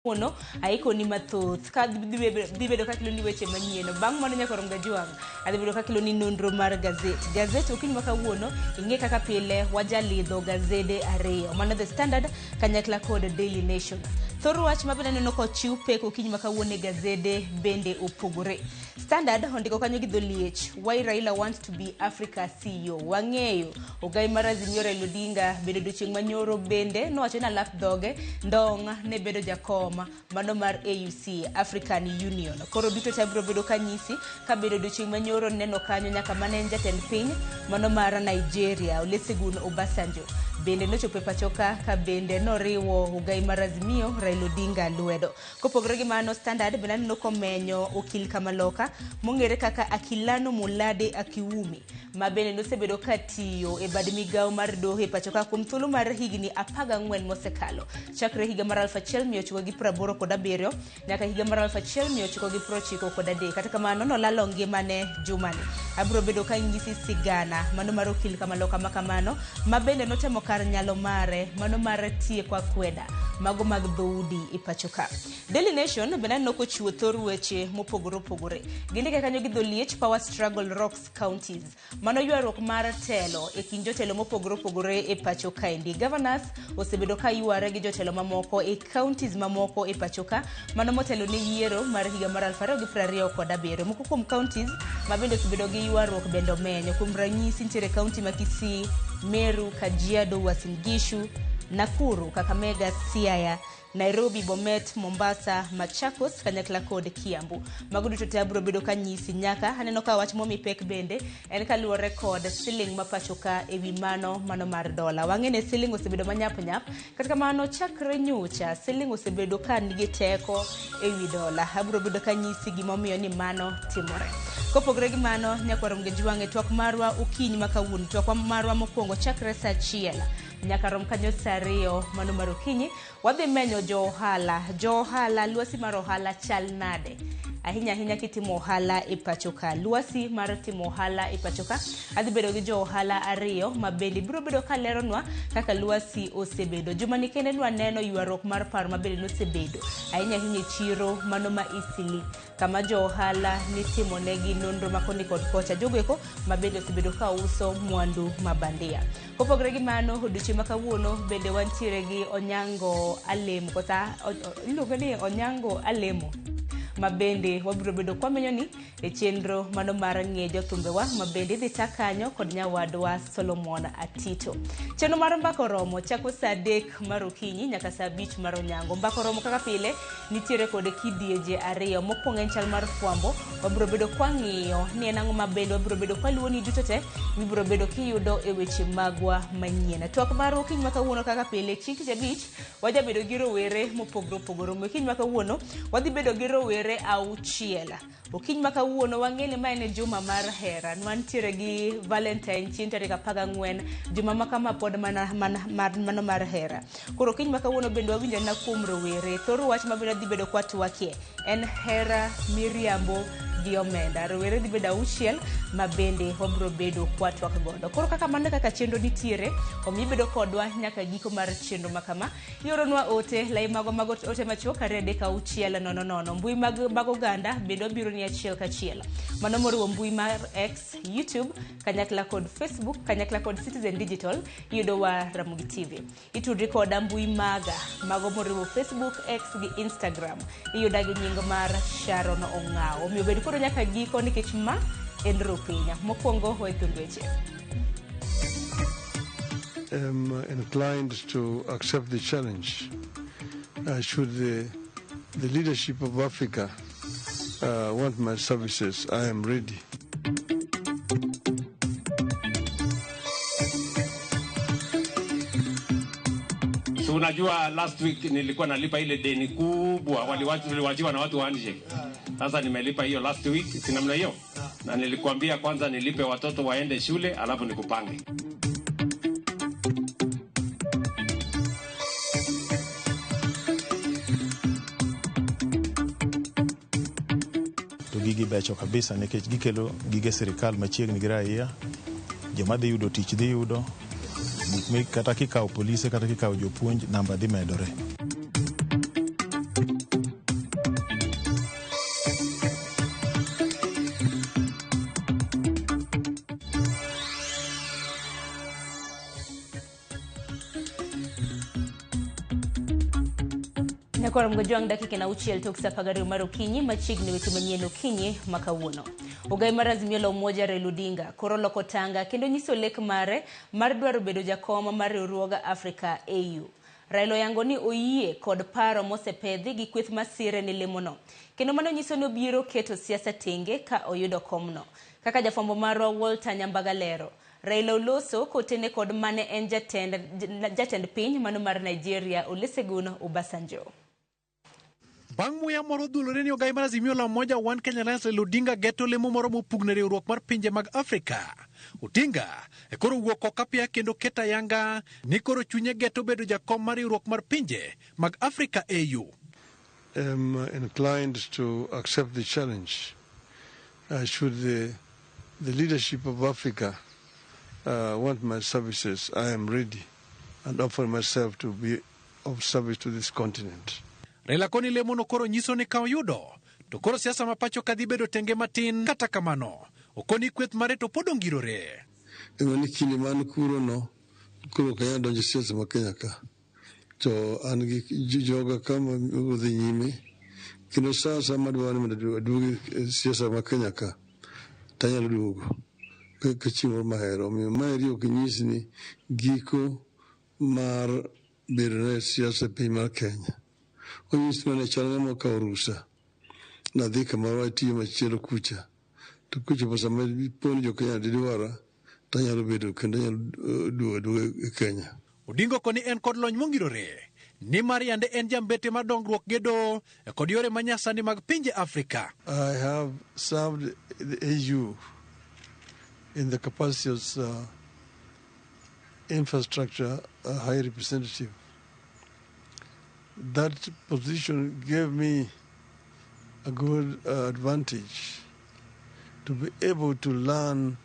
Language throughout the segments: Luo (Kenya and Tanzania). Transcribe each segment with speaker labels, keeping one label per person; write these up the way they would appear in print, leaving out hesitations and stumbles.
Speaker 1: Kawuono aikoni mathoth ka dhi bedo kakeloni weche manyien. Bang' mano nyaka rom gajwang', adhi bedo kakeloni nonro mar gazet. Gazet okinyi ma kawuono ing'e kaka pile wajalidho gazede ariyo, mano The Standard kanyakla kod Daily Nation. Thor wach ma bende aneno kochiw pek okinyi ma kawuono e gazede bende opogore. Standard ondiko kanyo gi dholiech, Why Raila wants to be Africa CEO. Wang'eyo ogai mar Azimio Raila Odinga bende odiochieng' manyoro bende nowacho ni alap dhoge ndong' ne bedo jakom mano mar AUC African Union. Koro duto te abiro bedo kanyisi ka bende odiochieng' manyoro neno kanyo nyaka mane en jatend piny mano mar Nigeria Olusegun Obasanjo bende nochopo e pachoka ka bende noriwo ogai mar Azimio Raila Odinga lwedo. Kopogore gi mano, Standard bende aneno komenyo okil Kamaloka mong'ere kaka Akilano Mulade Akiwumi ma bende nosebedo ka tiyo e bad migawo mar doho e pachoka kuom thuolo mar higni 14 mosekalo chakre higa mar 1987 nyaka higa mar 1993. Kata kamano nolalo ngimane jumani. Abiro bedo ka nyisi sigana mano mar okil Kamaloka ma kamano ma bende notemo kar nyalo mare mano mar tieko akweda mago mag dhoudi e pacho ka. Daily Nation bende aneno kochiwo thor weche mopogore opogore. Gindike kanyo gi dholiech Power Struggle Rocks Counties. Mano ywaruok mar telo e kind jotelo mopogore opogore e pacho kaendi. Governors osebedo ka yware gi jotelo mamoko e counties mamoko e pacho ka, mano motelo ne yiero mar higa mar 2027. Moko kuom counties ma bende osebedo gi ywaruok bende omenyo. Kuom ranyisi nitiere county ma Kisii, Meru, Kajiado, Uasin Gishu, Nakuru, Kakamega, Siaya, Nairobi, Bomet, Mombasa, Machakos kanyakla kod Kiambu. Mago duto te abiro bedo ka nyisi nyaka aneno ka wach momi pek bende en kaluwore kod siling ma pacho ka ewi mano mano mar dola. Wang'e ni siling osebedo manyap nyap, kata kamano chakre nyocha siling osebedo ka nigi teko ewi dola. Abiro bedo ka nyisi gimomiyo ni mano timore. Kopogore gi mano, nyakwar Mgejwang' e twak marwa okinyi ma kawuono, twak marwa mokwongo chakre saa achiel nyaka rom kanyo saa ariyo mano mar okinyi, wadhi menyo jo ohala. Jo ohala, lwasi mar ohala chal nade? Ahinya ahinya kitimo ohala e pacho ka. Lwasi mar timo ohala e pacho ka, adhi bedo gi jo ohala ariyo ma bende biro bedo ka leronwa kaka lwasi osebedo. Juma ni kende nwaneno ywaruok mar paro ma bende nosebedo ahinya ahinya e chiro mano ma Eastleigh, kama jo ohala nitimonegi nonro ma koni kod kocha, jogo eko ma bende osebedo ka uso mwandu ma bandia. Kopogore gi mano, odiochieng' ma kawuono bende wantiere gi Onyango Alemo, kosa iluongo ni Onyango Alemo, ma bende wabiro bedo kwamenyo ni e chenro mano mar ng'e jothumbewa ma bende idhi ta kanyo kod nyawadwa Solomon Atito. Chenro mar Mbaka Oromo chako saa 3 mar okinyi nyaka saa 5 mar onyango. Mbaka Oromo kaka pile nitiere kod kidieje ariyo. Mokwongo en chal mar fwambo, wabiro bedo kwang'iyo ni en ang'o ma bende wabiro bedo kwaluwoni duto te mibiro bedo kiyudo e weche magwa manyien. Twak mar okinyi ma kawuono kaka pile chieng' tich abich wajabedo gi rowere mopogore opogore. Omiyo okinyi ma kawuono wadhi bedo gi rowere 6. Okinyi ma kawuono wang'e ni ma en juma mar hera. Nwantiere gi Valentine chieng' tarik 14, juma ma kama pod mana, mana, mar, mano mar hera. Koro okinyi ma kawuono bende wawinjo anena kuom rowere. Thor wach ma bende dhi bedo kwatwakie en hera, miriambo gi omenda. Rowere dhi bedo 6 ma bende wabiro bedo kwatwak godo. Koro kaka mano e kaka chenro nitiere, omiyo ibedo kodwa nyaka giko mar chenro ma kama. Ioronwa ote, lai magwa mag ote machuok 2 3 6 0 0. Mbui mag, mag oganda bende wabiro ni achiel kachiel. Mano moriwo mbui mar X, YouTube, kanyakla kod Facebook, kanyakla kod Citizen Digital, iyudowa Ramogi TV. Itudri koda mbui maga, mago moriwo Facebook, X gi Instagram. Iyuda gi nying mar Sharon Ong'awo. Omiyo bed kodwa nyaka giko nikech ma en Rupinya. Mokwongo we thund weche.
Speaker 2: Am inclined to accept the challenge. Should the leadership of Africa want my services, I am ready.
Speaker 3: So unajua last week nilikuwa nalipa ile deni kubwa waliwachiwa na watu wa handshake. Sasa nimelipa hiyo last week, si namna hiyo? Na nilikuambia kwanza nilipe watoto waende shule alafu nikupange.
Speaker 4: To gigi becho kabisa nikech gikelo gige sirikal machiegni gi raia, joma dhi yudo tich dhi yudo, gik mi kata kikawo polise kata kikawo jopuonj namba dhi medore.
Speaker 1: Nyakwar Mgojwang' dakika na auchiel tok saa 12 mar okinyi machiegni weche manyien okinyi ma kawuono. Ogai mar Azimio la Umoja Raila Odinga koro loko tanga kendo nyiso lek mare mar dwaro bedo jakom mar riwruog Africa AU. Raila oyango ni oyie kod paro mosepedhi gi kweth masire ne lemono. Kendo mano nyiso ni obiro keto siasa tenge ka oyudo komno. Kaka jafwambo marwa Walter Nyambaga lero, Raila oloso kotene kod mane en jatend piny mano mar Nigeria Olusegun Obasanjo.
Speaker 5: Bang' muya moro dhulore ni ogai mar Azimio la Umoja One Kenya Alliance Raila Odinga geto lemo moro mopugno e riwruok mar pinje mag Afrika. Odinga e koro wuok oko apiya kendo keto ayanga ni koro chunye geto bedo jakom mar riwruok mar pinje mag Afrika AU.
Speaker 2: Am inclined to accept the challenge should the leadership of Africa want my services. I am ready and offer myself to be of service to this continent.
Speaker 5: Raila koni lemono koro nyiso ni ka oyudo to koro siasa ma pacho ka dhi bedo tenge matin. Kata kamano okoni kweth mare to pod ongirore.
Speaker 2: Ema ni kinde man kuro no koro ok anyal donjo e siasa ma Kenya ka to an gi joga ka ma odhi nyime kendo sa asaya madwaro ni mondo aduogi e siasa ma Kenya ka tanyalo duogo ka chieng' moro mahero. Omiyo maeri ok nyis ni giko mar bedo e siasa e piny mar Kenya. Onyis mana chal ng'ama okawo rusa nadhi kamoro atiyo machielo kucha to kochopo sama po ni jo Kenya didwara tanyalo bedo kendo anyalo duogo aduoga e Kenya.
Speaker 5: Odinga koni en kod lony mongirore nimar yande en jambete mar dongruok gedo kod yore manyasani mag pinje Afrika.
Speaker 2: I have served the AU in the capacity as infrastructure high representative. That position gave me a good advantage to be able to learn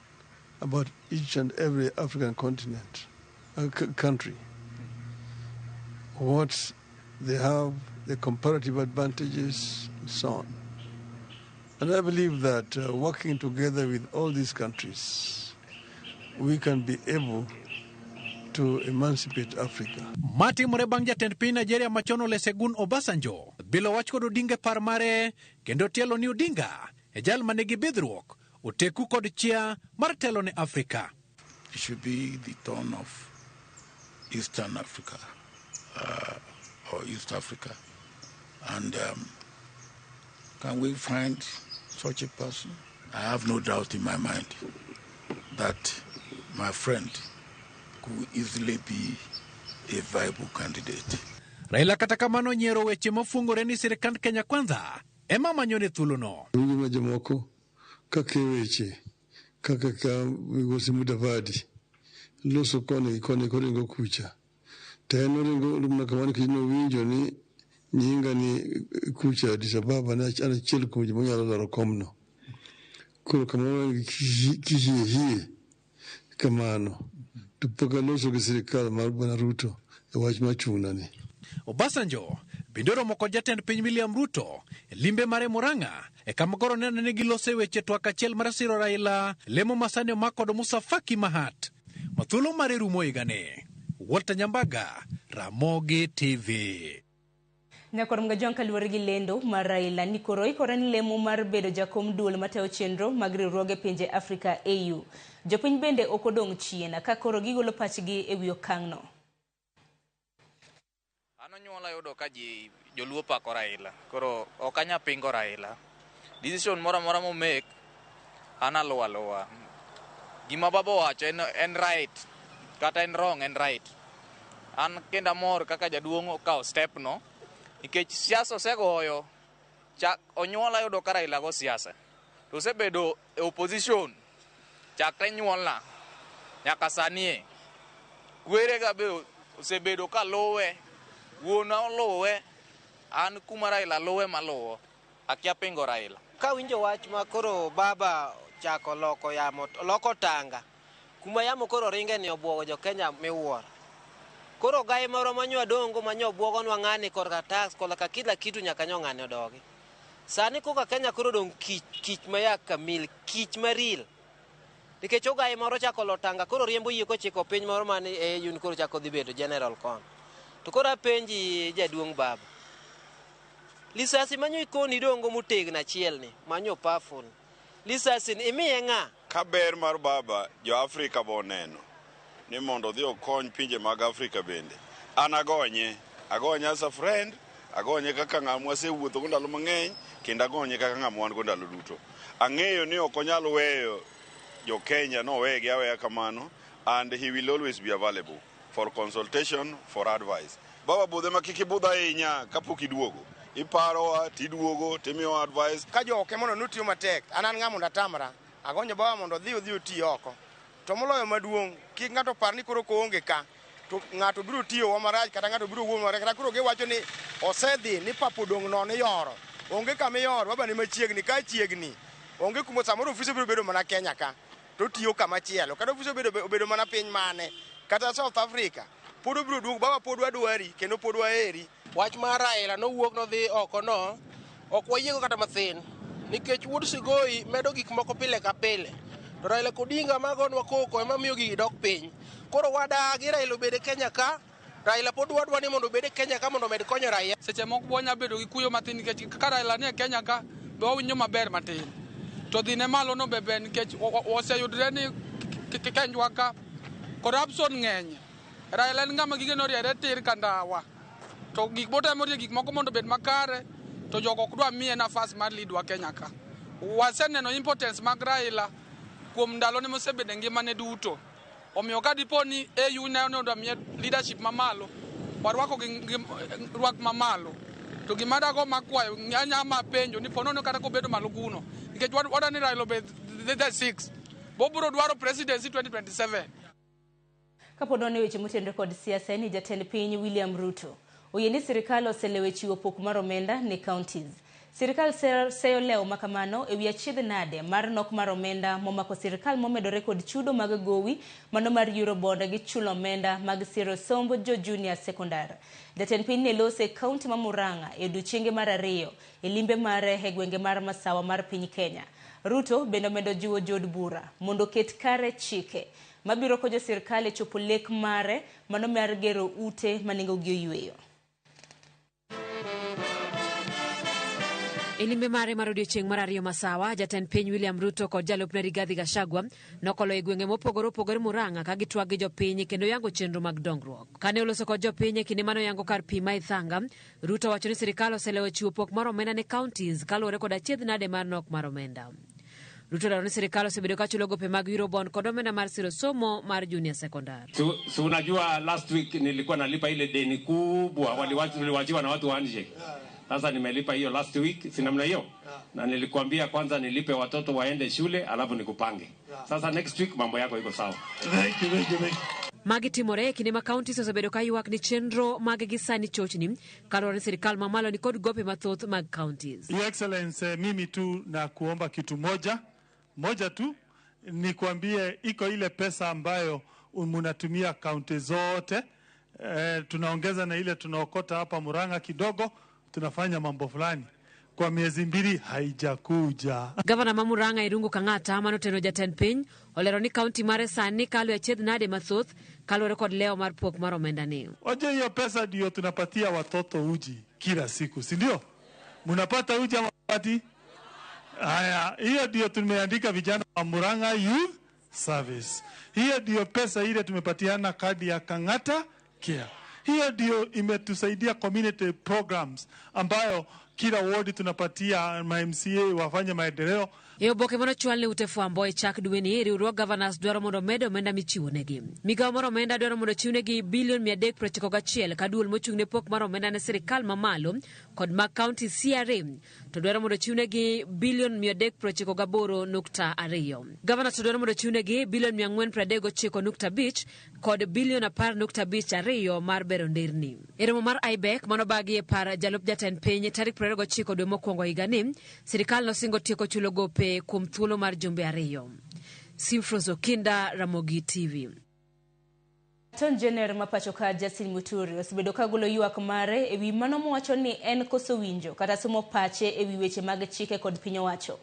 Speaker 2: about each and every African continent, country, what they have, the comparative advantages, and so on. And I believe that working together with all these countries, we can be able to emancipate Africa.
Speaker 5: Matimore bang' jatend piny Nigeria machon Olusegun Obasanjo bilo wach kod Odinga e par mare kendo tielo ni Odinga e jal manigi bidhruok oteku kod chia mar telo ne Afrika.
Speaker 6: It should be the turn of Eastern Africa or East Africa. And can we find such a person? I have no doubt in my mind that my friend could easily be a viable candidate.
Speaker 5: Raila kata kamano nyiero weche mofungore ni sirikand Kenya Kwanza ema manyone thuolono.
Speaker 2: Winjo ma jomoko kake weche kaka ka migosi Mudavadi loso koni gi koni koringo kucha to en oringo mana kamano nikech nowinjo ni nyinga ni kucha Addis Ababa ne an achiel kuom joma nyalo laro komno. Koro kamoro kihie hie kamano to pok aloso gi sirikal mar Bwana Ruto e wach mar chung'na ni.
Speaker 5: Obasanjo bende oromo kod jatend piny William Ruto e limbe mare Murang'a e kama koro neno ni gilose weche twak achiel mar siro Raila lemo masani omak kod Musa Faki Mahat ma thuolo mare rumo higani. Walter Nyambaga, Ramogi TV.
Speaker 1: Nyakwar Mgajwang' kaluwore gi lendo mar Raila ni koro oikore ni lemo mar bedo jakom duol matayo chenro mag riwruoge pinje Afrika AU. Jopiny bende ok odong' chien ka koro gigolo pachgi e wi okang'no.
Speaker 7: An onyuola yudo ka ji joluo pako Raila. Koro ok anya pingo Raila. Decision moro amora momake an aluwo aluwa. Gima baba owacho en right. Kata en wrong en right. An kendo amor kaka jaduong' okawo step no nikech siasa osegoyo chak onyuola yudo ka Raila go siasa. To osebedo e opposition chakre nyuolna nyaka sani e. Kwerega be osebedo ka luwe, wuona oluwe, an kuma Raila luwe maluwo. Akia pingo Raila.
Speaker 8: Kawinjo wach ma koro baba chako loko yamo, loko tanga, kuma yamo koro ringe ni obwogo jo Kenya miwuoro. Koro gai moro manyo dongo manyo obwogonwa ng'ani korka tax korka kila kitu nyaka nyo ng'ani odogi. Sani koka Kenya koro dong' kich, kich maya kamil, kich maril. Nikech ogai moro chako lo tanga koro riembo yie kochiko piny moro mane AU ni koro chako dhi bedo general kon. To koro apenji jaduong' baba. Lisasi manyo ikoni dongo motegno achiel ni, manyo powerful. Lisasi ni imiye ng'a?
Speaker 9: Ka ber mar baba jo Afrika bo oneno ni mondo odhi okony pinje mag Afrika bende. An agonye, agonye as a friend, agonye kaka ng'ama wasewuotho go ndalo mang'eny kendo agonye kaka ng'ama wan go ndalo duto. Ang'eyo ni ok onyal weyo jo Kenya nowegi aweya kamano and he will always be available for consultation, for advice. Baba budhe ma kik ibudh ahinya kapok iduogo. Iparowa tiduogo timiyowa advice.
Speaker 10: Ka jo oko mondo notiyo matek, an an ng'a mondo atamra. Agonyo baba mondo odhi oti oko. To moloyo maduong', kik ng'ato par ni koro koonge ka, to ng'ato biro tiyowa marach kata ng'ato biro wuoyo marach. Kata koro giwacho ni osedhi ni pap odong' nono iyoro. Onge kama iyoro, baba ni machiegni, ka chiegni. Onge kuma samoro ofise biro bedo mana Kenya ka, to otiyo kama chielo. Kata ofise obedo mana piny mane, kata South Africa, pod obiro duogo, baba pod wadwari kendo pod waheri.
Speaker 11: Wach mar Raila nowuok nodhi oko no, ok wayiego kata mathin, nikech wuod Sigoi medo gik moko pile ka pile. To Raila Odinga magonwa koko ema miyo gigi dok piny. Koro wadagi Raila obed e Kenya ka, Raila pod wadwa ni mondo obed e Kenya ka mondo omed konyo raia.
Speaker 12: Seche moko wanya bedo gi kuyo matin nikech ka Raila nie Kenya ka, be wawinjo maber matin. To dhine malo no be ber nikech oseyudre ni Kenjwa ka corruption ng'eny. Raila en ng'ama gige noriere tir ka ndawa. To gik motemo rie gik moko mondo obed makare, to jogo ok dwa miye nafas mar lead wa Kenya ka. Waseneno importance mag Raila kuom ndalone mosebedo e ngimane duto. Omiyo ka dipo ni AU ne odwa miye leadership mamalo, warwako gi rwak mamalo. To gima dago makwayo anya mapenjo ni ponono kata kobedo malo kuno, nikech wadwa ni Raila obed the six, bobiro dwaro presidency 2027.
Speaker 1: Kapod wan e weche motenore kod siasa, ni jatend piny William Ruto oyie ni sirikal oselewo e chiwo pok mar omenda ne counties. Sirikal seyo lewo makamano ewi achiedh nade mar nok mar omenda momako sirikal momedore kod chudo mag gowi mano mar Eurobond gi chulo omenda mag siro somb jo junior secondary. Jatend piny ne lose e kaunti ma Murang'a e odiochienge mar ariyo e limbe mare e gwenge mar masawa mar piny Kenya. Ruto bende omedo jiwo jood bura mondo oket kare chike mabiro konyo sirikal e chopo lek mare mano mar gero ute ma nengogi oyweyo.
Speaker 13: E limbe mare mar odiechieng' mar ariyo masawa, jatend piny William Ruto kod jalupne Rigathi Gachagua nokolo e gwenge mopogore opogore Murang'a ka gitwak gi jopiny kendo yango chenro mag dongruok. Kane oloso kod jopiny e kinde mane oyango kar pi ma Ithanga, Ruto owacho ni sirikal oselewo chiwo pok mar omenda ne counties kaluwore kod achiedh nade mar nok mar omenda. Ruto olero ni sirikal osebedo ka chulo gope mag Eurobond kod omenda mar siro somo mar junior secondary.
Speaker 3: Si unajua last week nilikuwa nalipa ile deni kubwa waliwachiwa na watu wa handshake. Sasa nimelipa hiyo last week, si namna hiyo? Na nilikuambia kwanza nilipe watoto waende shule alafu nikupange. Sasa next week mambo yako iko sawa.
Speaker 2: Thank you, thank you, thank you.
Speaker 13: Magi timore e kinde ma counties osebedo ka ywak ni chenro mag gi sani chochni kaluwore ni sirikal mamalo ni kod gope mathoth mag counties.
Speaker 14: Your Excellency, mimi tu na kuomba kitu moja moja tu, nikuambie iko ile pesa ambayo munatumia kaunti zote tunaongeza na ile tunaokota hapa Murang'a kidogo, tunafanya mambo fulani kwa miezi mbili haijakuja.
Speaker 13: Gavana ma Murang'a Irungu Kang'ata manoteno jatend piny olero ni kaunti mare sani kalo e achiedh nade mathoth kaluwore kod lewo mar pok mar omenda ni.
Speaker 14: Waje hiyo pesa ndio tunapatia watoto uji kila siku, si ndio? Munapata uji ama pati? Haya, hiyo ndio tumeandika vijana wa Murang'a Youth Service. Hiyo ndio pesa ile tumepatiana kadi ya Kang'ata Care. Hiyo ndio imetusaidia community programs ambayo kila ward tunapatia ma MCA wafanye maendeleo.
Speaker 13: E oboke manochwal ne ute fwambo e chak dweni, riwruog governors dwaro mondo omed omenda michiwonegi. Migawo mar omenda dwaro mondo ochiwnegi bilion 391 ka duol mochung' ne pok mar omenda ne sirikal mamalo kod mag kaunti CRA to dwaro mondo ochiwnegi bilion 398.2. Gavana to dwaro mondo ochiwnegi bilion 439.5 kod bilion 10.52 mar bero nderni. E romo mar IBEC manobagi e par jalup jatend piny tarik 29 dwe mokwongo higani, sirikal nosingo tieko chulo gope kuom thuolo mar jumbe ariyo. Simfros Okinda, Ramogi TV.
Speaker 1: Attorney General ma pacho ka Justin Muturi osebedo ka golo ywak mare ewi mano mowacho ni en koso winjo kata somo pache ewi weche mag chike kod piny owacho.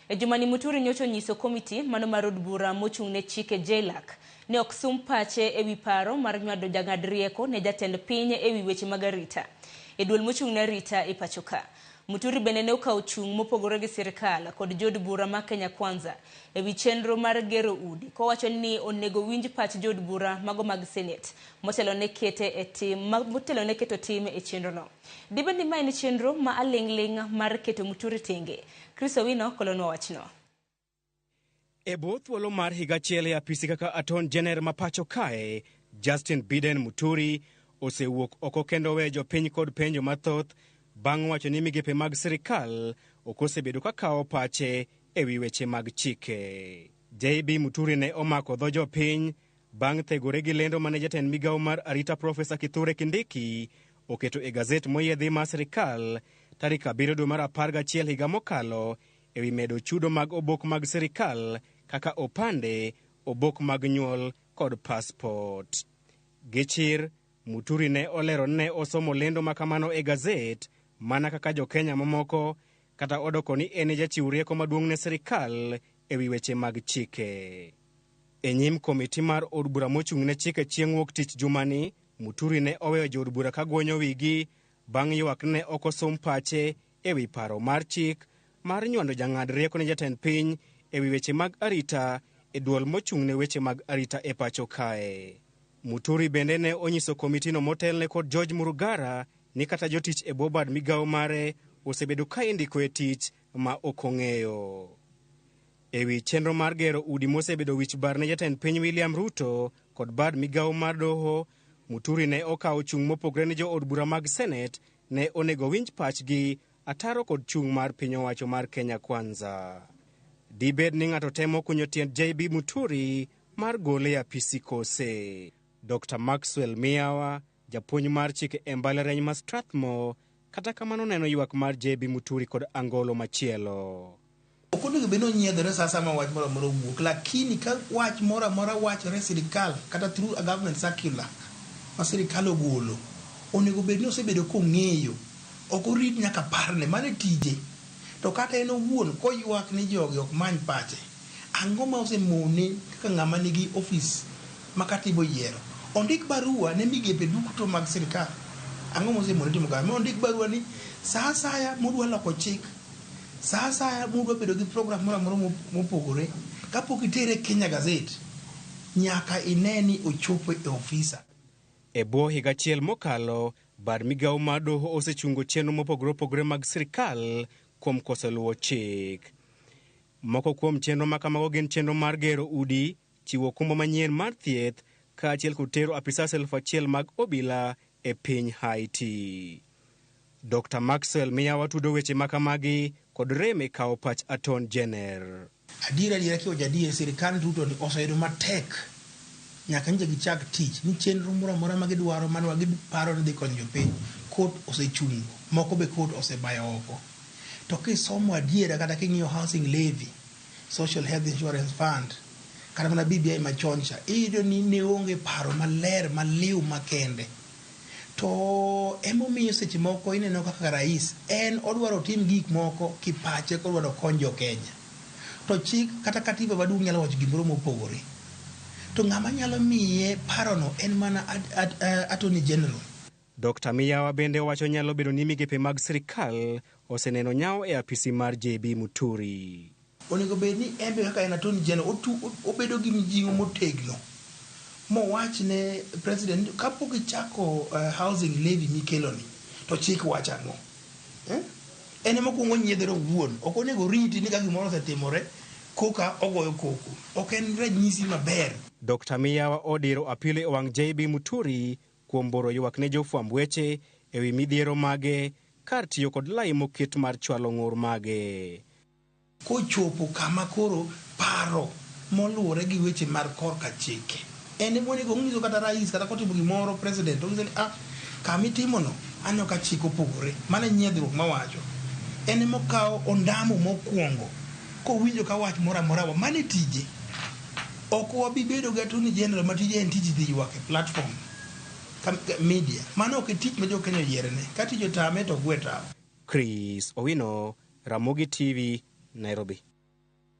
Speaker 1: E jumani Muturi nyocha onyiso komiti mano mar od bura mochung' ne chike JLAC ne ok sum pache ewi paro mar nywado jang'ad rieko ne jatend piny ewi weche mag arita e duol mochung' ne arita e pacho ka. Muturi bende ne okawo chung' mopogore gi sirkal kod jood bura ma Kenya Kwanza ewi chenro mar gero udi kowacho ni onego winj pach jood bura mago mag Senate motelo ne kete e tim motelo ne keto tim e chenrono. Dibed ni ma en chenro ma aling'ling' mar keto Muturi tenge? Chris Owino kolonwa wachno.
Speaker 15: E bwo thuolo mar higa achiel e apisi kaka Attorney General ma pacho kae, Justin Biden Muturi osewuok oko kendo weyo jopiny kod penjo mathoth bang' wacho ni migepe mag sirikal ok osebedo ka kawo pache e wi weche mag chike. JB Muturi ne omako dho jopiny bang' thegore gi lendo mane jatend migawo mar arita Profesa Kithure Kindiki oketo e gazet moyiedhi mar sirikal tarik 7 dwe mar 11 higa mokalo e wi medo chudo mag obok mag sirikal kaka opande, obok mag nyuol kod passport. Gichir, Muturi ne olero ni ne osomo lendo ma kamano e gazet mana kaka jo-Kenya mamoko kata odoko ni en e jachiw rieko maduong' ne sirikal e wi weche mag chike. E nyim komiti mar od bura mochung' ne chike chieng' wuok tich jumani, Muturi ne oweyo jood bura ka gwonyo wigi bang' ywak ne ok osom pache e wi paro mar chik mar nywando jang'ad rieko ne jatend piny e wi weche mag arita e duol mochung' ne weche mag arita e pacho kae. Muturi bende ne onyiso komitino motelne kod George Murugara ni kata jotich e bwo bad migawo mare osebedo ka indiko e tich ma ok ong'eyo. E wi chenro mar gero udi mosebedo wich bar ne jatend piny William Ruto kod bad migawo mar doho, Muturi ne okawo chung' mopogre ne jood bura mag Senate ne onego winj pachgi ataro kod chung' mar piny owacho mar Kenya Kwanza. Dibed ni ng'ato temo kunyo tiend JB Muturi mar gole e apisi kose? Dr. Maxwell Miyawa, japuonj mar chike e mbalariany ma Strathmore, kata kamano neno ywak mar JB Muturi kod angolo machielo.
Speaker 16: Ok onego bed ni onyiedhore sa asaya ma wach moro amora owuok, lakini ka wach moro amora wachore e sirikal kata through a government circular ma sirikal ogolo, onego bed ni osebedo kong'eyo. Ok orit nyaka parne, mano e tije. To kata en owuon koywak ni jogi ok many pache, ang'o ma osemone kaka ng'ama nigi ofis ma katiba oyiero? Ondik barua ne migepe duto mag sirikal. Ang'o mosemone timo kamano? Mondik barua ni sa asaya modwa loko chik, sa asaya mudwa bedo gi program moro amora mopogore, kapok itere Kenya Gazette, nyaka ine ni ochopo e ofisa.
Speaker 15: E bwo higa achiel mokalo, bad migawo mar doho osechungo chenro mopogore opogore mag sirkal kuom koso luwo chik. Moko kuom chenro ma kamago gin chenro mar gero udi, chiwo okumba manyien mar thieth, kaachiel kod tero apisas 1000 mag obila e piny Haiti. Dr. Maxwell Miyawa tudo weche ma kamagi kod rem e kawo pach Attorney General.
Speaker 16: Adier adiera kiwacho adier sirkand Ruto ni oseyudo matek nyaka nyocha gichak tich ni chenro moro amora ma gidwaro mane giparo ni dhi konyo jopiny court osechungo moko be court osebayo oko. To kisomo adiera kata king'iyo housing levy, social health insurance fund kata mana BBI machon cha iyudo ni ne onge paro maler maliw makende. To emomiyo seche moko ineno kaka rais en odwaro otim gik moko kipache kodwaro okony jo Kenya. To chik kata katiba maduong' nyalo wacho gimoro mopogore. To ng'ama nyalo miye parono en mana Attorney General.
Speaker 15: Dr. Miyawa bende owacho nyalo bedo ni migepe mag sirikal oseneno nyawo e apisi mar JB Muturi.
Speaker 16: Onego bed ni en be kaka en Attorney General obedo gi mijing'o motegno mowach ne president kapok ichako housing levy mikeloni to chik wacho ang'o? En ema okuongo onyiedhore owuon. Ok onego oriti ni ka gimoro osetimore koka ogoyo koko. Ok en ranyisi maber.
Speaker 15: Dr. Miyawa odiro apilo e wang' JB Muturi kuom boro ywak ne jofwamb weche e wi midhiero mage kar tiyo kod lai moket mar chwalo ng'ur mage.
Speaker 16: Kochopo kama koro paro moluwore gi weche mar korka chike, en ema onego onyiso kata rais kata kotimo gimoro president onyiso ni ah, kama itimono aneno ka chik opogore. Mano e nyiedhruok mawacho. En ema okawo ondamo mokwongo kowinjo ka wach moro amora wa. Mano e tije. Ok wabi bedo gi Attorney General ma tije en tij dhi ywak e platform media. Mano ok e tich ma jo Kenya oyierene. Ka tich otame to ogwe tawo.
Speaker 15: Chris Owino, Ramogi TV, Nairobi.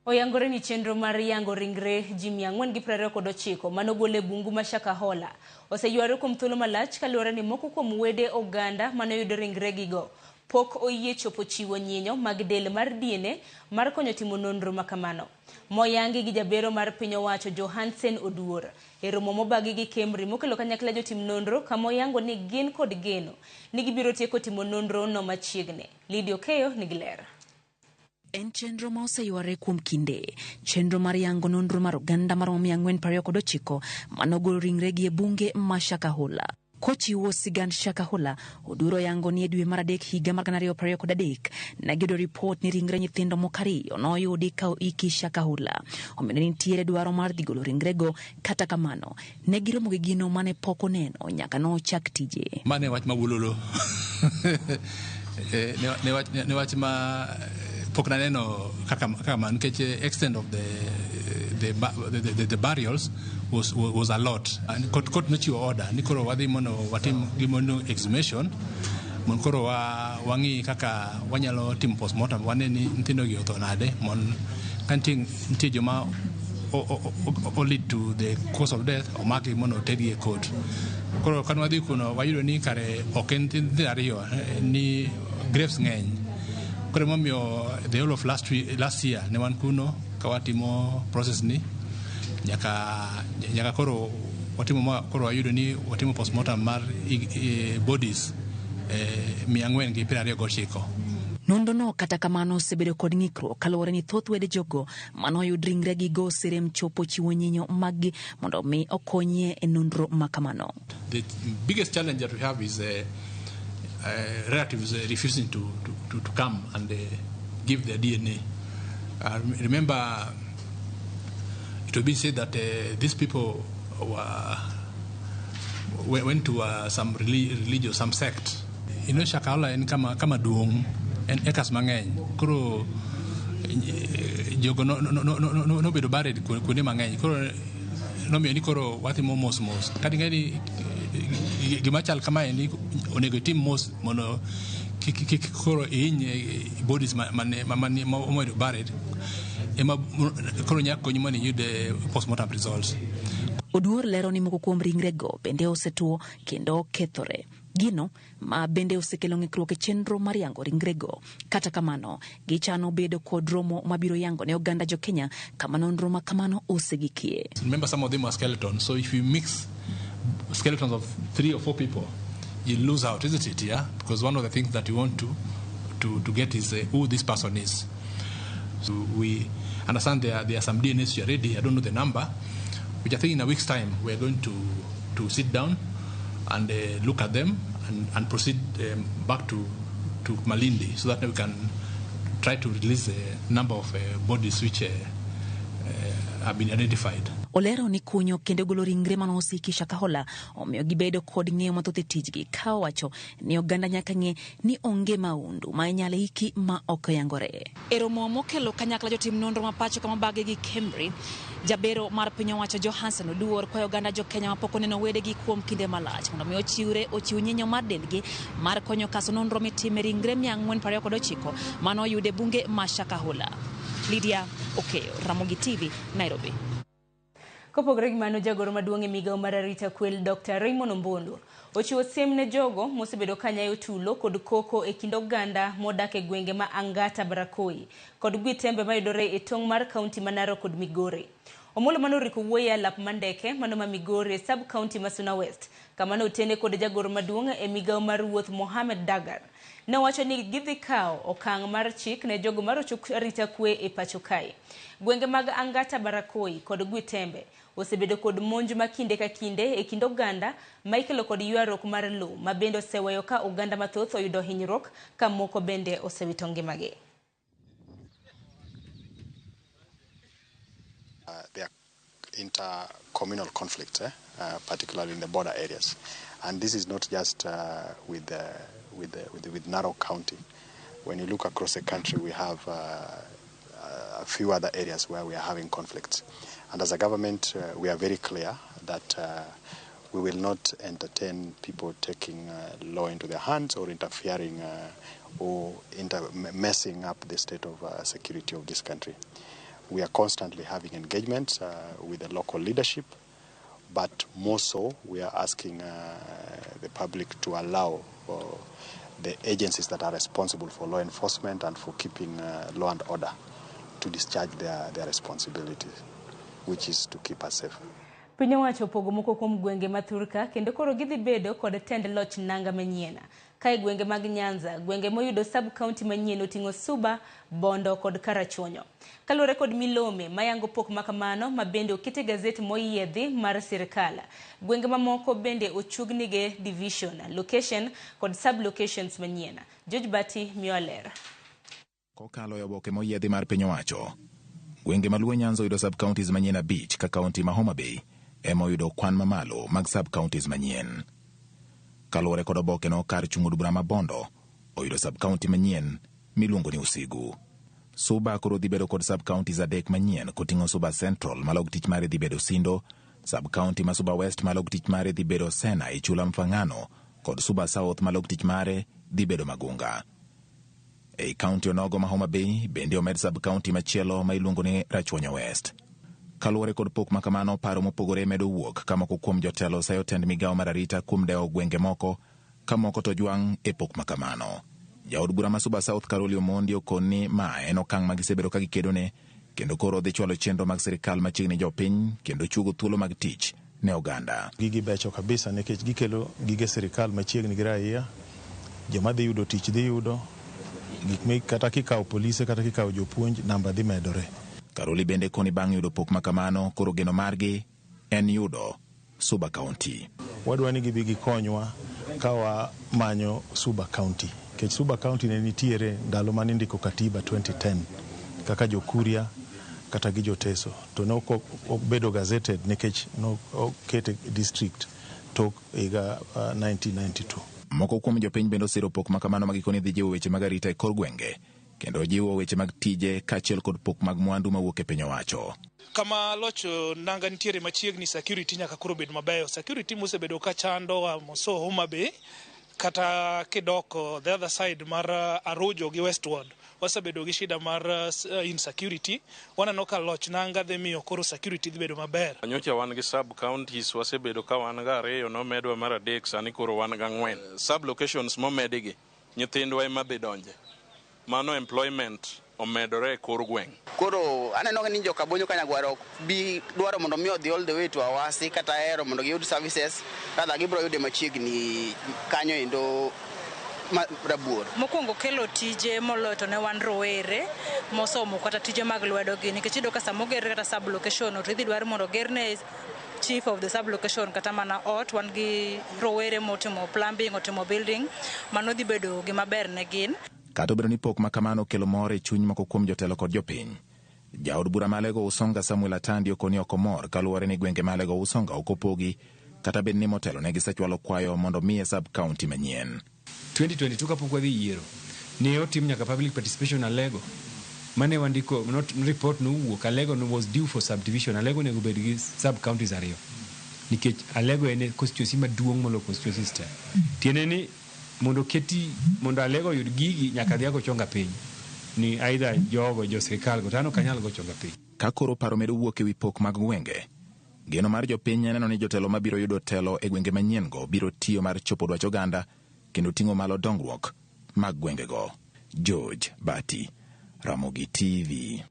Speaker 1: Oyangore ni chenro mar yango ringre ji 429 manogol e bungu ma Shakahola oseyware kuom thuolo malach kaluwore ni moko kuom wede oganda manoyudo ringregigo pok oyie chopo chiwo nyinyo mag del mar DNA mar konyo timo nonro makamano. Moyangi gi jabero mar piny owacho Johansen Oduor e romo mobagi gi Kemri mokelo kanyakla jotim nonro kama oyango ni gin kod geno ni gibiro tieko timo nonro no machiegni. Lydia Okeyo nigi ler.
Speaker 17: En chenro ma oseyware kuom kinde, chenro mar yango nonro mar oganda maromo 429 manogolo ringregi e bunge ma Shakahola. Kochiwo sigand Shakahola, Oduor oyango ni e dwe mar adek higa mar 2023 ne giyudo ripot ni ringre nyithindo moko ariyo noyudi ka oiki Shakahola. Omiyo ne nitiere dwaro mar dhi golo ringrego, kata kamano ne giromo gi gino mane pok oneno nyaka nochak tije.
Speaker 18: Mane wach mawulolo ne wach ma pok naneno kaka ma nikech extent of the burials was a lot. And court nochiwo order ni koro wadhi mondo watim gimono exhumation mondo koro wang'i kaka wanyalo timo postmortem, wane ni nyithindo gi otho nade, mon ka nitie joma o lead to the cause of death omaki mondo otergi e court. Koro kane wadhi kuno wayudo ni kare ok en nyithindo ariyo, ni graves ng'eny. Koro emomiyo the whole of last year ne wan kuno ka watimo process ni nyaka koro watimo, koro wayudo ni watimo postmortem mar bodies 429.
Speaker 17: Nonro no kata kamano osebedo kod ng'ikruok kaluwore ni thoth wede jogo manoyud ringregi go oserem chopo chiwo nyinyo maggi mondo mi okonyie e nonro makamano.
Speaker 18: The biggest challenge that we have is relatives refusing to come and give their DNA. Remember, it will be said that these people went to some religious, some sect. You know, Shakahola en kama duong', en acres mang'eny. Koro jogo no bedo buried kuonde mang'eny. Koro nomiyo ni koro watimo mos mos. Kata ing'e ni gima chal kamae ni onego itim mos mondo kik koro ihiny bodies mane mobedo buried. Ema koro nyaka konyi mondo iyud postmortem results.
Speaker 17: Oduor lero ni moko kuom ringrego bende osetuo kendo okethore. Gino ma bende osekelo ng'ikruok e chenro mar yango ringrego. Kata kamano, gichano bedo kod romo mabiro yango ne oganda jo Kenya kama nonro ma kamano osegikie.
Speaker 18: Remember, some of them are skeletons, so if you mix skeletons of 3 or 4 people, you lose out, isn't it? Yeah, because one of the things that you want to get is who this person is. So we understand there are some DNAs already. I don't know the number, which I think in a week's time we are going to sit down and look at them and proceed back to Malindi so that we can try to release the number of bodies which have been identified.
Speaker 17: Olero ni kunyo kendo golo ringre mane osiki Shakahola omiyo gibedo kod ng'eyo mathoth e tijgi, ka owacho ni oganda nyaka ng'e ni onge maundu ma inyalo iki ma ok oyangore. E romo mokelo kanyakla jotim nonro ma pacho kama bage gi Kemri, jabero mar piny owacho Johansen Oduor kwayo oganda jo Kenya mapok oneno wedegi kuom kinde malach mondo mi ochiwre ochiw nyinyo mar dendgi mar konyo kaso nonro mitime ringre 429 mane oyud e bunge ma Shakahola. Lydia Okeyo, Ramogi TV, Nairobi.
Speaker 1: Kopogore gi mano, jagoro maduong' e migawo mar arita kwe Dr. Raymond Ombondo ochiwo siem ne jogo mosebedo kanyayo tulo kod koko e kind oganda modak e gwenge ma Angata Barakoi kod Gwitembe mayudore e tong' mar kaunti ma Narok kod Migori. Omolo manoriko wuoyo e alap mandeke mano ma Migori e sub county ma Suna West kama notene kod jagoro maduong' e migawo mar wuoth Mohamed Dagar. Nowacho ni gidhi kawo okang' mar chik ne jogo marocho arita kwe e pacho kae. Gwenge mag Angata Barakoi kod Gwitembe osebedo kod monj ma kinde ka kinde e kind oganda ma ikelo kod ywaruok mar lowo ma bende oseweyo ka oganda mathoth oyudo hinyruok ka moko bende osewito ngimagi.
Speaker 19: There are intercommunal conflicts, particularly in the border areas, and this is not just with Narok County. When you look across the country, we have a few other areas where we are having conflicts. And as a government, we are very clear that we will not entertain people taking law into their hands or interfering or messing up the state of security of this country. We are constantly having engagements with the local leadership, but more so we are asking the public to allow the agencies that are responsible for law enforcement and for keeping law and order to discharge their responsibilities, which is to keep us safe.
Speaker 1: Piny owacho opogo moko kuom gwenge ma thurka kendo koro gidhi bedo kod tend loch nanga manyien. Kae gwenge mag Nyanza, gwenge moyudo sub-county manyien oting'o Suba, Bondo kod Karachuonyo. Kaluwore kod milome mayango pok makamano ma bende okete gazet moyiedhi mar sirkal. Gwenge mamoko bende ochugnige division, location kod sub-locations manyien. George Bati miyo ler.
Speaker 20: Kokalo e oboke moyiedhi mar piny owacho, gwenge ma Luo Nyanza oyudo sub-counties manyien 5 ka kaunti ma Homa Bay ema oyudo kwan mamalo mag sub-counties manyien. Kaluwore kod obokeno, kar chung' od bura ma Bondo oyudo sub-county manyien miluongo ni Usigu. Suba koro dhi bedo kod sub-counties 3 manyien koting'o Suba Central ma log tich mare dhi bedo Sindo, sub-county ma Suba West ma log tich mare dhi bedo Sena e chula Mfangano, kod Suba South ma log tich mare dhi bedo Magunga. Ei kaunti onogo ma Homa Bay bende omed sub-county machielo ma iluongo ni Rachuonyo West. Kaluwore kod pok makamano, paro mopogore medo wuok ka moko kuom jotelo sayo tend migawo mar arita kuom dewo gwenge moko, ka moko to jwang' e pok makamano. Jaod bura ma Suba South Caroli Omondi okon ni ma en okang' ma gisebedo ka gikedone, kendo koro dhi chwalo chenro mag sirikal machiegni jopiny kendo chuogo thuolo mag tich ne oganda.
Speaker 4: Gigi becho kabisa nikech gikelo gige sirikal machiegni gi raia, joma dhi yudo tich dhi yudo, gik kata kikawo polise kata kikawo jopuonj namba dhi medore.
Speaker 20: Karoli bende koni bang' yudo pok makamano, koro geno margi en yudo Suba County.
Speaker 4: Wadwa ni gibi gikonywa ka wamanyo Suba County. Nikech Suba County ne nitiere ndalo mane indiko katiba 2010 kaka jokuria kata gi joteso, to ne ok obedo gazetted nikech ne okete district tok higa 1992.
Speaker 20: Moko kuom jopiny bende osiro pok makamano ma gikoni dhi jiwo weche mag arita e kor gwenge, kendo jiwo weche mag tije kaachiel kod pok mag mwandu mawuok e piny owacho.
Speaker 21: Kama loch nanga nitiere machiegni, security nyaka koro bed mabeyo. Security mosebedo ka chando moso Homa Bay kata kidok the other side mar Arujo gi Westward, wasebedo gi shida mar insecurity. Waneno ka loch nanga dhi miyo koro security dhi bedo maber.
Speaker 22: Nyocha wan gi sub counties wasebedo ka wan ga 2, nomedwa mar 3, sani koro wan ga 4. Sub locations momedigi nyithindwa ema dhi donje. Mano employment omedore e kor gweng'.
Speaker 23: Koro aneno ni joka Bonyo Kanyagwaro bi dwaro mondo mi odhi all the way to Awasi kata Ahero mondo giyud services, rather gibiro yude machiegni kanyo endo Rabuor.
Speaker 24: Mokwongo kelo tije moloyo to ne wan rowere mosomo kata tije mag lwedo gi, nikech iyudo ka sama oger kata sub location to idhi dwar mondo ogerne chief of the sub location kata mana ot. Wan gi rowere motimo plumbing, otimo building, mano dhi bedo gima ber ne gin.
Speaker 20: Kata obedo ni pok makamano kelo mor e chuny moko kuom jotelo kod jopiny, jaod bura ma Alego Usonga Samuel Atandi okoni ok omor kaluwore ni gwenge ma Alego Usonga ok opogi, kata bed ni motelo ne gisechwalo kwayo mondo miye sub county manyien.
Speaker 25: 2022 kapok wadhi yiero ne otim nyaka public participation Alego mane wandiko not report nowuok. Alego was due for subdivision. Alego onego bed gi sub counties 2 nikech Alego en constituency maduong' moloyo constituencies te. Tiende ni mondo keti mondo Alego oyud gigi nyaka dhi ago chonga piny ni either jogo jo sirikal go to an ok anyal go chonga piny.
Speaker 20: Ka koro paro medo wuok ewi pok mag gwenge, geno mar jopiny neno ni jotelo mabiro yudo telo e gwenge manyien go biro tiyo mar chopo dwach oganda kendo ting'o malo dongruok mag gwengego. George Bati, Ramogi TV.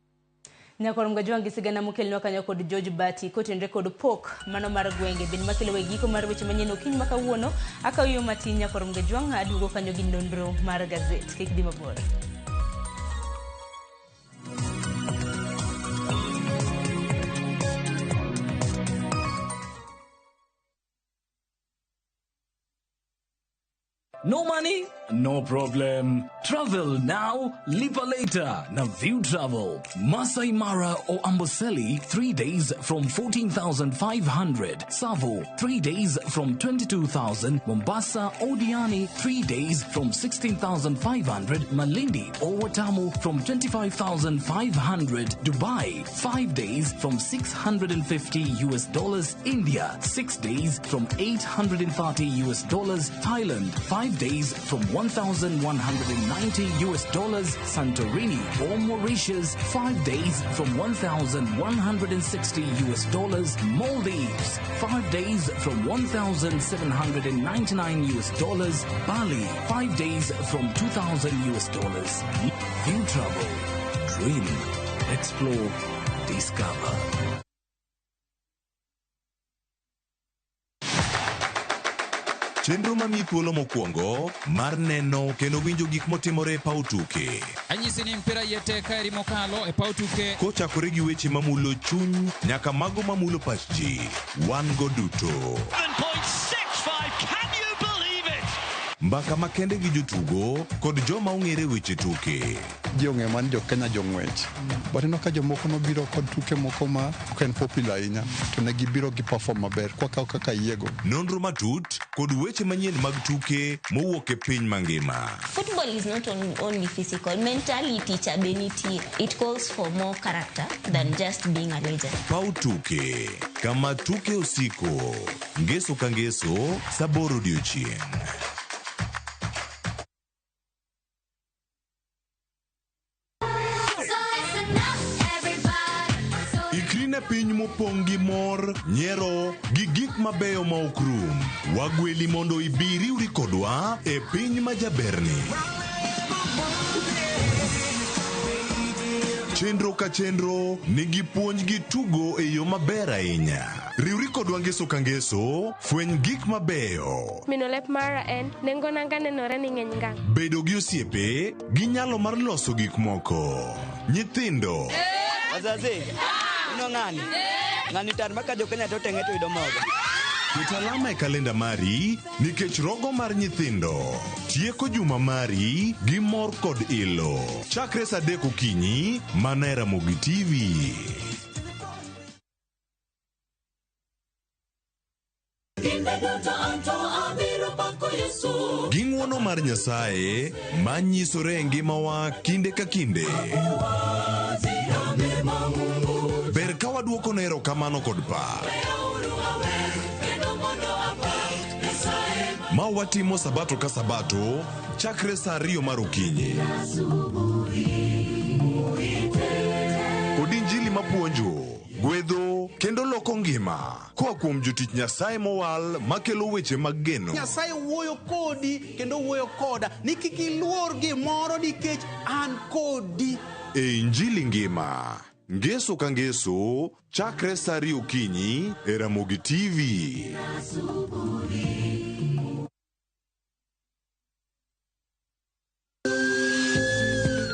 Speaker 1: Nyakwar Mgajwang' gi sigana mokelnwa kanyo kod George Bati kotenre kod pok mano mar gwenge bende makelo e giko mar weche manyien okinyi ma kawuono. Akawo yo matin Nyakwar Mgajwang' aduogo kanyo gi nonro mar gazet. Kik dhi mabor.
Speaker 26: No money? No problem. Travel now, lipa later. Na View Travel. Masai Mara or Amboseli, 3 days from 14,500. Tsavo, 3 days from 22,000. Mombasa or Diani, 3 days from 16,500. Malindi or Watamu from 25,500. Dubai, 5 days from $650. India, 6 days from $830. Thailand, 5 days from $1,190 US, Santorini or Mauritius, 5 days from $1,160 US, Maldives, 5 days from $1,799 US, Bali, 5 days from $2,000 US. View Travel. Dream. Explore. Discover.
Speaker 5: Chenro mamiyi thuolo mokwongo mar neno kendo winjo gik motimore e paw tuke.
Speaker 6: Anyisi ni mpira iye tek kaeri mokalo e paw tuke.
Speaker 5: Kochakore gi weche mamulo chuny nyaka mago mamulo pach ji, wan go duto.
Speaker 7: 7.65, can you believe it?
Speaker 5: Mbaka makende gi jotugo kod joma ong'ere weche tuke.
Speaker 8: Ji ong'eyo mana ni jo Kenya jong'wech. But ineno ka jomoko nobiro kod tuke moko ma ok en popular ahinya to ne gibiro gi perform maber kwakawo kaka yiego.
Speaker 5: Nonro matut kod weche manyien mag tuke mowuok e piny mangima.
Speaker 9: Football is not only physical, mentality cha be nitie. It calls for more character than just being a legend.
Speaker 5: Paw tuke, kama tuke osiko. Ngeso ka ngeso, sa aboro odiochieng'. Ikri ne piny mopong' gi mor, nyiero, gi gik mabeyo ma ok rum. Wagweli mondo ibi riwri kodwa e piny ma jaberni. Chenro ka chenro nigi puonj gi tugo e yo maber ahinya. Riwri kodwa ngeso ka ngeso, fweny gik mabeyo.
Speaker 10: Mino lep mara en nengo nanga nenore ni ng'eny ngang'.
Speaker 5: Bedo gi osiepe gi nyalo mar loso gik moko. Nyithindo.
Speaker 27: Wazazi, ino ng'ani? Ng'ani tar ma ka jo Kenya to teng'e to yudo mogo.
Speaker 5: Ket alama e kalenda mari nikech rogo mar nyithindo tieko juma mari gi mor kod ilo. Chakre sa 3 okinyi mana e Ramogi TV. Gi ng'wono mar Nyasaye ma nyisore e ngimawa kinde ka kinde. Ber ka waduokone erokamano kod pak. Ma watimo sabato ka sabato chakre sa 2 mar okinyi. Kod injili mapuonjo, gwedho kendo loko ngima koa kuom jotich Nyasaye mowal makelo weche mag geno.
Speaker 16: Nyasaye wuoyo kodi kendo wuoyo koda ni kik iluor gimoro nikech an kodi.
Speaker 5: E Injili ngima, ngeso ka ngeso, chakre sa 2 okinyi e Ramogi TV.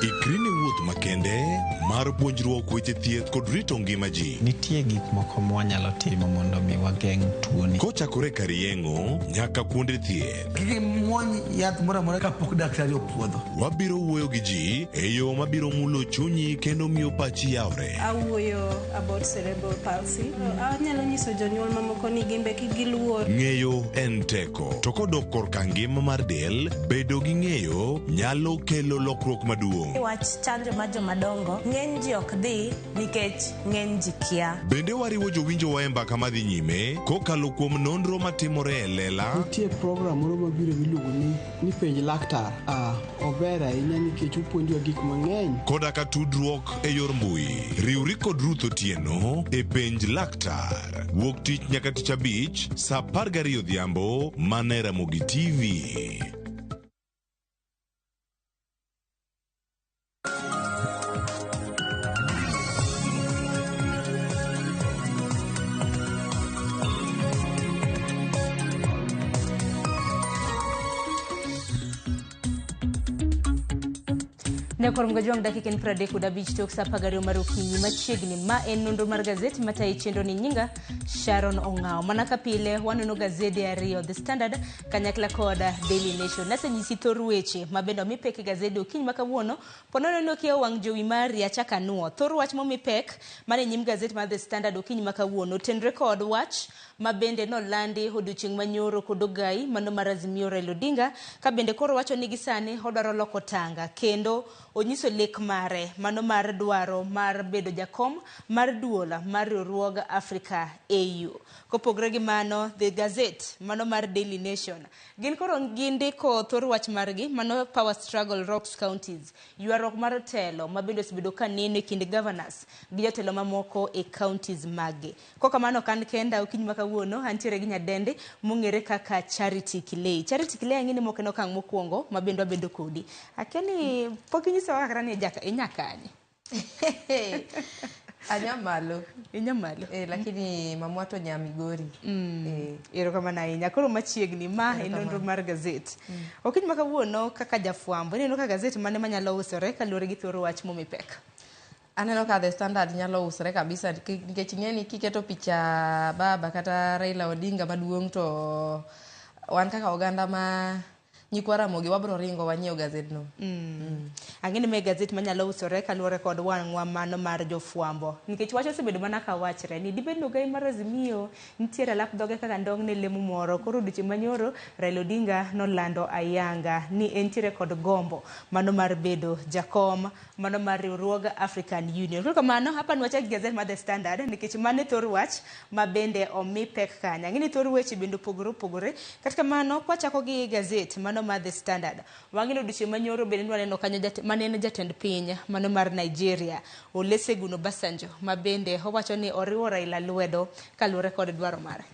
Speaker 5: Ikri ne wuoth makende mar puonjruok weche thieth kod rito ngima ji.
Speaker 28: Nitie gik moko mwanyalo timo mondo mi wageng' tuoni.
Speaker 5: Kochakore kar yeng'o nyaka kuonde thieth.
Speaker 16: Kik imuony yath moro amora kapok daktari opuodho.
Speaker 5: Wabiro wuoyo gi ji e yo mabiro mulo chunyi kendo miyo pachi yawre.
Speaker 29: Awuoyo about cerebral palsy. Anyalo nyiso jonyuol mamoko ni gin be kik giluor.
Speaker 5: Ng'eyo en teko. To kodok korka ngima mar del, bedo gi ng'eyo nyalo kelo lokruok maduong'.
Speaker 30: Wach chanjo mar jomadongo, ng'eny ji ok dhi nikech ng'eny ji kia.
Speaker 5: Bende wariwo jowinjowa e mbaka madhi nyime kokalo kuom nonro matimore e lela.
Speaker 31: Nitie program moro mabiro miluongo ni penj laktar. Ober ahinya nikech opuonjowa gik mang'eny.
Speaker 5: Koda ka tudruok e yor mbui. Riwri kod Ruth Otieno e penj laktar. Wuok tich nyaka tich abich sa 12 odhiambo mana e Ramogi TV.
Speaker 1: Nyakor Mgajwang' dakika en 35 tok sa 12 mar okinyi machiegni. Ma en nonro mar gazet matayi chenro ni nyinga Sharon Ong'awo. Mana ka pile wanono gazede ariyo, The Standard kanyakla kod Daily Nation. Nasenyisi thor weche ma bende omi pek e gazede okinyi ma kawuono. Po nono ni okiewo wang' jowi mari achak anuo. Thor wach momi pek mana e nyim gazet mar The Standard okinyi ma kawuono otenre kod wach ma bende nolandi odiochieng' manyoro kod ogai mano mar Azimio Raila Odinga ka bende koro wacho ni gisani odwaro loko tanga kendo onyiso lek mare mano mar dwaro mar bedo jakom mar duol mar riwruog Africa AU. Kopogre gi mano, The Gazette mano mar Daily Nation gin koro gindiko thor wach margi mano power struggle rocks counties, ywaruok mar telo ma bende osebedo ka neno e kind governors gi jotelo mamoko e counties maggi. Kokamano ok an kenda okinyi ma kawuono antiere gi nyadendi mong'ere kaka Charity Kilei. Charity Kilei ang'e ni mok en okang' mokwongo ma bende wabedo kodi. Akia ni pok inyisowa kata ni inya kanye?
Speaker 2: Anya malo.
Speaker 1: Inya malo.
Speaker 2: Eh, lakini mamwa to nya Migori. Eh.
Speaker 1: Erokamano ahinya. Koro machiegni ma e nonro mar gazet. Okinyi ma kawuono kaka jafwambo ineno ka gazet mane manyalo usore kaluwore gi thoro wach momi pek?
Speaker 2: Aneno ka The Standard nyalo usore kabisa nikech ing'e ni kiketo picha baba kata Raila Odinga maduong' to wan kaka oganda ma nyikwa Ramogi wabro ringo wanyiew gazedno.
Speaker 1: Ang'e ni mae gazet manyalo usore kaluwore kod wang'wa mano mar jofwambo. Nikech wach osebedo mana ka wachre ni dibed ni ogai mar Azimio nitiere alap dhoge kaka ndong' ne lemo moro. Koro odiochieng' manyoro Raila Odinga nolando ayanga ni entiere kod gombo mano mar bedo jakom mano mar riwruog African Union. Koro kamano hapa ni wachak gi gazet mar The Standard nikech mano e thor wach ma bende omi pek kanyo. Ang'e ni thor weche bende opogore opogore. Kata kamano kwachako gi gazet mano mar The Standard, wang'e ni odiochieng' manyoro bende nwaneno kanyo mane en jatend piny mano mar Nigeria Olusegun Obasanjo ma bende owacho ni oriwo Raila lwedo kaluwore kod dwaro mare.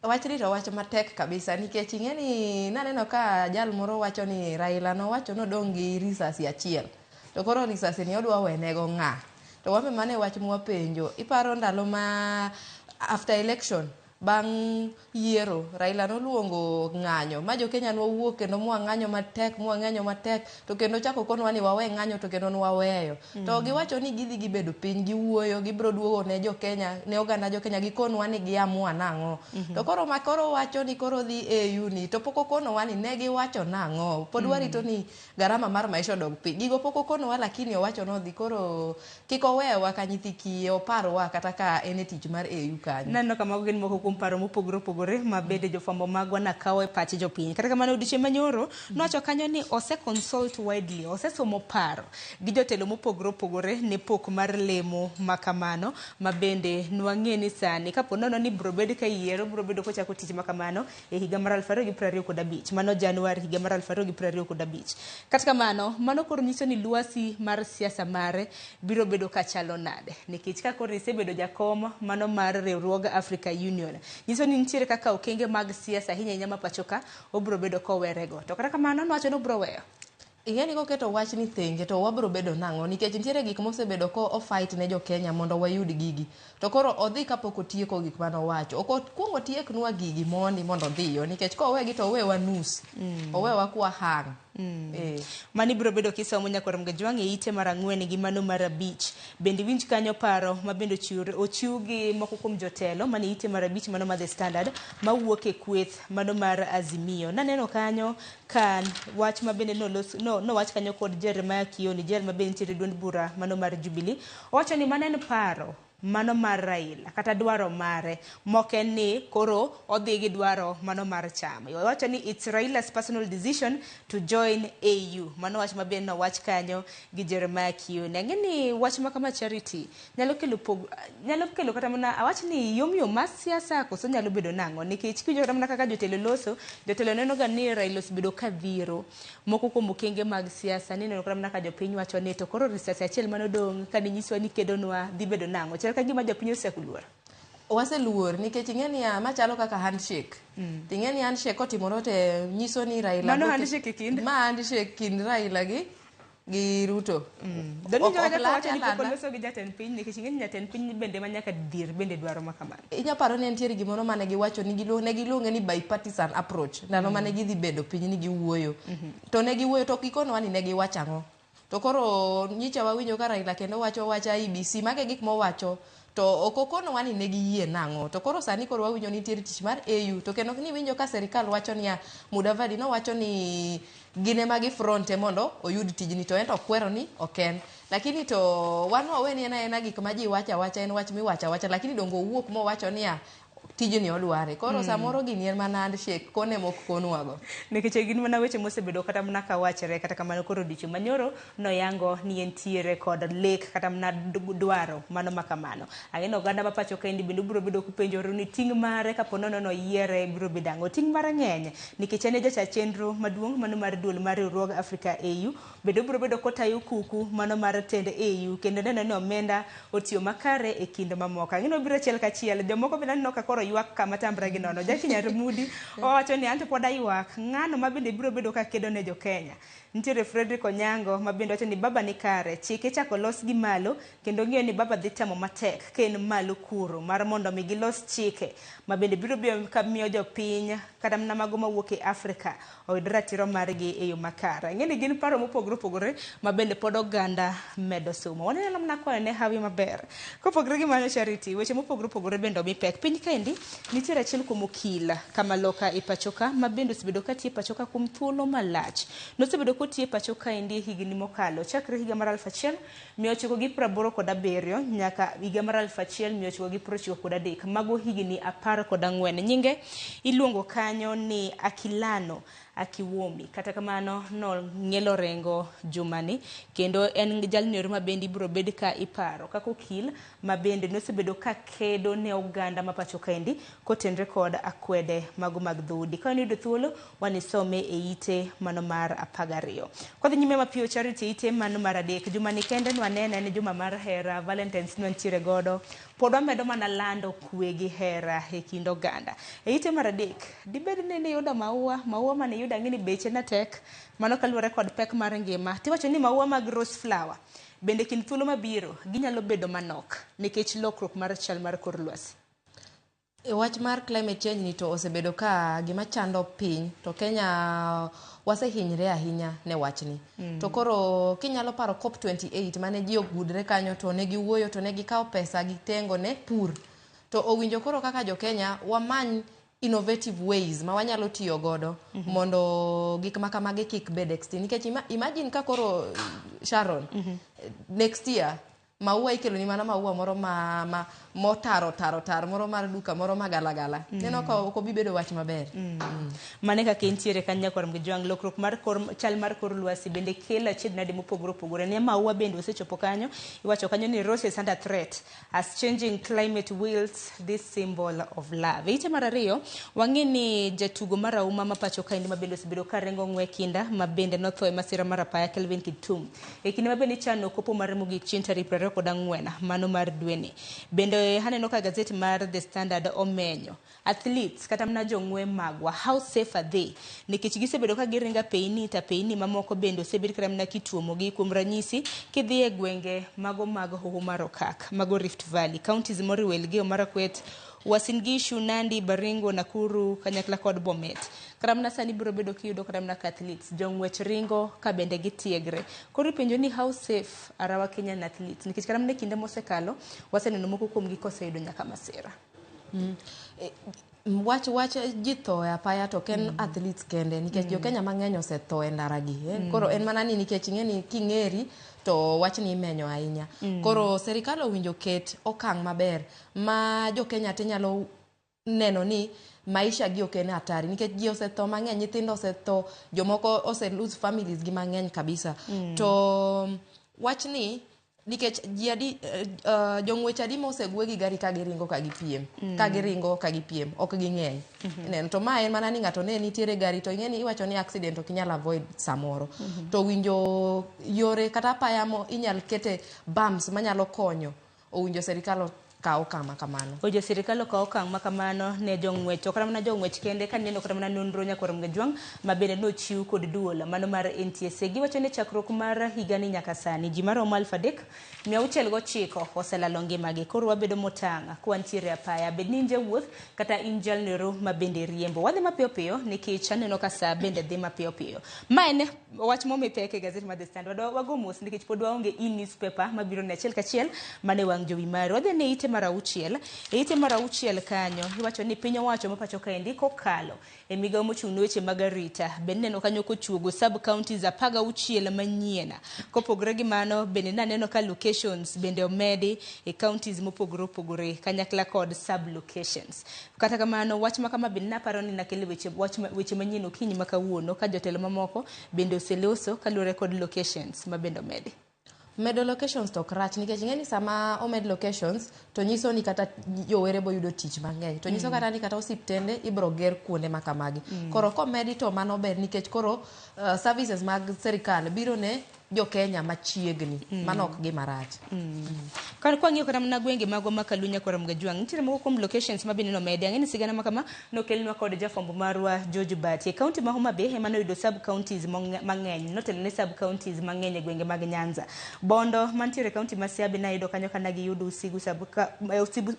Speaker 2: Wachni to wach matek kabisa nikech ing'e ni naneno ka jal moro wacho ni Raila nowacho nodong' gi risasi achiel to koro risasi ni odwa wenego ng'a? To wan be mano e wach mwapenjo. Iparo ndalo ma after election bang' yiero Raila noluongo ng'anyo ma jo Kenya nowuok kendo mwang'anyo matek mwang'anyo matek to kendo chako konwa ni wawe ng'anyo to kendo nwaweyo. To giwacho ni gidhi gibedo piny giwuoyo gibro duogo ne jo Kenya ne oganda jo Kenya gikonwa ni giamua nang'o. To koro ma koro wacho ni koro dhi AU ni to pok okonowa ni ne giwacho nang'o. Pod warito ni garama mar maisha odog piny. Gigo pok okonowa lakini owacho nodhi koro kik owewa ka nyithi kiye oparwa kata ka en e tich mar AU kanyo.
Speaker 1: Naneno ka mago gin moko kuom paro mopogore opogore ma bende jofwambo magwa nakawo e pach jopiny. Kata kamano odiochieng' manyoro nowacho kanyo ni ose consult widely, osesomo paro gi jotelo mopogore opogore ne pok mar lemo ma kamano ma bende nwang'e ni sani kapo nono ni bro bed ka yiero bro bedo kochako tich ma kamano e higa mar 2025 mano Januar higa mar 2025. Kata kamano mano koro nyiso ni lwasi mar siasa mare biro bedo kachalo nade nikech ka koro isebedo jakom mano mar riwruog Africa Union nyiso ni nitiere kaka okenge mag siasa ahinya ahinya ma pacho ka obiro bedo kowerego. To kata kamano nowacho ni obiro weyo.
Speaker 2: Ing'e ni koketo wach ni thenge to wabro bedo nang'o nikech nitiere gik mosebedo ko ofight ne jo Kenya mondo wayud gigi. To koro odhi kapok otieko gik manowacho. Ok okuong otieknwa gigi mondi mondo odhiyo nikech kowegi to owewa nus. Owewa kwa hang.
Speaker 1: Mani biro bedo kisomo nyakwar Mgajwang' e ite mar 4 gi mano mar 5. Bende iwinj kanyo paro ma bende ochiw gi moko kuom jotelo mane ite mar 5 mano mar The Standard mawuok e kweth mano mar Azimio. Naneno kanyo ka wach ma bende nowach kanyo kod Jeremiah Kioni, jal ma bende nitiere e duond bura mano mar Jubilee. Owacho ni mano en paro mano mar Raila kata dwaro mare mok en ni koro odhi gi dwaro mano mar chama. Owacho ni it's Raila's personal decision to join AU. Mano wach ma bende nowach kanyo gi Jeremiah Kioni. Ang'e ni wach ma kama Charity nyalo kelo nyalo kelo kata mana awach ni yom yom mar siasa koso nyalo bedo nang'o nikech kiwinjo kata mana kaka jotelo loso, jotelo neno ga ni Raila osebedo ka dhiro moko kuom okenge mag siasa ni neno kata mana ka jopiny wacho ni to koro risasi achiel manodong' kane nyiswa ni kedonwa dhi bedo nang'o. Chal ka gima jopiny osechako luor.
Speaker 2: Waseluor nikech ing'e niya machalo kaka handshake. Ting'e ni handshake kotimore to nyiso ni Raila
Speaker 1: Mano handshake e kind?
Speaker 2: Ma handshake kind Raila gi Ruto.
Speaker 1: Donjo kata wacho ni pok oloso gi jatend piny nikech ing'e ni jatend piny bende ma nyaka dhir bende dwaro ma kamano.
Speaker 2: Inya paro ni nitiere gimoro mane giwacho ni ne giluonge ni bipartisan approach ndalo mane gidhi bedo piny ni giwuoyo. To ne giwuoyo to gikonowa ni ne giwacho ang'o. To koro nyicha wawinjo ka Raila kendo wacho wacha IEBC mage gik mowacho to ok okonowa ni ne giyie nang'o. To koro sani koro wawinjo ni nitiere tich mar AU to kendo niwinjo ka serikal wacho niya Mudavadi nowacho ni gin ema gifronte mondo oyud tijni to en to okwero ni ok en. Lakini to wan wawe ni en aena gik ma ji wacho awacha en wach miwacho awacha lakini donge owuok mowacho niya tijni odware. Koro samoro gini en mana handshake, kone mok konwago.
Speaker 1: Nikech gin mana weche mosebedo kata mana kawachre. Kata kamano, koro odiochieng' manyoro noyango ni entiere kod lek kata mana dwaro mano ma kamano. Ang'e ni oganda ma pacho kaendi bende biro bedo kupenjore ni ting' mare kapo nono noyiere biro bedo ang'o. Ting' mare ng'eny nikech en e jacha chenro maduong' mano mar duol mar riwruog Africa AU, bende obiro bedo kotayo kuku mano mar tend AU kendo neno ni omenda otiyo makare e kind mamoko. Ang'e ni obiro achiel kachiel. Jomoko bende aneno ka koro ywak kama tamre gi nono. Jackie Nyarmudi owacho ni anto pod aywak. Ng'ano ma bende biro bedo ka kedo ne jo Kenya? Nitiere Frederick Onyango ma bende wacho ni baba ni kare, chike ichako los gi malo kendo ng'iyo ni baba dhi temo matek ka en malo kuro mar mondo mi gilos chike ma bende biro bedo ka miyo jopiny kata mana mago mawuok e Afrika oyud ratiro margi e yo makare. Ang'e ni gin paro mopogore opogore ma bende pod oganda medo somo. Waneno mana kwayo ne hawi maber. Kopogore gi mano, Charity, weche mopogore opogore bende omi pek. Piny kaendi nitiere achiel kuom okil kamaloka e pachoka ma bende osebedo katiyo e pachoka kuom thuolo malach. Nosebedo kotiyo e pacho kaendi higni mokalo chakre higa mar 1987 nyaka higa mar 1993. Mago higni 14. Nyinge iluongo kanyo ni Akilano Akiwomi. Kata kamano nong'ielo rengo jumani kendo en jalno ma bende ibiro bed ka iparo kaka okil ma bende nosebedo ka kedo ne oganda ma pacho kaendi kotenre kod akwede mago mag dhoudi. Ka wanayudo thuolo wanisome e ite mano mar 12. Kwadhi nyime mapiyo, Charity, ite mano mar 3. Jumani kende nwanene ni juma mar hera, Valentines nwantiere godo. Pod wamedo mana lando kwe gi hera e kind oganda. E ite mar 3, dibed ni niyudo maua, maua mane iyudo ang'e ni beche ne tek, mano kaluwore kod pek mar ngima. Tiwacho ni maua mag rose flower bende kind thuolo mabiro ginyalo bedo manok nikech lokruok mar chal mar kor lwasi.
Speaker 2: E wach mar climate change ni to osebedo ka gima chando piny, to Kenya wasehinyre ahinya ne wachni. To koro kinyalo paro COP28 mane ji ogudre kanyo to ne giwuoyo to ne gikawo pesa gitengo ne pur. To owinjo koro kaka jo Kenya wamany innovative ways ma wanyalo tiyo godo mondo gik ma kamagi kik bed extinct. Nikech imagine ka koro Sharon, next year maua ikelo ni mana maua moro ma motaro taro tar moro mar duka moro magalagala. Neno ka ok obi bedo wach maber.
Speaker 1: Mane kaka entiere kanyo nyakwar Mgejwang', lokruok mar kor chal mar kor lwasi bende kelo achiedh nade mopogore opogore. Ne maua bende osechopo kanyo, iwacho kanyo ni roses under threat as changing climate wields this symbol of love. E ite mar 2, wang'e ni jatugo mar auma ma pacho kaendi ma bende osebedo ka ringo ng'we kinda ma bende notho e masira mar apaya Kelvin Kiptum. E kinde ma bende ichano kopo mare mogik chieng' tarik 24 mano mar dweni. Bende aneno ka gazet mar The Standard omenyo athletes kata mana jong'we magwa, how safe are they? Nikech gisebedo ka giringo apeyni to apeyni mamoko bende osebed kata mana kituomogi. Kuom ranyisi, kidhi e gwenge mago mag Hoho mar Okak, mago Rift Valley, counties moriwo Elgeyo Marakwet, Uasin Gishu, Nandi, Baringo, Nakuru, kanyakla kod Bomet. Kata mana sani biro bedo kiyudo kata mana ka athletes jong'wech ringo ka bende gitiegre. Koro ipenjo ni how safe are our Kenyan athletes? Nikech kata mana e kinde mosekalo, waseneno moko kuomgi koseyudo nyaka masira.
Speaker 2: Wach ji tho e apaya to ok en athletes kende nikech jo Kenya mang'eny osetho e ndara gi. Koro en mana ni nikech ing'e ni king'eri to wachni imenyo ahinya. Koro serikal owinjo ket okang' maber ma jo Kenya te nyalo neno ni maisha gi ok en hatari nikech ji osetho mang'eny, nyithindo osetho, jomoko ose lose families gi mang'eny kabisa. To wachni nikech ji adi jong'wech adi mosegwe gi gari ka giringo ka gipiem, ka giringo ka gipiem, ok ging'eny. Ineno, to ma en mana ni ng'ato ne nitiere gari to ing'e ni iwacho ni accident ok inyal avoid samoro. To winjo yore kata apaya mo inyal kete bumps manyalo konyo, owinjo serikal okaw okang' ma kamano.
Speaker 1: Owinjo sirikal okaw okang' ma kamano ne jong'wech, to kata mana jong'wech kende kaneno kata mana nonro nyakwar Mgejwang' ma bende nochiw kod duol mano mar NTSA. Giwacho ni chakruok mar higani nyaka sani ji maromo 3609 oselalo ngimagi. Koro wabedo motang' kwantiere apaya, bed ni in jawuoth kata in jalnero ma bende riembo. Wadhi mapiyo piyo nikech aneno ka saa bende dhi mapiyo piyo. Ma en wach momi pek e gazet mar The Standard. Wago mos nikech pod waonge e-newspaper mabiro ne achiel kachiel mane wang' jowi mari. Wadhi ne ite ite mar 6. E ite mar 6 kanyo iwacho ni piny owacho ma pacho kaendi kokalo e migawo mochung' ne weche mag arita bende neno kanyo kochuogo sub counties 16 manyien. Kopogore gi mano bende naneno ka locations bende omedi e counties mopogore opogore kanyakla kod sub locations. Kata kamano wach ma kama bende naparo ni nakelo weche wach weche manyien okinyi ma kawuono ka jotelo mamoko bende oseloso kaluwore kod locations ma bende omedi.
Speaker 2: Medo locations to ok rach nikech ing'e ni sama omed locations to nyiso ni kata jowere boyudo tich mang'eny to nyiso kata ni kata osiptende ibro ger kuonde ma kamagi. Koro komedi to mano ber nikech koro services mag serikal biro ne jo-Kenya machiegni. Mano ok gima rach.
Speaker 1: Kar kwang'iyo kata mana gwenge magwa ma Kalunya kod Mgajwang', nitiere moko kuom locations ma bende nomedi. Ang'e ni sigana ma kama nokelnwa kod jafwambo marwa George Bati. E kaunti ma Homa Bay ema noyudo sub counties mang'eny, notelo ne sub counties mang'eny e gwenge mag Nyanza. Bondo mantiere e kaunti ma Siaya be nayudo kanyo ka nagiyudo Usigu sub,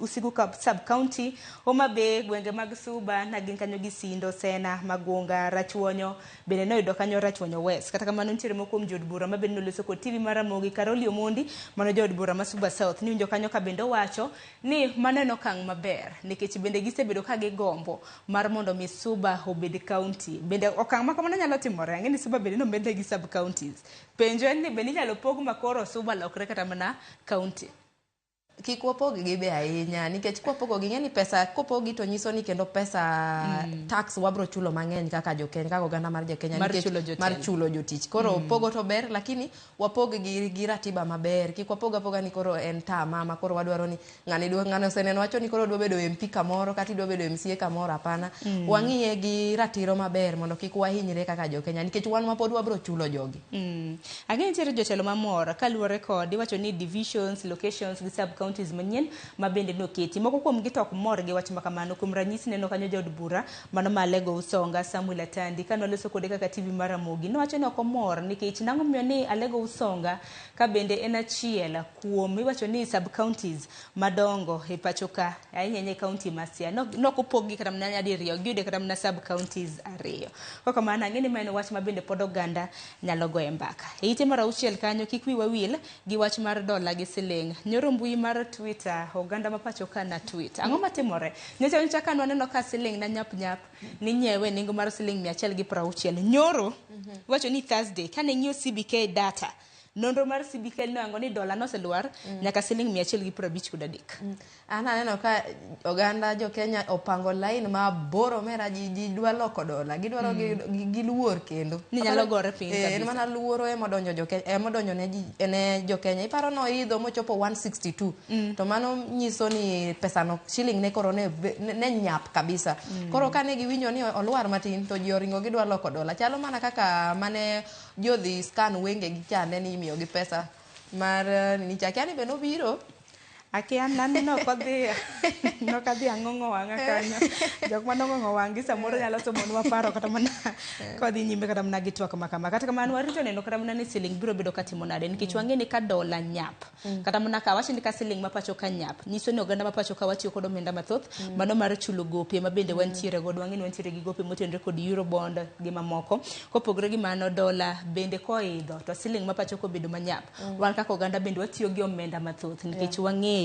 Speaker 1: Usigu sub county. Homa Bay, gwenge mag Suba nagin kanyo gi Sindo, Sena, Magunga, Rachuonyo, bende noyudo kanyo Rachuonyo West. Kata kamano nitiere moko kuom jood bura ma bende noloso kod TV mar Ramogi, Karoli Omondi, mano jaod bura ma Suba South, niwinjo kanyo ka bende owacho ni mano en okang' maber nikech bende gisebedo ka gigombo mar mondo mi Suba obed county. Bende okang' ma kamano nyalo timore, ang'e ni Suba bende nomedne gi sub counties. Penjo en ni bende inyalo pog ma koro Suba lokre kata mana county.
Speaker 2: Kik wapog gi be ahinya nikech kwapogo gi ing'e ni pesa kopogi to nyiso ni kendo pesa tax wabro chulo mang'eny kaka jo-Kenya, kaka oganda mar jo-Kenya
Speaker 1: Mar
Speaker 2: nikech
Speaker 1: chulo jotelo.
Speaker 2: mar chulo jotich. Koro pogo to ber lakini wapog gi ratiba maber. Kik wapog apoga ni koro en tama ma koro wadwaro ni ng'ani dwa ng'ani oseneno wacho ni koro odwa bedo MP kamoro kata idwa bedo MCA kamoro hapana. Wang'iye gi ratiro maber mondo kik wahinyre kaka jo-Kenya nikech wan ma pod wabro chulo jogi.
Speaker 1: Ang'e nitiere jotelo mamor kaluwore kod iwacho ni divisions, locations gi sub counties manyien ma bende noketi. Moko kuom gi to ok mor gi wach ma kamano. Kuom ranyisi neno kanyo jaod bura mano ma Alego Usonga Samuel Atandi kane waloso kode kaka TV mar Ramogi nowacho ni ok omor nikech nang'o miyo ni Alego Usonga ka bende en achiel kuom iwacho ni sub counties madongo e pacho ka ahinya ahinya e county ma Siaya. Nok opog gi kata mana nyadiriyo, giyude kata mana sub counties 2. Kok kamano ang'e ni ma en wach ma bende pod oganda nyalo goye mbaka. E ite mar 6 kanyo kik wiwa wil gi wach mar dola gi siling. Nyoro mbui mar Twitter oganda ma pacho ka na tweet. Ang'o matimore? Nyocha nyocha ka nwaneno ka siling na nyap nyap ninyiewe nengo mar siling 160. Nyoro iwacho ni Thursday kane ng'iyo CBK data nonro mar CBK noyango ni dola noselwar nyaka siling 153.
Speaker 2: An aneno ka oganda jo-Kenya opango line mabor omera ji dwa loko dola gidwaro giluor kendo
Speaker 1: Ni nyalo gore piny
Speaker 2: en
Speaker 1: kabisa.
Speaker 2: mana luoro emodonjo jo-Kenya emodonjo ne ji ne jo-Kenya iparo noidho mochopo 162 to mano nyiso ni pesano shilling ne koro ne nyap kabisa. Koro kane giwinjo ni olwar matin to ji oringo gidwa loko dola chalo mana kaka mane jodhi scan wengegi chande ni imiyogi pesa mar nini cha akia ni be nobiro.
Speaker 1: Akia nani nok odhi nokadhi ang'ong'o wang'a kanyo. Jok manong'ong'o wang'gi samoro nyalo somonwa paro kata mana kodhi nyime kata mana gi twak ma kama. Kata kamano warito neno kata mana ni siling biro bedo katimo nade nikech wang'e ni ka dola nyap kata mana ka awach ni ka siling ma pacho ka nyap nyiso ni oganda ma pacho ka watiyo kod omenda mathoth mano mar chulo gope ma bende wantiere godo. Wang'e ni wantiere gi gope motenore kod Eurobond gi mamoko. Kopogore gi mano dola bende koidho to siling ma pacho ka obedo manyap wan kaka oganda bende watiyo gi omenda mathoth nikech wang'eyo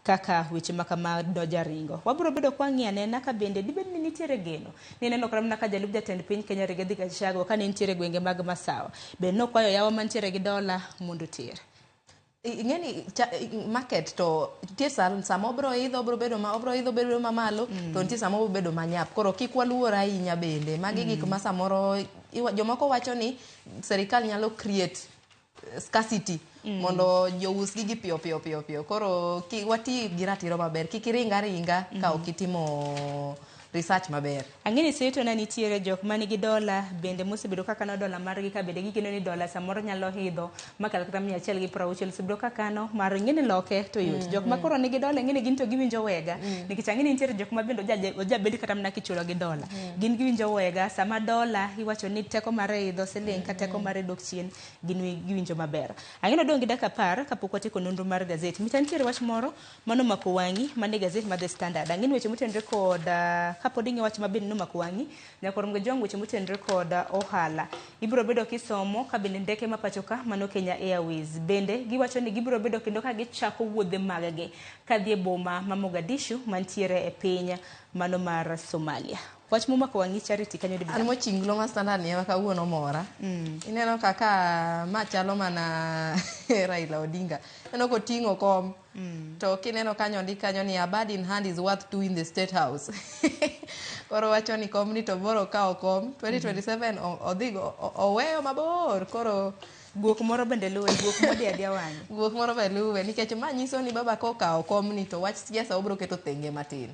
Speaker 1: kaka weche ma kama doja ringo. Wabiro bedo kwang'iyo anena ka bende dibed ni nitiere geno. Nineno kata mana ka jalup jatend piny Kenya Rigathi Gachagua kane nitiere gwenge mag Masawa bende nokwayo yawa mantiere gi dola mondo oter.
Speaker 2: Ing'e ni market to nitie sama obro idho obro bedo ma obro idho bedo mamalo to nitie sama obro bedo manyap koro kik waluor ahinya bende magi gik ma samoro jomoko wacho ni serikal nyalo create scarcity mondo jous gigi piyo piyo piyo piyo koro wati gi ratiro maber kik iring aringa ka ok itimo research maber.
Speaker 1: Ang'e ni seto na nitiere jok manigi dola bende mosebedo ka kano dola margi ka bende gigeno ni dola samoro nyalo idho makal kata 160 osebedo ka kano mar ing'e ni loke to yot. Jok ma koro nigi dola ing'e ni gin to giwinjo wega nikech ang'e ni nitiere jok ma bende ojabed kata mana kichulo gi dola. Gin giwinjo wega sama dola iwacho ni teko mare idho siling ka teko mare dok chien gin giwinjo maber. Ang'e ni wadong' gi dakika 10 kapok watieko nonro mar gazet. Mita nitiere wach moro mano mako wang'i mane gazet mar The Standard. Ang'e ni weche motenore kod Kapod ing'iyo wach mabende nomako wang'i, nyaka orom gi jwang' weche motenore kod ohala. Ibiro bedo kisomo ka bende ndeke ma pacho ka mano Kenya Airways. Bende giwacho ni gibiro bedo kendo ka gichako wuodhe maggi kadhi e boma ma Mogadishu mantiere e piny mano mar Somalia. Wach momako wang'i Charity kanyo dibed
Speaker 2: An mochinglo ma Standard ni ema kawuono mora. Ineno kaka ma chalo mana Raila Odinga. Ineno koting'o kom. To kineno kanyo ondik kanyo ni a bird in hand is worth two in the state house. Koro wacho ni kom ni to boro kawo kom 2027 odhi oweyo mabor koro
Speaker 1: guok moro bende luwe, guok modi adia wang'e.
Speaker 2: Guok moro be luwe nikech ma nyiso ni baba kokawo komni to wach siasa obiro keto thenge matin.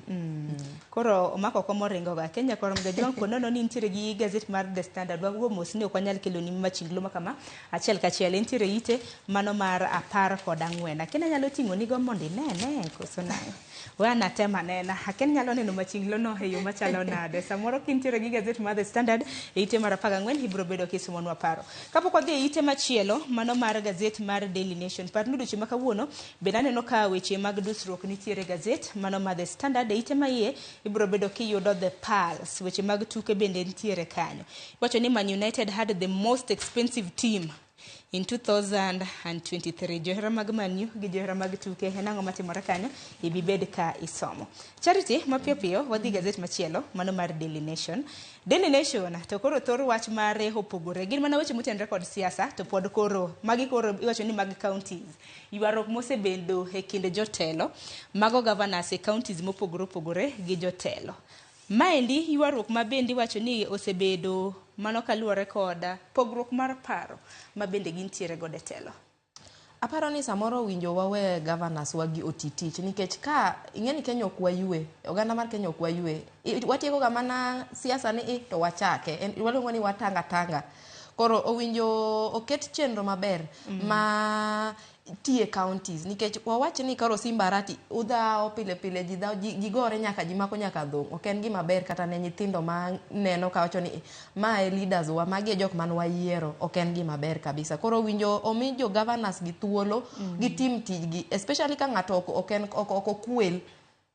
Speaker 1: Koro omako kom oringo ga. Kenya koro mgajwang' po nono ni nitiere gi gazet mar The Standard. Wago mos ni ok wanyal kelo ni machinglo ma kama achiel kachiel. Entiere ite mano mar 14. Akia nyalo ting'o nigo mondo inene koso nang'o. We anatem anena. Akia nyalo neno machinglo no e yo machalo nade. Samoro kintiere gi gazet mar The Standard e ite mar 14 ibiro bedo kisumonwa paro. Kapok wadhi e ite machielo mano mar gazet mar Daily Nation. Par ni odiochieng' ma kawuono bende aneno ka weche mag dusruok nitiere gazet mano mar The Standard e ite maiye ibiro bedo kiyudo The Pulse. Weche mag tuke bende nitiere kanyo. Iwacho ni Man United had the most expensive team in 2023. Johera mag Man U gi johera mag tuke en ang'o matimore kanyo? Ibibed ka isomo. Charity, mapiyo piyo wadhi gazet machielo mano mar Daily Nation. Daily Nation to koro thor wach mare opogore. Gin mana weche motenore kod siasa to pod koro magi koro iwacho ni mag counties. Ywaruok mosebedo e kind jotelo mago governors e counties mopogore opogore gi jotelo. Maendi ywaruok ma bende iwacho ni osebedo mano kaluwore kod pogruok mar paro ma bende gintiere godo e telo.
Speaker 2: Aparo ni samoro owinjo wawe governors wagi oti tich nikech ka ing'e ni Kenya ok wayue, oganda mar Kenya ok wayue. Watieko ga mana siasa ni i to wachake. Waluongo ni watanga tanga. Koro owinjo oket chenro maber ma tie counties nikech wawach ni koro Simba Arati udhawo pile pile ji dhawo ji gore nyaka ji mako nyaka dhong'. Ok en gima ber kata ne nyithindo ma neno kawacho ni ma e leaders wa, magi e jok man wayiero. Ok en gima ber kabisa. Koro owinjo omi jo governors gi thuolo gitim tijgi especially ka ng'ato ok okwel.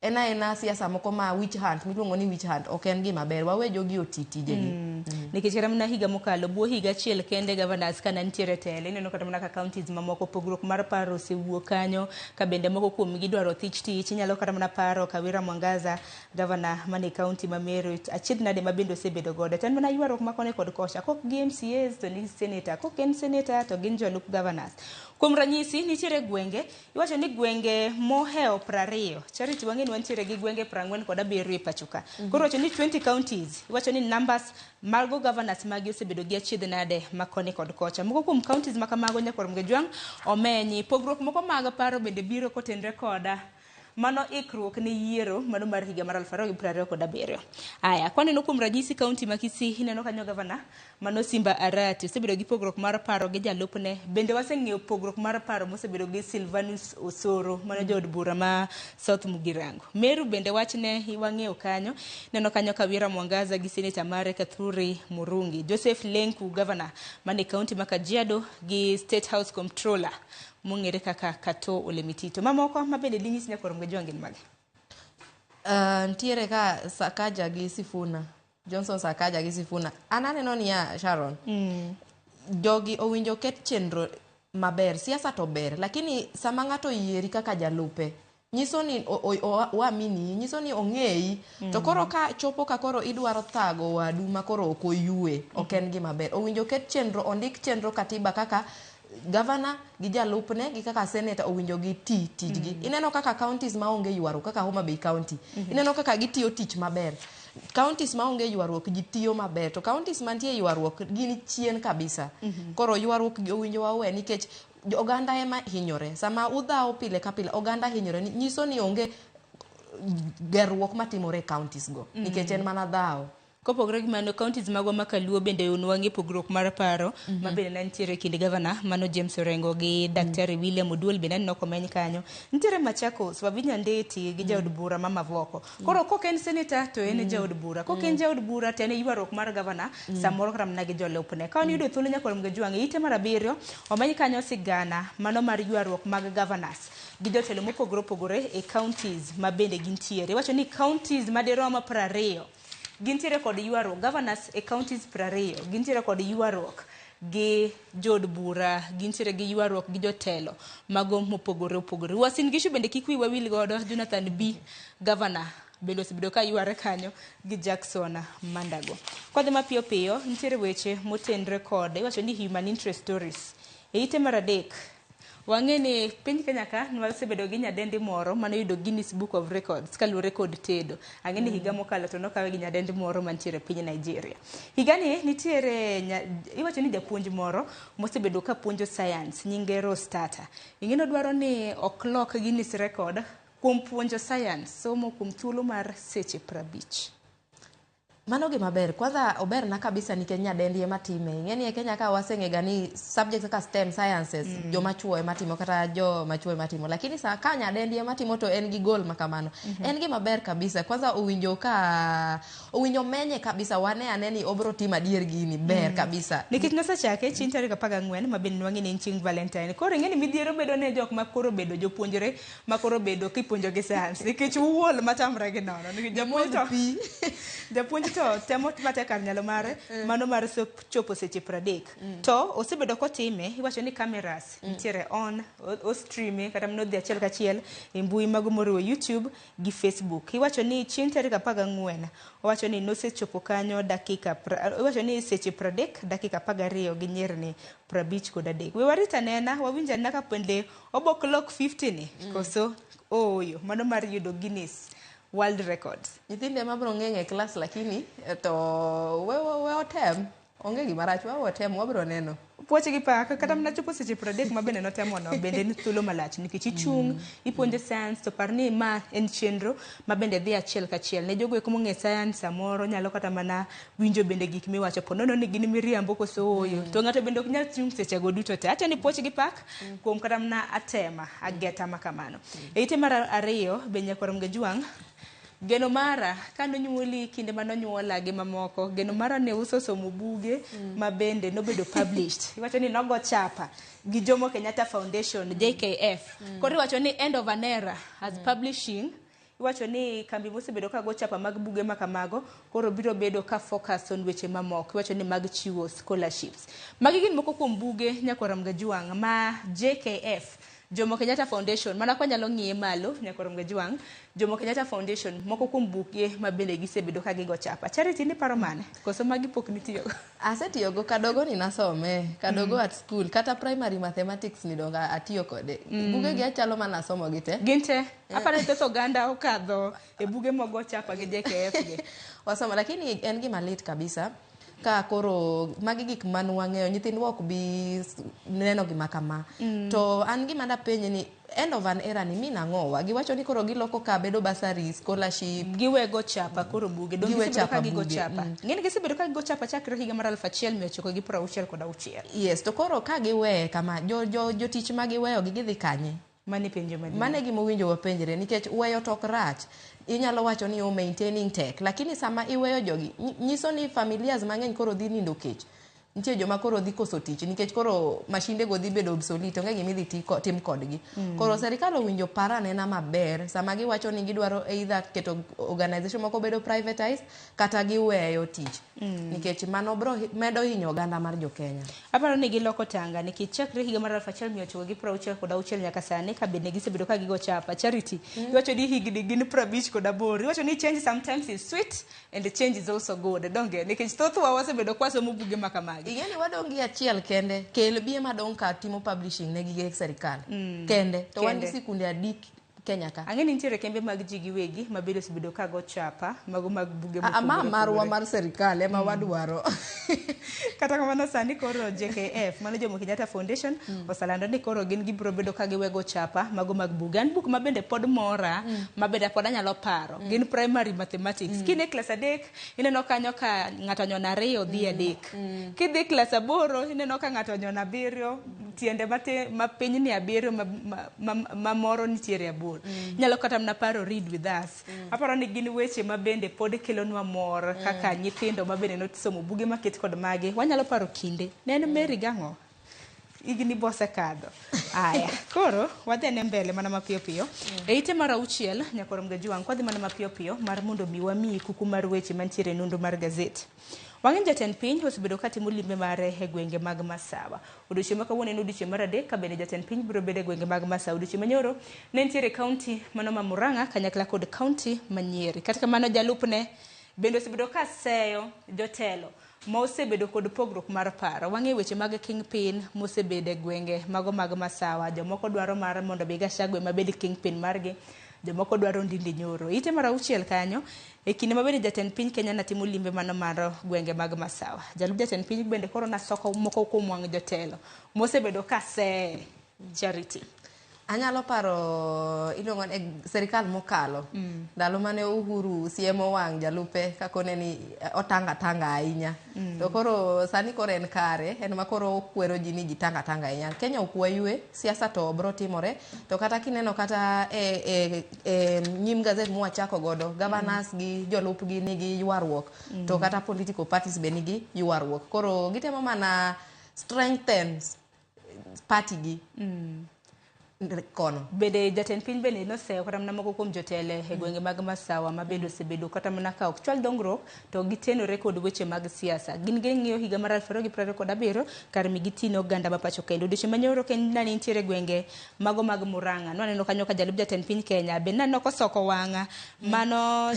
Speaker 2: En aena siasa moko ma witch hunt miluongo ni witch hunt ok en gima ber. Wawe jogi oti tijegi.
Speaker 1: Nikech kata mana higa mokalo bwo higa achiel kende governors kana nitiere telo ineno kata mana ka counties mamoko pogruok mar paro osewuok kanyo ka bende moko kuomgi dwaro thich tich inyalo kata mana paro Kawira Mwangaza governor mane county ma Meru achiedh nade ma bende osebedo godo to en mana ywaruok ma koni kod kocha kok gi MCAs to ni senator kok en senator to gin jolup governors. Kuom ranyisi nitiere gwenge iwacho ni gwenge mohewo 20 Charity wang'e ni wantiere gi gwenge 47 e pacho ka. Koro iwacho ni 20 counties iwacho ni numbers mago governors magi osebedo gi achiedh nade ma koni kod kocha. Moko kuom counties ma kamago nyakwar Mgejwang' omenyi pogruok moko mag paro bende biro kotenre koda mano ikruok ne yiero mano mar higa mar 2027. Aya, kwaneno kuom ranyisi county ma Kisii ineno kanyo governor mano Simba Arati osebedo gi pogruok mar paro gi jalupne. Bende waseng'iyo pogruok mar paro mosebedo gi Silvanus Osoro mano jaod bura ma South Mugirango. Meru bende wachne wang'eyo kanyo. Neno kanyo Kawira Mwangaza gi senator mare Kathuri Murungi. Joseph Lenku governor mane county ma Kajiado gi State House Comptroller mong'ere kaka Kato Ole Mitito. Mamoko ma bende dinyis nyakwar Mgejwang' gin mage?
Speaker 2: Ntiere ka Sakaja gi Sifuna. Johnson Sakaja gi Sifuna. An aneno niya Sharon. Jogi owinjo ket chenro maber. Siasa to ber, lakini sama ng'ato oyieri kaka jalupe nyiso ni oamini, nyiso ni ong'eyi. To koro ka chopo ka koro idwaro thago wadu ma koro ok oyue, ok en gima ber. Owinjo ket chenro, ondik chenro katiba kaka governor gi jalupne gi kaka senator owinjo gi ti tijgi. Ineno kaka counties maonge ywaruok kaka Homa Bay County. Ineno kaka gitiyo tich maber. Counties maonge ywaruok ji tiyo maber to counties mantie ywaruok gin chien kabisa. Koro ywaruok owinjo wawe nikech oganda ema hinyore. Sama udhawo pile ka pile oganda hinyore nyiso ni onge gerruok matimore e counties go nikech en mana dhawo.
Speaker 1: Kopogore gi mano, counties magwa ma Kaluo bende onwang'e pogruok mar paro ma bende ne nitiere e kind gavana mano James Orengo gi Daktari William Oduol bende aneno komeny kanyo. Nitiere Machakos, Wavinya Ndeti gi jaod bura ma Mavoko. Koro kok en senator to en jaod bura. Kok en jaod bura to en ywaruok mar gavana samoro kata mana gi jolupne. Ka wan yudo thuolo nyakwar Mgejwang' e ite mar 7 omeny kanyo sigana mano mar ywaruok mag governors. gi jotelo mopogore opogore e counties ma bende gintiere. Iwacho ni counties madirom 20 gintiere kod ywaruok, governors e counties 20 gintiere kod ywaruok gi jood bura, gintiere gi ywaruok gi jotelo mago mopogore opogore. Uasin Gishu bende kik wiwa wil godo, Jonathan B governor bende osebedo ka yware kanyo gi Jackson Mandago. Kwadhi mapiyo piyo, nitiere weche motenre kod iwacho ni human interest stories. E ite mar adek, wang'e ni piny Kenya ka wasebedo gi nyadendi moro mane oyudo Guinness Book of Records kaluwore kod tedo. Ang'e ni higa mokalo to nokawe gi nyadendi moro mantiere piny Nigeria. Higani nitiere iwacho ni japuonj moro mosebedo ka puonjo science nyinge Rose Tata. Ing'e ni odwaro ni oklok Guinness record kuom puonjo science somo kuom thuolo mar seche 50.
Speaker 2: Mano gima ber. Kwanza oberna kabisa nikech nyadendi ema time. Ing'e ni e Kenya ka waseng'e ni subjects kaka STEM sciences joma chuo ema timo kata joma chuo ema timo. Lakini sa ka nyadendi ema timo to en gi goal ma kamano. En gima ber kabisa. Kwanza owinjo ka owinjo menye kabisa wane ane ni obro timo adier gini ber kabisa.
Speaker 1: Nikech nosechake chieng' tarik 14 ma bende nwang'e ni en chieng' Valentine. Koro ing'e ni midhiero bedo ne jok ma koro bedo jopuonjre ma koro bedo kipuonjo gi science. Nikech wuol matamre gi nono. Nikech japuonj to temo matek kar nyalo mare mano mar chopo seche 30. To osebedo kotime, iwacho ni cameras nitiere on, o streame kata mana odhi achiel kachiel e mbui mago moriwo YouTube gi Facebook. Iwacho ni chieng' tarik 14, owacho ni nosechopo kanyo dakika iwacho ni seche 30 dakika 12 gi nyirni 53. We warit anena, wawinj anena ka bende obok lok 50 ni koso ooyo, mano mar yudo Guinness World Records.
Speaker 2: Nyithindo ema biro ng'eng' e klas lakini to we otem. Onge gima rach, we otem, wabiro neno.
Speaker 1: Puoch gi pak, kata mana chopo seche 30 ma bende notemo no, bende en thuolo malach nikech ichung', ipuonjo science, to par ni ma en chenro ma bende dhi achiel kachiel. Ne jogo eko mong'e science samoro nyalo kata mana winjo bende gik miwacho, po nono ni gin miriambo koso ooyo. To ng'ato bende ok nyal chung' seche go duto te. Acho ni puoch gi pak kuom kata mana atema, ageta ma kamano. E ite mar ariyo, be nyakwar Mgajwang', geno mara kanonyuoli kinde manonyuola gi mamoko, geno mara ne uso somo buge ma bende nobedo published. Iwacho ni nogo chapa gi Jomo Kenyatta Foundation, JKF. Koro iwacho ni end of an era as publishing. Iwacho ni kambi mosebedo ka go chapa mag buge ma kamago koro biro bedo ka focus on weche mamoko. Iwacho ni mag chiwo scholarships. Magi gin moko kuom buge nyakwar Mgajwang' ma JKF, Jomo Kenyatta Foundation, mana kwa nyalo ng'iye malo nyakwar Mgajwang', Jomo Kenyatta Foundation, moko kuom buge ma bende gisebedo ka gigo chapa. Charity ni paro mane? Koso magi pok nitiyogo?
Speaker 2: Asetiyogo kadogo ni nasome, kadogo at school, kata primary mathematics ni donga atiyo kode. Buge gi achalo mana somo gi te.
Speaker 1: Gin te? Aparo ni thoth oganda okadho e buge mogo chapa gi JKF gi.
Speaker 2: Wasomo, lakini en gima lit kabisa. Ka koro magi gik man wang'eyo, nyithindwa ok bi neno gima kama. To an gima dapenje ni end of an era ni min ang'owa? Giwacho ni koro giloko ka bedo bursary, scholarship.
Speaker 1: Giwego chapa koro buge. Donge
Speaker 2: Giwe
Speaker 1: gisebedo ka
Speaker 2: chapa
Speaker 1: gigo
Speaker 2: buge.
Speaker 1: chapa. Ng'eni gisebedo ka gigo chapa chakre higa mar 1966.
Speaker 2: Yes, to koro ka giweye kama, jotich ma giweyo gi gidhi kanye?
Speaker 1: Mane penjo maduong'.
Speaker 2: Mane gima owinjo wapenjre, nikech weyo to ok rach. Inyalo wacho ni o maintaining tech, lakini sama iweyo jogi, nyiso ni familias mang'eny koro dhi nindo kech. Nitie joma koro dhi koso tich nikech koro mashinde go dhi bedo obsolete, onge gima idhi tim kodgi. Koro serikal owinjo par anena maber sama giwacho ni gidwaro either keto organization moko bedo privatized kata giweyo tich. Nikech mano bro medo hinyo oganda mar jo Kenya.
Speaker 1: Aparo ni giloko tanga nikech chakre higa mar 1966 nyaka sani ka bende gisebedo ka gigo chapa. Charity, iwacho ni higni gin 58. Iwacho ni change sometimes is sweet and the change is also good. Donge nikech thothwa wasebedo kwasomo buge ma kamagi.
Speaker 2: Ing'e ni wadong' gi achiel kende, KLB ema dong' ka timo publishing ne gige serikal. Kende. To wan gi sikunde adik Kenya ka.
Speaker 1: Ang'e ni nitiere kembe mag ji giwegi ma bende osebedo ka go chapa mago mag buge
Speaker 2: Ma
Speaker 1: mopogore
Speaker 2: marwa
Speaker 1: opogore.
Speaker 2: mar serikal ema wadwaro.
Speaker 1: Kata kamano sani koro JKF, mano Jomo Kenyatta Foundation, oselando ni koro gin gibiro bedo ka giwego chapa mago mag buge. An buk ma bende pod mora, ma bende pod anyalo paro, gin primary mathematics. Kine klas 3, ineno kanyo ka ng'ato onyono 2 dhi 3. Kidhi klas 8, ineno ka ng'ato onyono 7, tiende ma piny ni 7, ma moro nitiere 8. Nyalo kata mana paro read with us. Aparo ni gin weche ma bende pod kelonwa mor kaka nyithindo ma bende nosomo buge maket kod magi. Wanyalo paro kinde. Ne en Mary gang'o? Higni bosekadho. Aya, koro wadhi ane mbele mana mapiyo piyo. E ite mar auchiel, nyakorom Gajuang', kwadhi mana mapiyo piyo mar mondo mi wamiyi kuku mar weche mantiere e nonro mar gazet. Wang'e ni jatend piny osebedo ka timo limbe mare e gwenge mag Masawa. Odiochieng' ma kawuono en odiochieng' mar adek ka bende jatend piny biro bedo e gwenge mag Masawa. Odiochieng' manyoro ne nitiere e kaunti mano ma Murang'a kanyakla kod kaunti ma Nyeri. Kata kamano jalupne bende osebedo ka seyo jotelo ma osebedo kod pogruok mar paro. Wang'eyo weche mag kingpin mosebedo e gwenge mago mag Masawa. Jomoko dwaro mar mondo mi Gachagua ema bed kingpin margi, jomoko dwaro Ndindi Nyoro. Ite mar auchiel kanyo, e kinde ma bende jatend piny Kenya natimo limbe mano mar gwenge mag Masawa. Jalup jatend piny bende koro nasoko moko kuom wang' jotelo mosebedo ka seye Charity.
Speaker 2: Anyalo paro iluongo ni serikal mokalo ndalo mane Uhuru siemo wang' jalupe kakone ni otanga tanga ahinya to koro sani koro en kare en ma koro okwero ji ni ji tanga tanga ahinya. Kenya ok wayue siasa to bro timore to kata kineno kata e, e, e nyim gazet mwachako godo governors gi jolupgi nigi ywaruok to kata political parties be nigi ywaruok koro gitemo mana strengthen party gi kono.
Speaker 1: Bende jatend piny bende noseyo kata mana moko kuom jotelo e gwenge mag Masawa ma bende osebedo kata mana ka ok chwal dongruok to gitenore kod weche mag siasa. Gin ging'iyo higa mar 2027 kar mi giti ne oganda ma pacho kendo. Odiochieng' manyoro kendo ne nitiere gwenge mago mag Murang'a. Nwaneno kanyo ka jalup jatend piny Kenya be naneno kosoko wang'a mano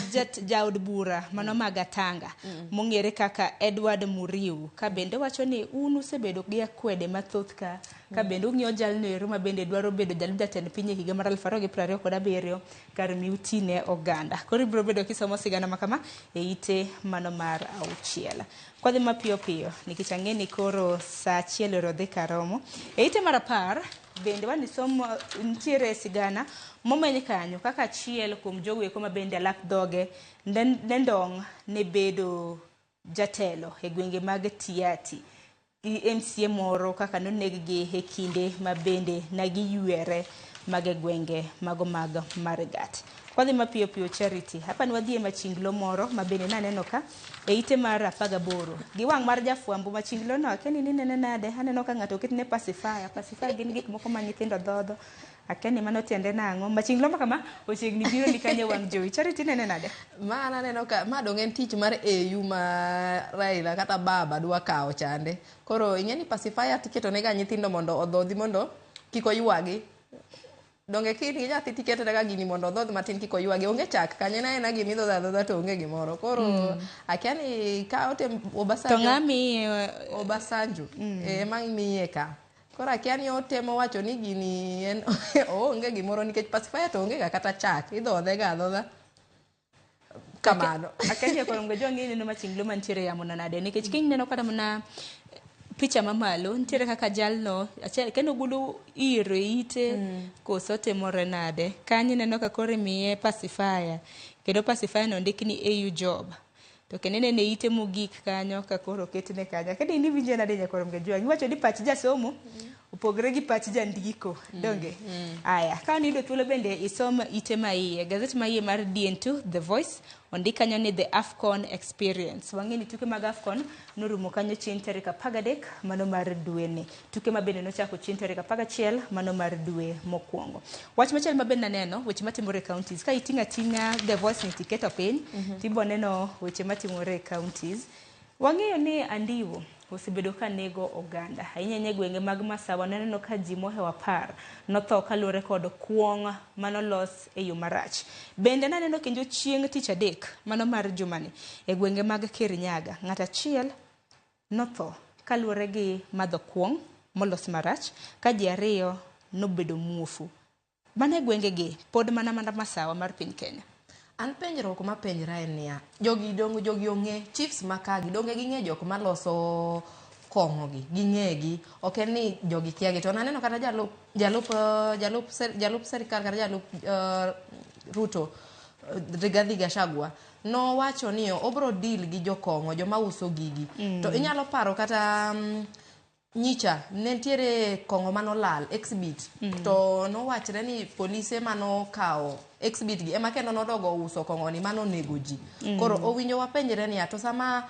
Speaker 1: jaod bura mano ma Gatanga mong'ere kaka Edward Muriu ka bende wacho ni un usebedo gi akwede mathoth ka ka bende ung'iyo jalno ero ma bende dwaro bedo jalup jatend piny e higa mar 2027 kar mi uti ne oganda. Koro ibiro bedo kisomo sigana ma kama e ite mano mar auchiel. Kwadhi mapiyo piyo nikech ang'e ni koro saa achiel ero dhi karomo. E ite mar apar bende wanisom nitiere sigana momeny kanyo kaka achiel kuom jogo eko ma bende alap dhoge ne ndong' ne bedo jatelo e gwenge mag Tiati gi MCA moro kaka noneg-gi e kinde ma bende ne giywere mag e gwenge mago mag Marigat. Kwadhi mapiyo piyo Charity, hapa ni wadhi e machinglo moro ma bende naneno ka e ite mar 18. Gi wang' mar jafwambo machinglo no akia ni ninene nade, aneno ka ng'ato oketne pacifier. Pacifier gin gik moko ma nyithindo dhodho. Akia ni mano tiende nang'o. Machinglo ma kama ochiegni biro ni kanyo e wang' jowi. Charity nene nade?
Speaker 2: Ma aneno ka ma dong' en tich mar AU ma Raila kata baba dwa kawo chande. Koro ing'e ni pacifier tiketo ne ga nyithindo mondo odhodhi mondo kik oywagi. Donge ka in gi nyathi tiketone ga gini mondo odhodh matin kik oywagi. Onge chak kanyo en aena gima idhodho adhodha to onge gimoro. Koro akia ni ka otem Obasanjo.
Speaker 1: To ng'a miye?
Speaker 2: Obasanjo ema miye ka. Koro akia ni otemo wacho ni gini en oonge gimoro nikech pacifier to onge ga kata chak. Idhodhe ga adhodha kamano.
Speaker 1: Akia ni koro ng'ejo ang'e neno machinglo mantiere yamo no nade nikech kiny neno kata mana picha mamalo nitiere kaka jalno achiel kendo ogolo iro e ite koso timore nade kanyo ineno ka koro imiye pacifier kendo pacifier no ondik ni AU job to kendo ineno e ite mogik kanyo ka koro oketne kanyo akia ni iwinje nade nyakoro Mgajwang' iwacho ni pach jasomo opogore gi pach jandiko donge aya ka niyudo thuolo bende isom ite maiye gazet maiye mar DN2 The Voice ondik kanyo ni The AFCON Experience wang'e ni tuke mag AFCON norumo kanyo chieng' tarik 13 mano mar dweni tuke ma bende nochako chieng' tarik 11 mano mar dwe mokwongo wach machielo ma bende naneno weche matimore e counties ka iting'o ating'a The Voice ni tiketo piny tibo neno weche matimore e counties wang'eyo ni andiwo osebedo ka nego oganda ahinya ahinya e gwenge mag Masawa naneno ka ji mohewo 10 notho kaluwore kod kuong' manolos e yo marach bende naneno kendo chieng' tich adek mano mar jumani e gwenge mag Kirinyaga ng'at achiel notho kaluwore gi madho kuong' molos marach ka ji ariyo nobedo muofu mano e gwengegi pod mana mana Masawa mar piny Kenya.
Speaker 2: An penjruok mapenjra en niya, jogi dong jogi ong'e chiefs makagi donge ging'e jok maloso kong'o gi ging'egi ok en ni jogi kia gi to naneno kata jalup jalup jalup jalup serikal kata jalup Ruto Rigathi Gachagua nowacho ni obro deal gi jokong'o joma uso gigi to inyalo paro kata nyicha ne nitiere kong'o manolal exhibit to nowachre ni polise manokawo exhibit gi ema kendo nodogo uso kong'o ni manonego ji koro owinjo wapenjre niya to sama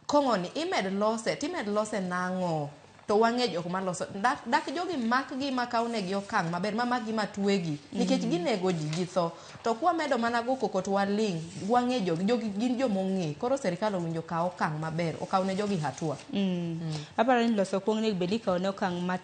Speaker 2: kong'o ni imed lose timed lose nang'o To wang'e jok maloso dak, dak jogi makgi ma kawnegi okang' maber ma makgi ma twegi nikech ginego ji ji tho. To kwamedo mana go koko to waling', wang'e jogi, jogi gin jomong'e. Koro sirikal owinjo okaw okang' maber, okaw ne jogi hatua.
Speaker 1: Aparo ni loso kuong' onego bed ni ikawo ne okang' ma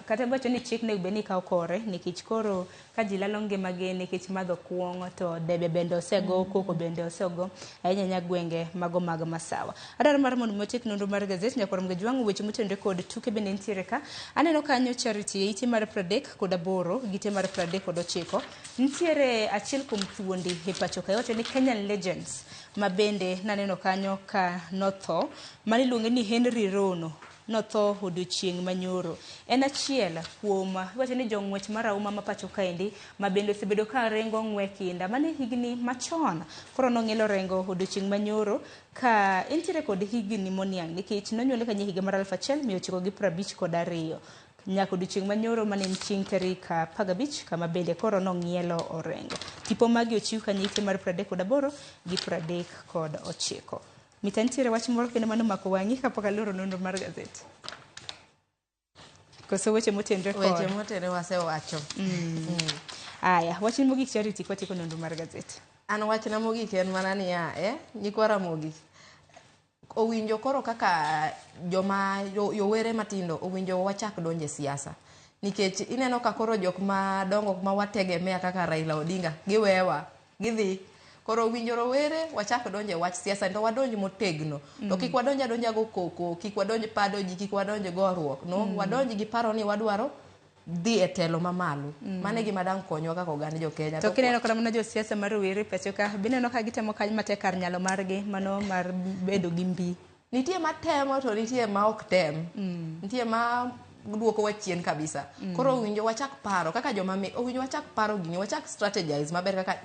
Speaker 1: kata wacho ni chik onego bed ni ikawo kore nikech koro ka ji lalo ngimagi nikech madho kuong' to debe bende osego, koko bende osego ahinya ahinya gwenge mago mag Masawa. Adwaro mar mondo mi watiek nonro mar gazet nyaka warom Gajwang' weche motenore kod tuke bende nitiere ka. Aneno kanyo Charity e ite mar 38 gi ite mar 39 nitiere achiel kuom thuondi e pacho ka iwacho ni Kenyan Legends ma bende naneno kanyo ka notho mane iluonge ni Henry Rono notho odiochieng' manyoro. En achiel kuom iwacho ni jong'wech marahuma ma pacho kaendi ma bende osebedo ka ringo ng'we kinda mane higni machon. Koro nong'ilo ringo odiochieng' manyoro ka entiere kod higni moniang' nikech nonyuole kanye higa mar 1952 nyaka odiochieng' manyoro mane en chieng' tarik 15 kama bende koro nong'ielo orengo. Tipo magi ochiw kanyo ite mar 38 gi 39. Mita nitiere wach moro kendo mano mako wang'i kapok aloro nonro mar gazet. Koso weche motenre kod.
Speaker 2: Weche motenre wasewacho.
Speaker 1: Aya, wachni mogik Charity kwatieko nonro mar gazet.
Speaker 2: An wachna mogik en mana niya, nyikwa Ramogi, owinjo koro kaka joma yowere matindo owinjo wachak donjo e siasa. Nikech ineno ka koro jok madongo ma wategemea kaka Raila Odinga giwewa, gidhi. Koro owinjo rowere wachak donjo e wach siasa to wadonj motegno. To kik wadonj adonja go koko, kik wadonj pado ji, kik wadonj goruok. No, wadonj gi paro ni wadwaro dhi e telo mamalo. Mano e gima dang' konywa kaka oganda jo Kenya.
Speaker 1: To kineno kata mana josiasa mar rowere pacho ka, bineno ka gitemo kanyo matek kar nyalo margi, mano mar bedo gi mbi.
Speaker 2: Nitie matemo to nitie ma ok tem. Nitie ma duokowa chien kabisa. Koro owinjo wachak paro kaka joma owinjo wachak paro gini, wachak strategize maber kaka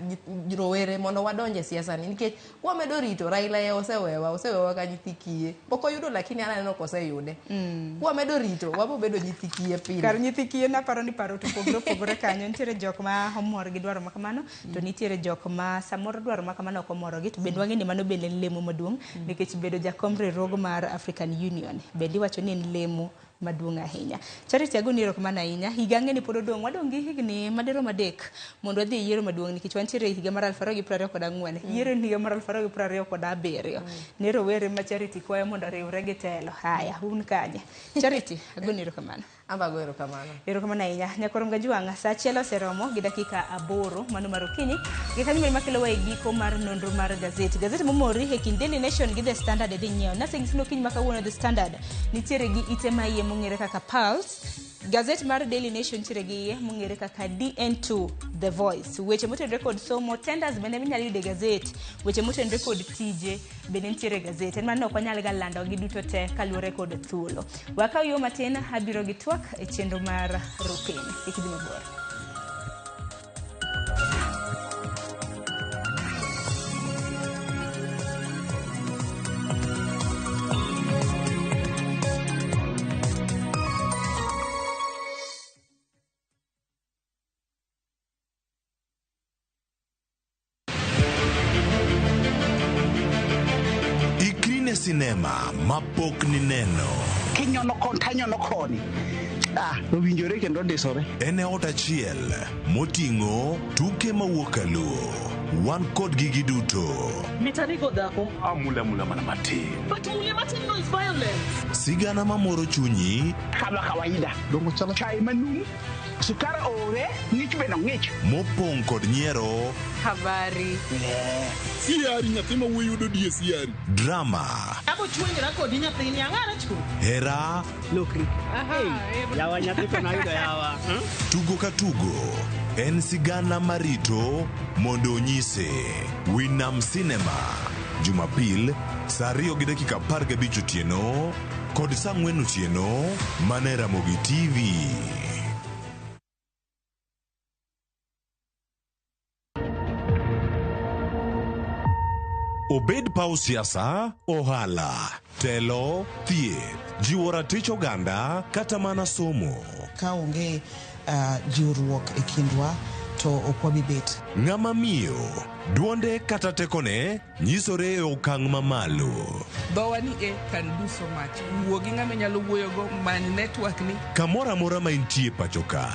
Speaker 2: rowere mondo wadonj e siasa ni nikech wamedo rito Raila e osewewa, osewewa ka nyithi kiye. Pok oyudo lakini an aneno koseyude. Wamedo rito, wabo bedo nyithi kiye pile.
Speaker 1: Kar nyithi kiye naparo ni paro to opogore opogore kanyo. Nitiere jok ma omor gi dwaro ma kamano, to nitiere jok ma samoro dwaro ma kamano ok omorogi, to bende wang'e ni mano bende en lemo maduong' nikech bedo jakom riwruogo mar African Union bende iwacho ni en lemo maduong' ahinya. Charity agoni erokamano ahinya. Higa ang'e ni pod odong', wadong' gi higni madirom 3 mondo wadhi e yiero maduong' nikech wantiere e higa mar 2024. Yiero en higa mar 2027. Ne rowere ma Charity kwayo mondo oriwre gi telo. Haya, un kanye? Charity, agoni erokamano.
Speaker 2: Amba ago erokamano.
Speaker 1: Erokamano ahinya. Nyakorom Gajwang', sa 1 oseromo gi dakika 8 mano mar okinyi. Gi kanyo ema kelowa e giko mar nonro mar gazet. Gazet momori e kind Daily Nation gi The Standard idhi nyiewo. Naseng'isi ni okinyi ma kawuono The Standard nitiere gi ite ma iye mong'ere kaka Pulse. Gazet mar Daily Nation nitiere gi iye mong'ere kaka DN2 The Voice. Weche motenore kod somo, tenders bende minyalo yudo e gazet. Weche motenore kod tije bende nitiere e gazet. En mana ok wanyal ga lando gi duto te kaluwore kod thuolo. Wakaw yo matin, abiro gi twak e chenro mar Rupin. Kik idhi mabor.
Speaker 5: Ikri ne sinema mapok nineno.
Speaker 3: Kinyono kon tanyono koni. Owinjore kendo ondisore.
Speaker 5: En e ot achiel moting'o tuke mawuok kaluo. Wan kodgi giduto.
Speaker 4: Mitanigo dhako.
Speaker 5: Amula mula mana matin.
Speaker 4: But mule matin no is violence.
Speaker 5: Sigana mamoro chunyi.
Speaker 3: Kama kawaida. Dongo chalo. Chai manumu. Sukar ore, ng'ich bende ong'ich.
Speaker 5: Mopong' kod nyiero.
Speaker 4: Habari.
Speaker 11: Siari nyathi ma wuoyi yudo die siari.
Speaker 5: Drama.
Speaker 4: Abo chwenyra kodi nyathini, ang'ara chwo.
Speaker 5: Hera.
Speaker 27: Lokri. Yawa nyathi to nayudo yawa.
Speaker 5: Tugo ka tugo en sigana marito mondo onyise. Winam Cinema. Jumapil saa 2:15 otieno kod saa 4 otieno mana e Ramogi TV. Obed paw siasa, ohala, telo, thieth, jiwo ratich oganda kata mana somo.
Speaker 12: Ka onge jiwruok e kindwa, to ok wabi bet.
Speaker 5: Ng'ama miyo, duonde kata tekone nyisore e okang' mamalo.
Speaker 13: Dhowa ni e can do so much. Wuo gi ng'ama inyalo wuoyogo, many network ni.
Speaker 5: Kamoro amora ma intie pacho ka,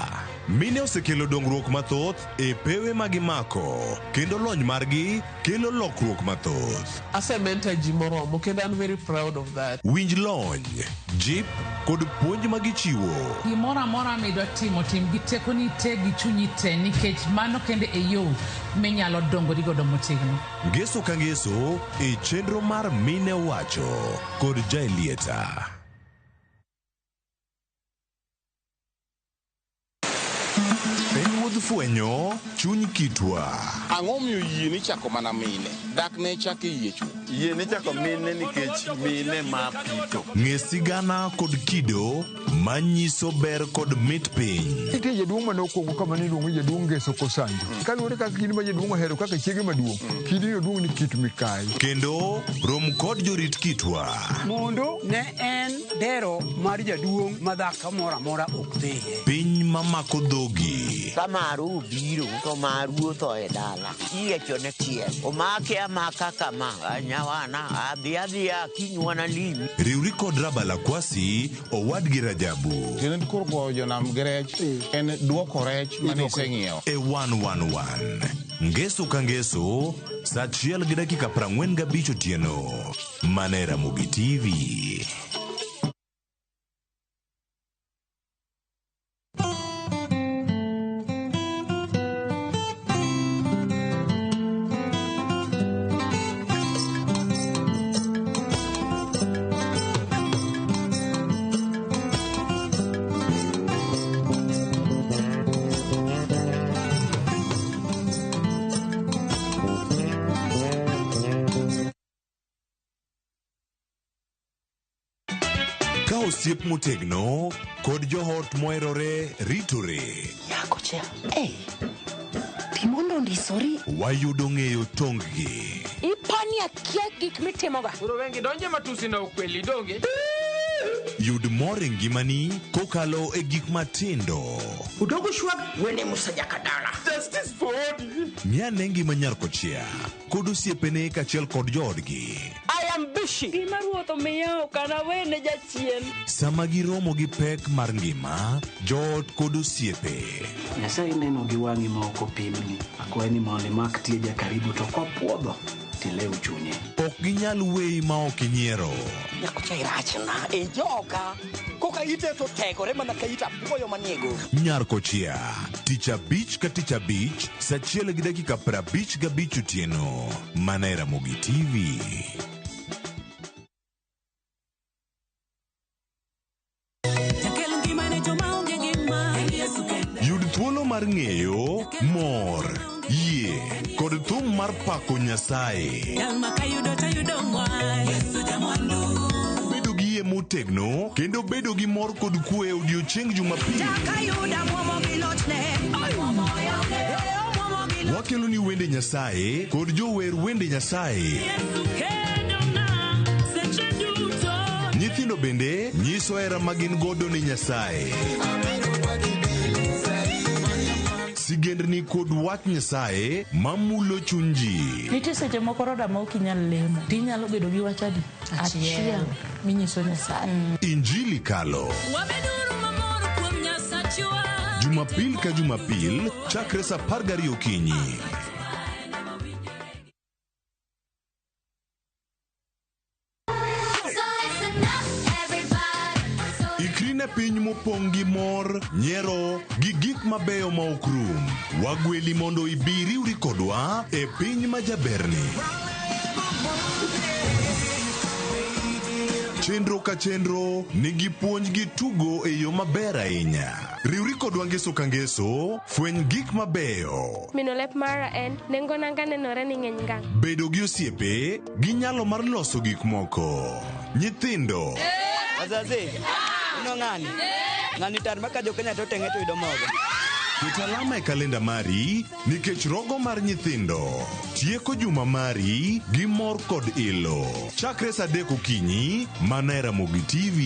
Speaker 5: mine osekelo dongruok mathoth e pewe ma gimako kendo lony margi kelo lokruok mathoth.
Speaker 13: Asementor ji moromo kendo an very proud of that.
Speaker 5: Winj lony, jip kod puonj ma gichiwo.
Speaker 14: Gimoro amora midwa timo, tim gi tekoni te gi chunyi te nikech mano kende e yo minyalo dongori godo motegno.
Speaker 5: Ngeso ka ngeso e chenro mar Mine Wacho kod Jaelieta. En wuodh fwenyo chuny kitwa.
Speaker 11: Ang'o miyo yie ni chako mana mine? Dak ne chak e yie chwo.
Speaker 15: Yie ni chako mine nikech mine ma pito.
Speaker 5: Ng'e sigana kod kido manyiso ber kod mit piny.
Speaker 17: Nitie jaduong' mane okwongo kama ne iluongo ni jaduong' Ngeso Kosanjo. Kaluwore kaka kidi ma jaduong' ohero kaka chiege maduong', kidino duong' ni Kit Mikayi.
Speaker 5: Kendo rom kod jorit kitwa.
Speaker 18: Mondo ne en dero mar jaduong' ma dhako moro amora ok dhiye.
Speaker 5: Piny mamako dhogi.
Speaker 20: Ka maru obiro to maru otho e dala. Iyiecho ne tiel. Omake amaka kama. Nyawana adhi adhiya kinywana limi.
Speaker 5: Riwri kod Rabala Kwasi owadgi Rajabu.
Speaker 11: Tiende koro goyo jonam gi rech en duoko rech mane iseng'iewo.
Speaker 5: E 111. Ngeso ka ngeso, saa achiel gi dakika 45 otieno. Mana e Ramogi TV. Ka osiep motegno kod joot moherore ritore.
Speaker 19: Nyako cha, hey, pi mondo ondisori.
Speaker 5: Wayudo ng'eyo tong-gi.
Speaker 19: Ipani akia gik mitimoga.
Speaker 13: Koro wengi donje matusi na ukweli donge.
Speaker 5: Yud mor e ngimani kokalo e gik matindo.
Speaker 3: Udogo shwag wene Musa Jakadala.
Speaker 11: Justice for Odi.
Speaker 5: Ng'i ane ngima nyar kochia kod osiepene kaachiel kod joodgi.
Speaker 19: I am busy.
Speaker 21: Gima ruoth omiya ok anawene jachien.
Speaker 5: Sama giromo gi pek mar ngima, joot kod osiepe.
Speaker 22: Nyasaye neno gi wang'i ma ok opimni. Akwayi ni mondo imak tie jakaribu to kopuodho tilew chunye.
Speaker 5: Ok ginyal weyi ma ok inyiero.
Speaker 3: Nyako cha irachna e joka. Koka ite to tegore mana ka it apuoyo manie go.
Speaker 5: Nyar kochia, tich abich ka tich abich, saa achiel gi dakika 55 otieno. Mana e Ramogi TV. Yud thuolo mar ng'eyo, mor, yie kod thum mar pako Nyasaye. Bedo gi yie motegno kendo bedo gi mor kod kwe e odiochieng' Jumapil. Wakelo ni wende Nyasaye kod jower wende Nyasaye. Nyithindo bende nyiso hera ma gin godo ne Nyasaye. Sigendni kod wach Nyasaye mamulo chuny ji.
Speaker 23: Nitie seche moko roda ma ok inyal lemo tinyalo bedo gi wach adi achiel minyiso Nyasaye.
Speaker 5: Injili kalo. Jumapil ka Jumapil chakre saa 12 okinyi. Ikri ne piny mopong' gi mor, nyiero, gi gik mabeyo ma ok rum. Wagweli mondo ibi riwri kodwa e piny ma jaberni. Chenro ka chenro nigi puonj gi tugo e yo maber ahinya. Riwri kodwa ngeso ka ngeso, fweny gik mabeyo.
Speaker 10: Mino lep mara en nengo nanga nenore ni ng'eny ngang'.
Speaker 5: Bedo gi osiepe gi nyalo mar loso gik moko. Nyithindo.
Speaker 27: Wazazi, ino ng'ani? Ng'ani tar ma ka jo Kenya to teng'e to yudo mogo.
Speaker 5: Ket alama e kalenda mari nikech rogo mar nyithindo tieko juma mari gi mor kod ilo. Chakre saa 3 okinyi mana e Ramogi TV.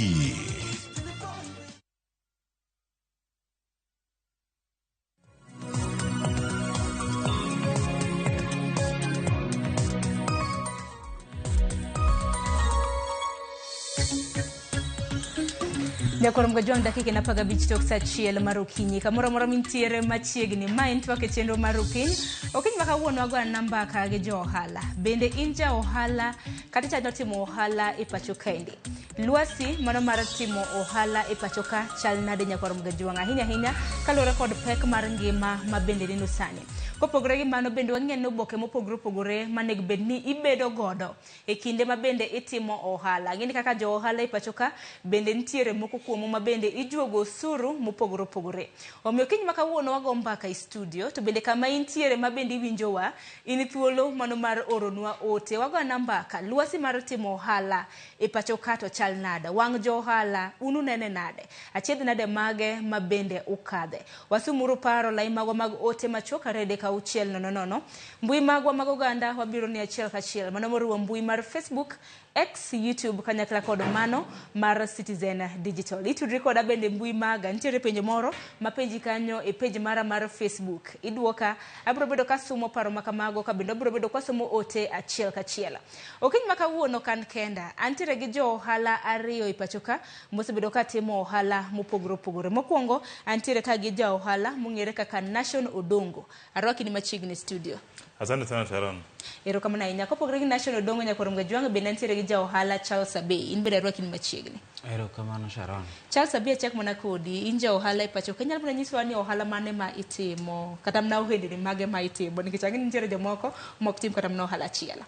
Speaker 1: Nyakorom Gajwang' dakika en 15 tok saa 1 mar okinyi. Kamoro amora mintiere machiegni, ma en twak e chenro mar okinyi. Okinyi ma kawuono wago anena mbaka gi jo ohala. Bende in ja ohala kata ichano timo ohala e pacho kaendi? Lwasi mano mar timo ohala e pacho ka chal nade Nyakorom Gajwang'? Ahinya ahinya kaluwore kod pek mar ngima ma bende neno sani. Kopogore gi mano bende wang'eyo ni oboke mopogore opogore manego bed ni ibedo godo e kinde ma bende itimo ohala. Ang'e ni kaka jo ohala e pacho ka bende nitiere moko kuomu ma bende ijuogo osuru mopogore opogore. Omiyo kiny ma kawuono wago mbaka e studio to bende kama intiere ma bende iwinjowa in thuolo mano mar oronwa ote. Wago ana mbaka lwasi mar timo ohala e pacho ka to chal nade? Wang' jo ohala un unene nade? Achiedh nade mage ma bende ukadhe? Wasumuru paro lai magwa mag ote machuok 2 3 6 0 0. Mbui magwa mag oganda wabiro ni achiel kachiel. Mano moriwo mbui mar Facebook, X, YouTube kanyakla kod mano mar Citizen Digital. Itudri koda bende mbui maga. Nitiere penjo moro mapenji kanyo e page mara mar Facebook. Iduoka, abiro bedo kasumo paro makamago ka bende abiro bedo kwasomo ote achiel kachiel. Okinyi ma kawuono kan kenda, antiere gi jo ohala ariyo e pacho ka mosebedo ka timo ohala mopogore opogore. Mokwongo, antiere ka gi ja ohala mong'ere kaka Nation Odongo. Arwaki ni machiegni studio.
Speaker 6: Asante sana Sharon.
Speaker 1: Erokamano ahinya. Kopogore gi Nation Odongo Nyakorom Gajwang' bende antiere gi ja ohala Charles Abey. In bende arwaki ni machiegni.
Speaker 7: Erokamano Sharon.
Speaker 1: Charles Abey achak mana kodi. In ja ohala e pacho ka. Inyalo mana nyisowa ni ohala mane ma itimo kata mana ohendni mage ma itimo nikech ang'e ni nitiere jomoko mok tim kata mana ohala achiel.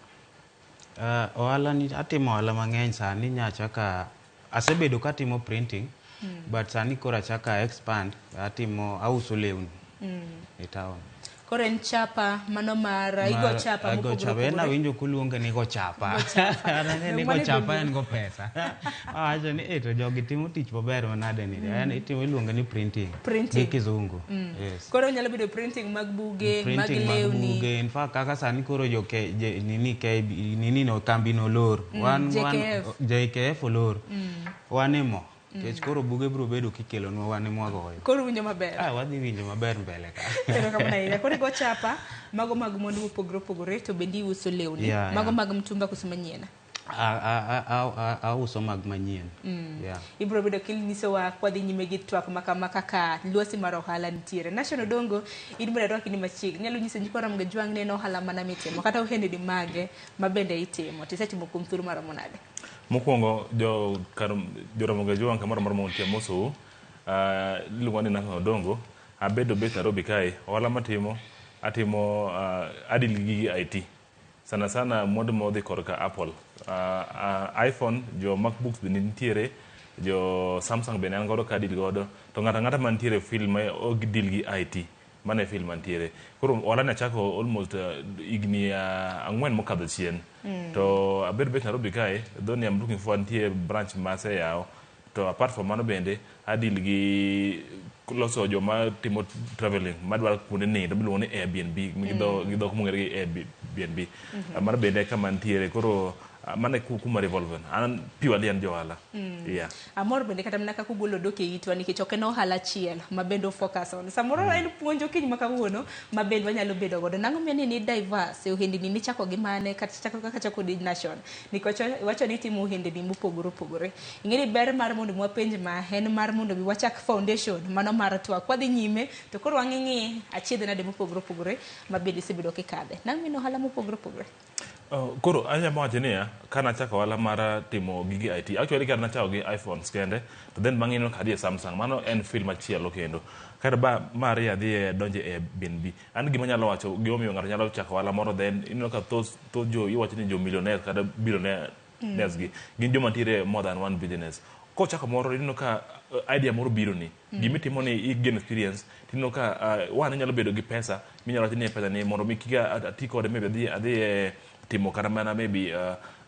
Speaker 7: Ohala ni atimo ohala mang'eny sani nyachaka asebedo katimo printing but sani koro achaka expand atimo auso lewni e town.
Speaker 1: Koro en chapa mano mar igo chapa
Speaker 7: mopogore opogore. En awinjo kuluonge ni go chapa. Anene ni go chapa en go pesa. Awacho ni eh to jogi timo tich maber manade ni. En itimo iluonge ni printing.
Speaker 1: Printing.
Speaker 7: Gi kizungu. Yes.
Speaker 1: Koro nyalo bedo printing mag buge, mag
Speaker 7: Printing mag
Speaker 1: lewni.
Speaker 7: buge. In fact kaka sani koro jo ke, je, nini ke, nini no kambi no olor. Wan
Speaker 1: JKF.
Speaker 7: JKF olor. Wan e mo. Nikech koro buge biro bedo kikelonwa wan ema wagoyo.
Speaker 1: Koro winjo maber.
Speaker 7: Ah, wadhi winjo maber mbele ka.
Speaker 1: Erokamano ahinya. Koro igo chapa mago mag mwandu mopogore opogore to bende iuso lewni.
Speaker 7: Yeah,
Speaker 1: Mago
Speaker 7: yeah.
Speaker 1: mag mtumba koso manyien?
Speaker 7: Auso mag manyien. Yeah.
Speaker 1: Ibiro bedo kinyisowa kwadhi nyime gi twak makama kaka lwasi mar ohala nitiere. Nation Odongo, in bende arwaki ni machiegni. Inyalo nyiso nyikwa Ramogi Ajwang' ni en ohala mana mitimo kata ohendni mage ma bende itimo. To isetimo kuom thuolo maromo nade?
Speaker 6: Mokwongo jo kar jo Ramogi Ajwang' kamoro amora ma untie amosou. Iluonga ni Nathan Odongo. Abedo based Nairobi kae. Ohala matimo atimo adeal gi gige IT. Sana sana mwandu modhi korka Apple. iPhone, jo MacBooks bende nitiere, jo Samsung bende an godo ka adeal godo. To ng'ato ang'ata mantiere e field ma og deal gi IT. Mano e field mantiere. Koro ohala ni achako almost higni 4 mokadho chien. To abedo based Nairobi kae, though ni I'm looking forward nitie branch ma aseyawo. To apart from mano bende, adeal gi loso joma timo traveling madwaro kuonde nindo miluongo ni Airbnb gi dhok mong'ere gi Airbnb. Mano bende kama nitiere. Koro mano e kuma revolve. An purely an jo ohala. Yeah.
Speaker 1: Amor bende kata mana kaka ugolo odok e itwa nikech ok en ohala achiel ma bende focus on. Samoro en puonj okinyi ma kawuono ma bende wanyalo bedo godo. Nang'o miyo ni diverse e ohendni michako gi mane kata chako kaka chako di Nation. Nikech iwacho ni itimo ohendni mopogore opogore. Ing'e ni ber mar mondo mi wapenj ma en mar mondo mi wachak foundation mano mar twak. Kwadhi nyime to koro wang'i achiedh nade mopogore opogore ma bende isebedo kikadhe. Nang'o miyo ohala mopogore opogore?
Speaker 6: Koro anyalo wacho niya, kana achako ohala mar timo gige IT, actually kar nachako gi iPhones kende, to then bang'e ineno ka adhi e Samsung, mano en field machielo kendo. Kaeto ba mar ariyo adhi e donjo e Airbnb. An gima anyalo wacho gimomiyo ng'ato nyalo chako ohala moro then ineno ka thoth jo iwacho ni jo millionaires kata billionaires gi gin joma nitiere more than one business. Kochako moro ineno ka idea moro biro ni. Gima itimo ni i gain experience tineno ka one inyalo bedo gi pesa minyalo wacho ni pesa ni mondo mi kik ati kode maybe adhi e timo kata mana maybe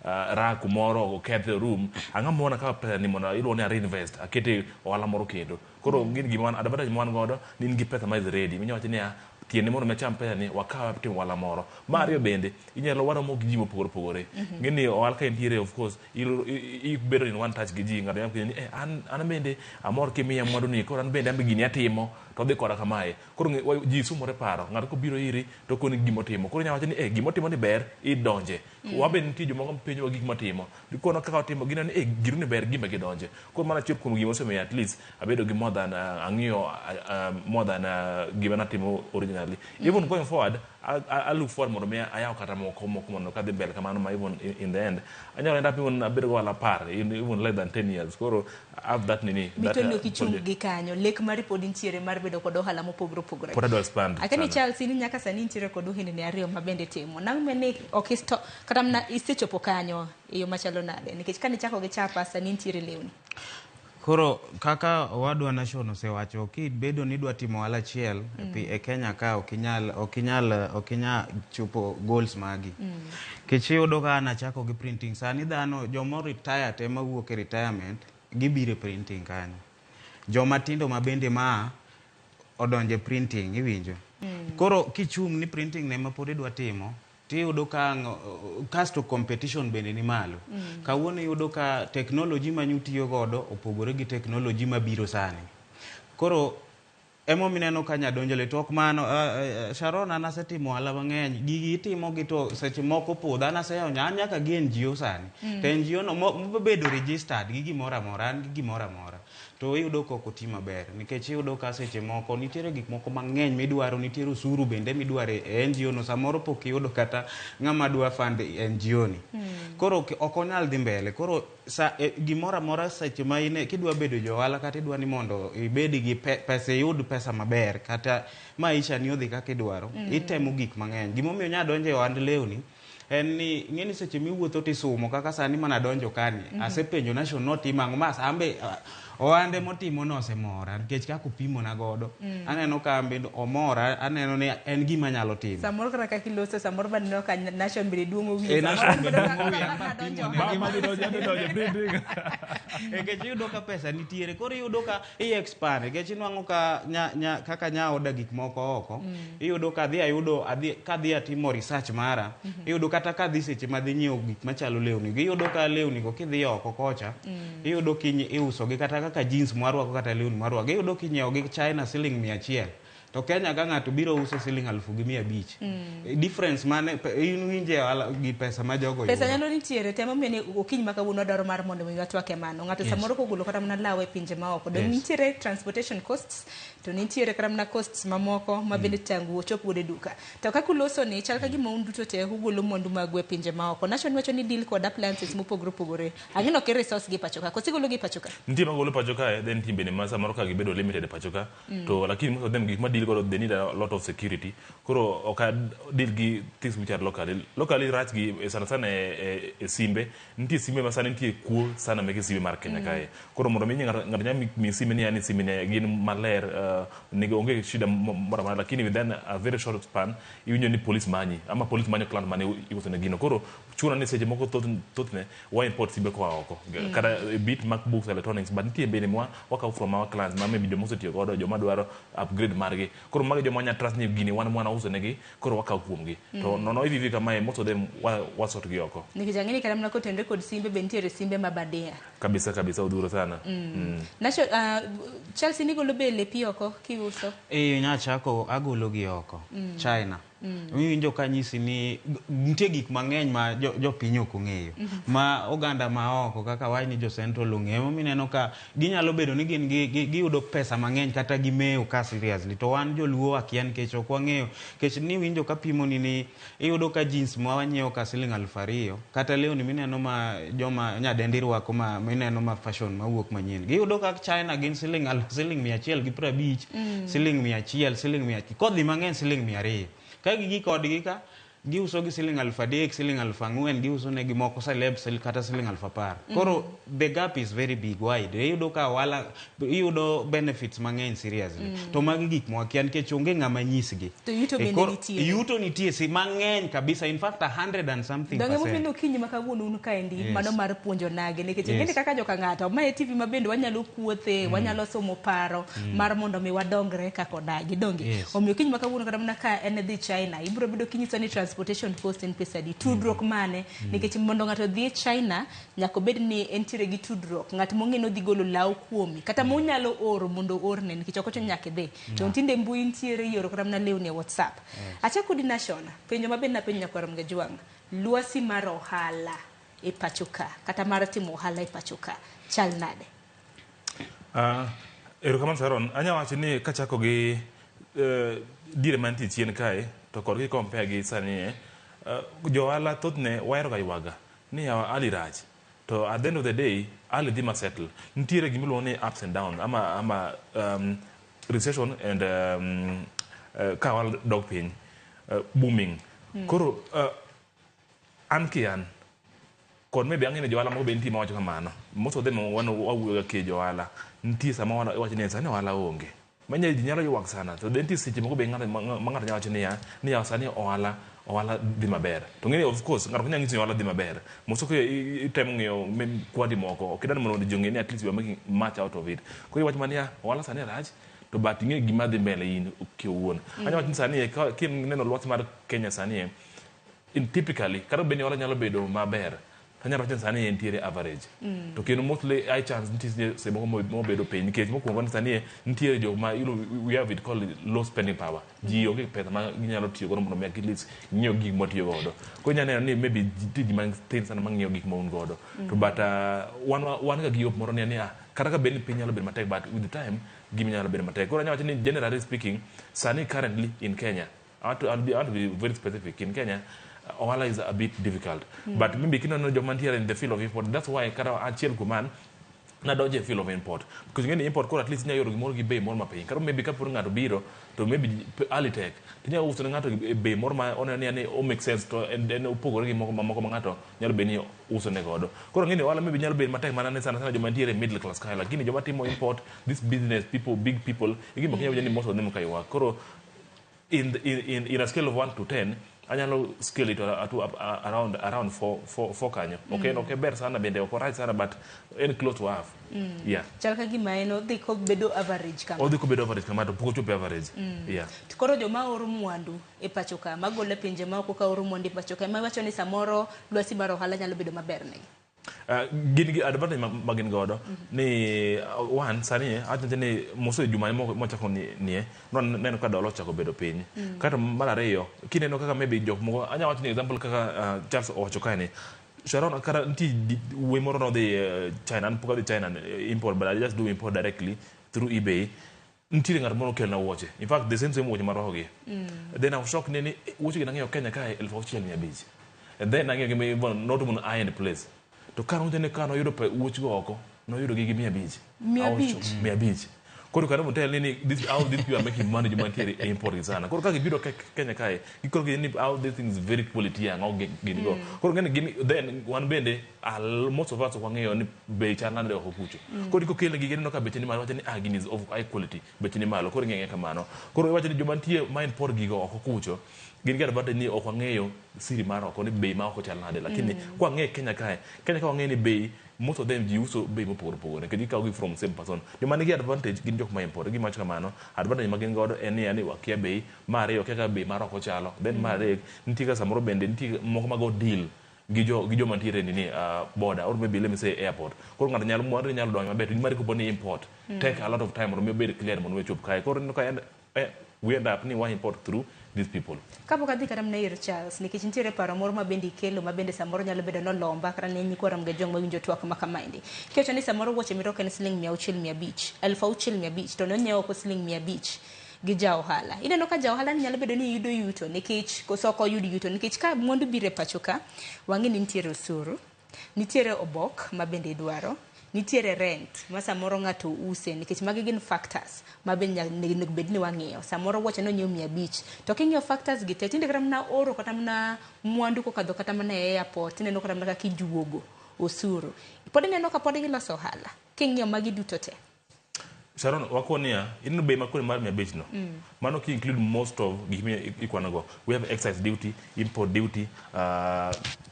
Speaker 6: raha kumoro oketh room ang'o mona kawo pesa ni mondo iluongo ni a reinvest akete ohala moro kendo. Koro gin gima advantage ma wan godo ni in gi pesa ma is ready minyalo wacho niya tiende mondo mi acham pesa ni wakawe timo ohala moro. Mar ariyo bende inyalo waromo gi ji mopogore opogore. Ng'e ni ohala ka intiere of course ibedo in one touch gi ji ng'ato nyalo penjo ni eh, an bende amor kimiya mwandu ni koro an bende gini atimo. to odhi koda kamae. Koro ji sumore paro, ng'ato kobiro iri to okoni gima otimo. Koro inyalo wacho ni eh gima otimo ni ber, idonje. Wabe nitie jomoko penjowa gik motimo. Gikono kaka otimo gineno ni eh gino ni ber gimbe gidonje. Koro mano achiel kuom gima osemiyo at least abedo gi more than ang'iyo more than gima natimo originally. Even going forward, I look forward mondo mi ayaw kata moko moko mondo kadhi mbele kamano ma even in the end anyalo end up even abedo go ohala 10 in even less than 10 years. Koro I have that nini that
Speaker 1: Mito ni ok ichung
Speaker 6: project.
Speaker 1: gi kanyo lek mari pod nitiere mar bedo kod ohala mopogore opogore.
Speaker 6: Pod adwa expand
Speaker 1: Akani
Speaker 6: sana.
Speaker 1: Charles in nyaka sani intiere kod ohendni ariyo ma bende timo. Nang' ni ok isto kata mana isechopo kanyo e yo machalo nade nikech kane ichako gi chapa sani intiere lewni.
Speaker 7: Koro kaka owadwa Nation osewacho, kibedo ni idwa timo ohala achiel e Kenya ka ok inyal chopo goals magi. Kech iyudo ka an achako gi printing sani dhano jomo retire te mawuok e retirement gibiro e printing kanyo. Joma tindo ma bende maa odonjo e printing iwinjo. Koro kichung' ni printing ne ema pod idwa timo tiyudo ka kasto competition bende ni malo. Kawuono iyudo ka technology ma nyutiyo godo opogore gi technology mabiro sani. Koro emomiyo ineno ka nyadonjo to ok mano Sharon an asetimo ohala mang'eny gigi itimo gi to seche moko podho an aseyawo an nyaka gi NGO sani to NGO no mobedo registered gi gimoro amora an gi gimoro amora to iyudo ka ok oti maber nikech iyudo ka seche moko nitiere gik moko mang'eny midwaro nitiere osuru bende midwaro e NGO no samoro pok iyudo kata ng'ama dwa fund NGO ni koro ok onyal dhi mbele koro sa gimoro amora seche ma in kidwa bedo jo ohala kata idwa ni mondo ibed gi pesa iyud pesa maber kata maisha ni odhi kaka idwaro itemo gik mang'eny gimomiyo nya donjo e ohand lewni en ni ing'e ni seche miwuotho tisumo kaka sani mana donjo kani asepenjo Nation notimo ang'o ma sambe ohande motimo no osemora nikech kaka opimona godo aneno ka an bende omora aneno ni en gima anyalo timo
Speaker 1: Samoro kata kaka iloso samoro baneno ka Nation bende duong'o wiye.
Speaker 7: Eh,
Speaker 1: Samoro
Speaker 7: Nation bende
Speaker 1: bedo
Speaker 7: duong'o wiye,
Speaker 1: ka
Speaker 7: an
Speaker 1: nadonjo.
Speaker 7: bapimone.
Speaker 6: Ma dhi donjo printing.
Speaker 7: nikech iyudo ka pesa nitiere koro iyudo ka i expand nikech inwang'o ka kaka nya order gik moko oko iyudo ka adhi ayudo adhi kadhi atimo research mara iyudo kata kadhi seche madhi nyiewo gik machalo lewni go iyudo ka lewni go kidhi oko kocha iyudo iuso gi kata kaka jeans mwarwako kata lewni mwarwako iyudo kinyiewo gi China siling 100 to Kenya ka ng'ato biro uso siling 1500. Difference mane in winje ohala gi pesa ma jogo
Speaker 1: Pesa
Speaker 7: yudo.
Speaker 1: nyalo nitiere temo miyo ni okinyi ma kawuono wadwaro mar mondo mi watwak e mano. Ng'ato samoro kogolo kata mana law e pinje maoko. Dong nitiere transportation costs to nitiere kata mana costs mamoko ma bende tangu ochop godo e duka. To kaka uloso ni chal ka gima un duto te ugolo mwandu magu e pinje maoko. Nation wacho ni deal kod appliances mopogore opogore. Ang'e ok i-resource gi pacho ka. Koso igolo gi pacho ka?
Speaker 6: Nitie magolo pacho kae then nitie bende ma samoro ka gibedo limited e pacho ka to lakini most of them gik ma deal godo they need a lot of security koro ok a deal gi things which are locally locally rach gi sana sana e simbe nitie simbe ma sani nitie kuo sana meke simbe mar Kenya kae koro mondo mi ng'ato nyalo mi simbe ni yani simbe ni gin maler nigi onge shida moro amora lakini within a very short span iwinjo ni police manyi ama police manyo client mane iuso ne gino koro chuno ni seche moko thothne wa import simbe koa oko kata a bit macbooks electronics but nitie bende mwa wakawo from our clients ma maybe joma osetiyo godo joma dwaro upgrade margi koro magi joma wanya trust ni gini wan mwana uso negi koro wakawo kuomgi to nono hivi hivi kamae most of them wasort gi oko
Speaker 1: Nikech ang'e ni kata mana kotenore kod simbe be nitiere simbe ma badia.
Speaker 6: kabisa kabisa odhuro sana.
Speaker 1: Nation, Chelsea nigolo be lepi oko kiuso.
Speaker 7: Eh, nyachako agolo gi oko China iwinjo ka nyisi ni nitie gik mang'eny ma jopiny ok ong'eyo ma oganda ma oko kaka wach ni jo central ong'eyo emomiyo ineno ka ginyalo bedo ni gin giyudo pesa mang'eny kata gimewo ka seriously to wan joluo akia nikech ok wang'eyo nikech niwinjo ka pimoni ni iyudo ka jeans ma wanyiewo ka siling 2000 kata lewni mineno ma joma nyadendi rwako ma mineno ma fashion mawuok manyien giyudo ka China gin siling 150 siling 100 siling mia kodhi mang'eny siling 200 ka gigi kodgi ka giuso gi siling 3000 siling 4000 giuso ne gimoko celeb kata siling 10,000 koro the gap is very big wide iyudo ka ohala iyudo benefits mang'eny seriously to magi gik mwakia nikech onge ng'ama nyisgi
Speaker 1: To yuto
Speaker 7: E,
Speaker 1: bende nitie.
Speaker 7: yuto nitie si mang'eny kabisa in fact 100 and something
Speaker 1: Donge
Speaker 7: percent.
Speaker 1: momiyo okinyi ma kawuono un kaendi mano mar puonjo nage nikech ing'eni kaka joka ng'ato ma e TV ma bende wanyalo kuothe wanyalo somo paro mar mondo mi wadongre kaka odagi donge omiyo okinyi ma kawuono kata mana ka en dhi China ibiro bedo kinyiso ni Transportation cost en pesa adi? Tudruok mane? Nikech mondo ng'ato odhi e China, nyaka obed ni entiere gi tudruok. Ng'at mong'e ni odhi golo law kuome. Kata monyalo oro mondo oorne nikech ok ochuno nyaka idhi. To tinde mbui nitiere ioro kata mana lewni e WhatsApp. Achako kodi Nation, penjo maber napenjo nyakwar Mgajwang'. Lwasi mar ohala e pacho ka, kata mar timo ohala e pacho ka, chal nade?
Speaker 6: Erokamano Sharon, anya wacho ni kachako gi diere mantie chien kae to kod ki compare gi sani jo ohala thothne wahero ga ywaga ni yawa hali rach to at the end of the day hali dhi ma settle. Nitiere gima iluongo ni ups and downs ama recession and ka ohala dok piny booming. Koro an ki an kod maybe ang'e ni johala moko be nitie mawacho kamano. Most of them wan wawuoyo ga ke johala. Nitie sama wacho ni sani ohala onge. Manya ji nyalo ywak sana. To then nitie seche moko be ng'ato ma ng'ato nyalo wacho niya, ni yawa sani ohala dhi maber. To ng'eni of course ng'ato ok nyal nyisi ni ohala dhi maber. Moso ka itemo ng'iyo kwadi moko, ok idwar mondo ji ong'e ni at least you are making much out of it. Koro iwacho mana niya, ohala sani rach, to but ing'e gima dhi mbele in kiwuon. Anyalo wacho ni sani kineno lwasi mar Kenya sani in typically kata bed ni ohala nyalo bedo maber, anyalo wacho ni sani entiere average. To kendo mostly high chance nitie seche moko mobedo piny nikech mokwongo ni sani nitiere jok ma we have it called low spending power. Ji onge pesa ma ginyalo tiyo godo mondo mi at least ng'iew gik mwatiyo godo. Koro inyalo neno ni maybe nitie ji mathin sana mang'iewo gik ma un godo. To but wan ga gi hope moro ni kata ka bed ni piny nyalo bedo matek but with the time gima nyalo bedo matek. Koro anyalo wacho ni generally speaking sani currently in Kenya I want to be very specific. In Kenya, ohala is a bit difficult. But maybe kineno joma nitiere in the field of import, that's why kata achiel kuom an nadonjo e field of import. Because ing'e ni import koro at least inyalo yudo gimoro gi bei moro mapiny. Kata maybe kaponi ng'ato biro to maybe hali tek, to inyalo uso ne ng'ato e bei moro ma oneno ni o make sense to en opogore gi moko mamoko ma ng'ato nyalo bedo ni uso ne godo. Koro ing'e ni ohala maybe nyalo bedo matek mana ne sana sana joma nitiere middle class kae, lakini joma timo import, this business people, big people, e gima ok inyal winjo ni most of them ka ywak. Koro in a scale of 1 to 10, anyalo scale it to around 4 kanyo. Okay, ok ber sana bende ok orach sana but en close to half. Yeah.
Speaker 1: Chal ka gima en odhi kobedo average kama.
Speaker 6: Odhi kobedo average kama to pok ochopo average. Yeah.
Speaker 1: To koro joma oro mwandu e pacho ka, magolo e pinje maoko ka oro mwandu e pacho ka, ema iwacho ni samoro lwasi mar ohala nyalo bedo maber negi.
Speaker 6: Gin gi advantage ma gin godo ni one sani awacho ni moso e juma mochako nie neno ka dola ochako bedo piny. Kato mar ariyo kineno kaka maybe jok moko anyalo wacho ni example kaka Charles owacho kae ni Sharon kata nitie wuoyi moro nodhi China, an pok adhi China import but I just do import directly through eBay. Nitiere ng'at moro okelna wuoche. In fact the same wuoche marwako gi. Then I was shocked ni wuoche gi nang'iewo Kenya kae 6,500. And then ang'iewo gi not on high end place. To ka nowacho ni ka noyudo wuoch go oko, noyudo gi 500.
Speaker 1: 500?
Speaker 6: 500. Koro kata motel ni this how these people are making money joma nitiere e import gi sana. Koro ka gibiro Kenya kae, gikoro gi ni how these things very quality ang'o gin go. Koro ng'eni gin then wan bende most of us ok wang'eyo ni bei chal nade oko kucho. Koro kokele gi gineno ka beche ni malo, wacho ni gini is of high quality, beche ni malo. Koro ing'e kamano. Koro iwacho ni joma nitie ma import gigo oko kucho, gin gi advantage ni ok wang'eyo siri mar oko ni bei ma oko chal nade, lakini kwa wang'eyo Kenya kae, Kenya ka wang'eyo ni bei most of them ji uso bei mopogore opogore nikech gikawo gi from same person. Joma nigi advantage gin jok ma import. Gima wacho kamano, advantage ma gin godo en ni yani wakia bei, mar ariyo wakia kaka bei mar oko chalo. Then mar adek nitie kaka samoro bende nitie moko mago deal gi joma nitiere nini border or maybe let me say airport. Koro ng'ato nyalo mwandu nyalo donjo maber to mari kopo ni import take a lot of time mondo mi obed clear mondo mi ochop kae. Koro ineno ka we end up ni wa import through these people.
Speaker 1: Kapok adhi kata mana ir Charles, nikech nitiere paro moro ma bende ikelo ma bende samoro nyalo bedo nolomba kata ne nyikwa Ramogi Ajwang' mawinjo twak ma kamaendi. Kiwacho ni samoro wuoche mirwako en siling 650, 6,500 to nonyiew oko siling 500 gi ja ohala. Ineno ka ja ohala ni nyalo bedo ni yudo yuto nikech koso ok oyud yuto nikech ka mwandu biro e pacho ka, wang'e ni nitiere osuru, nitiere obok ma bende idwaro, nitiere rent ma samoro ng'ato use nikech magi gin factors ma bende onego bed ni wang'iyo. Samoro wuoche nonyiew 500 to king'iyo factors gi te tinde kata mana oro kata mana mwandu kokadho kata mana e airport ineno kata mana kaka ijuogo osuru. Pod ineno ka pod giloso ohala king'iyo magi duto te.
Speaker 6: Sharon, wakoni ya, ineno bei makoni mar 500 no. Mano ki include most of gik mi ikwano go. We have excise duty, import duty,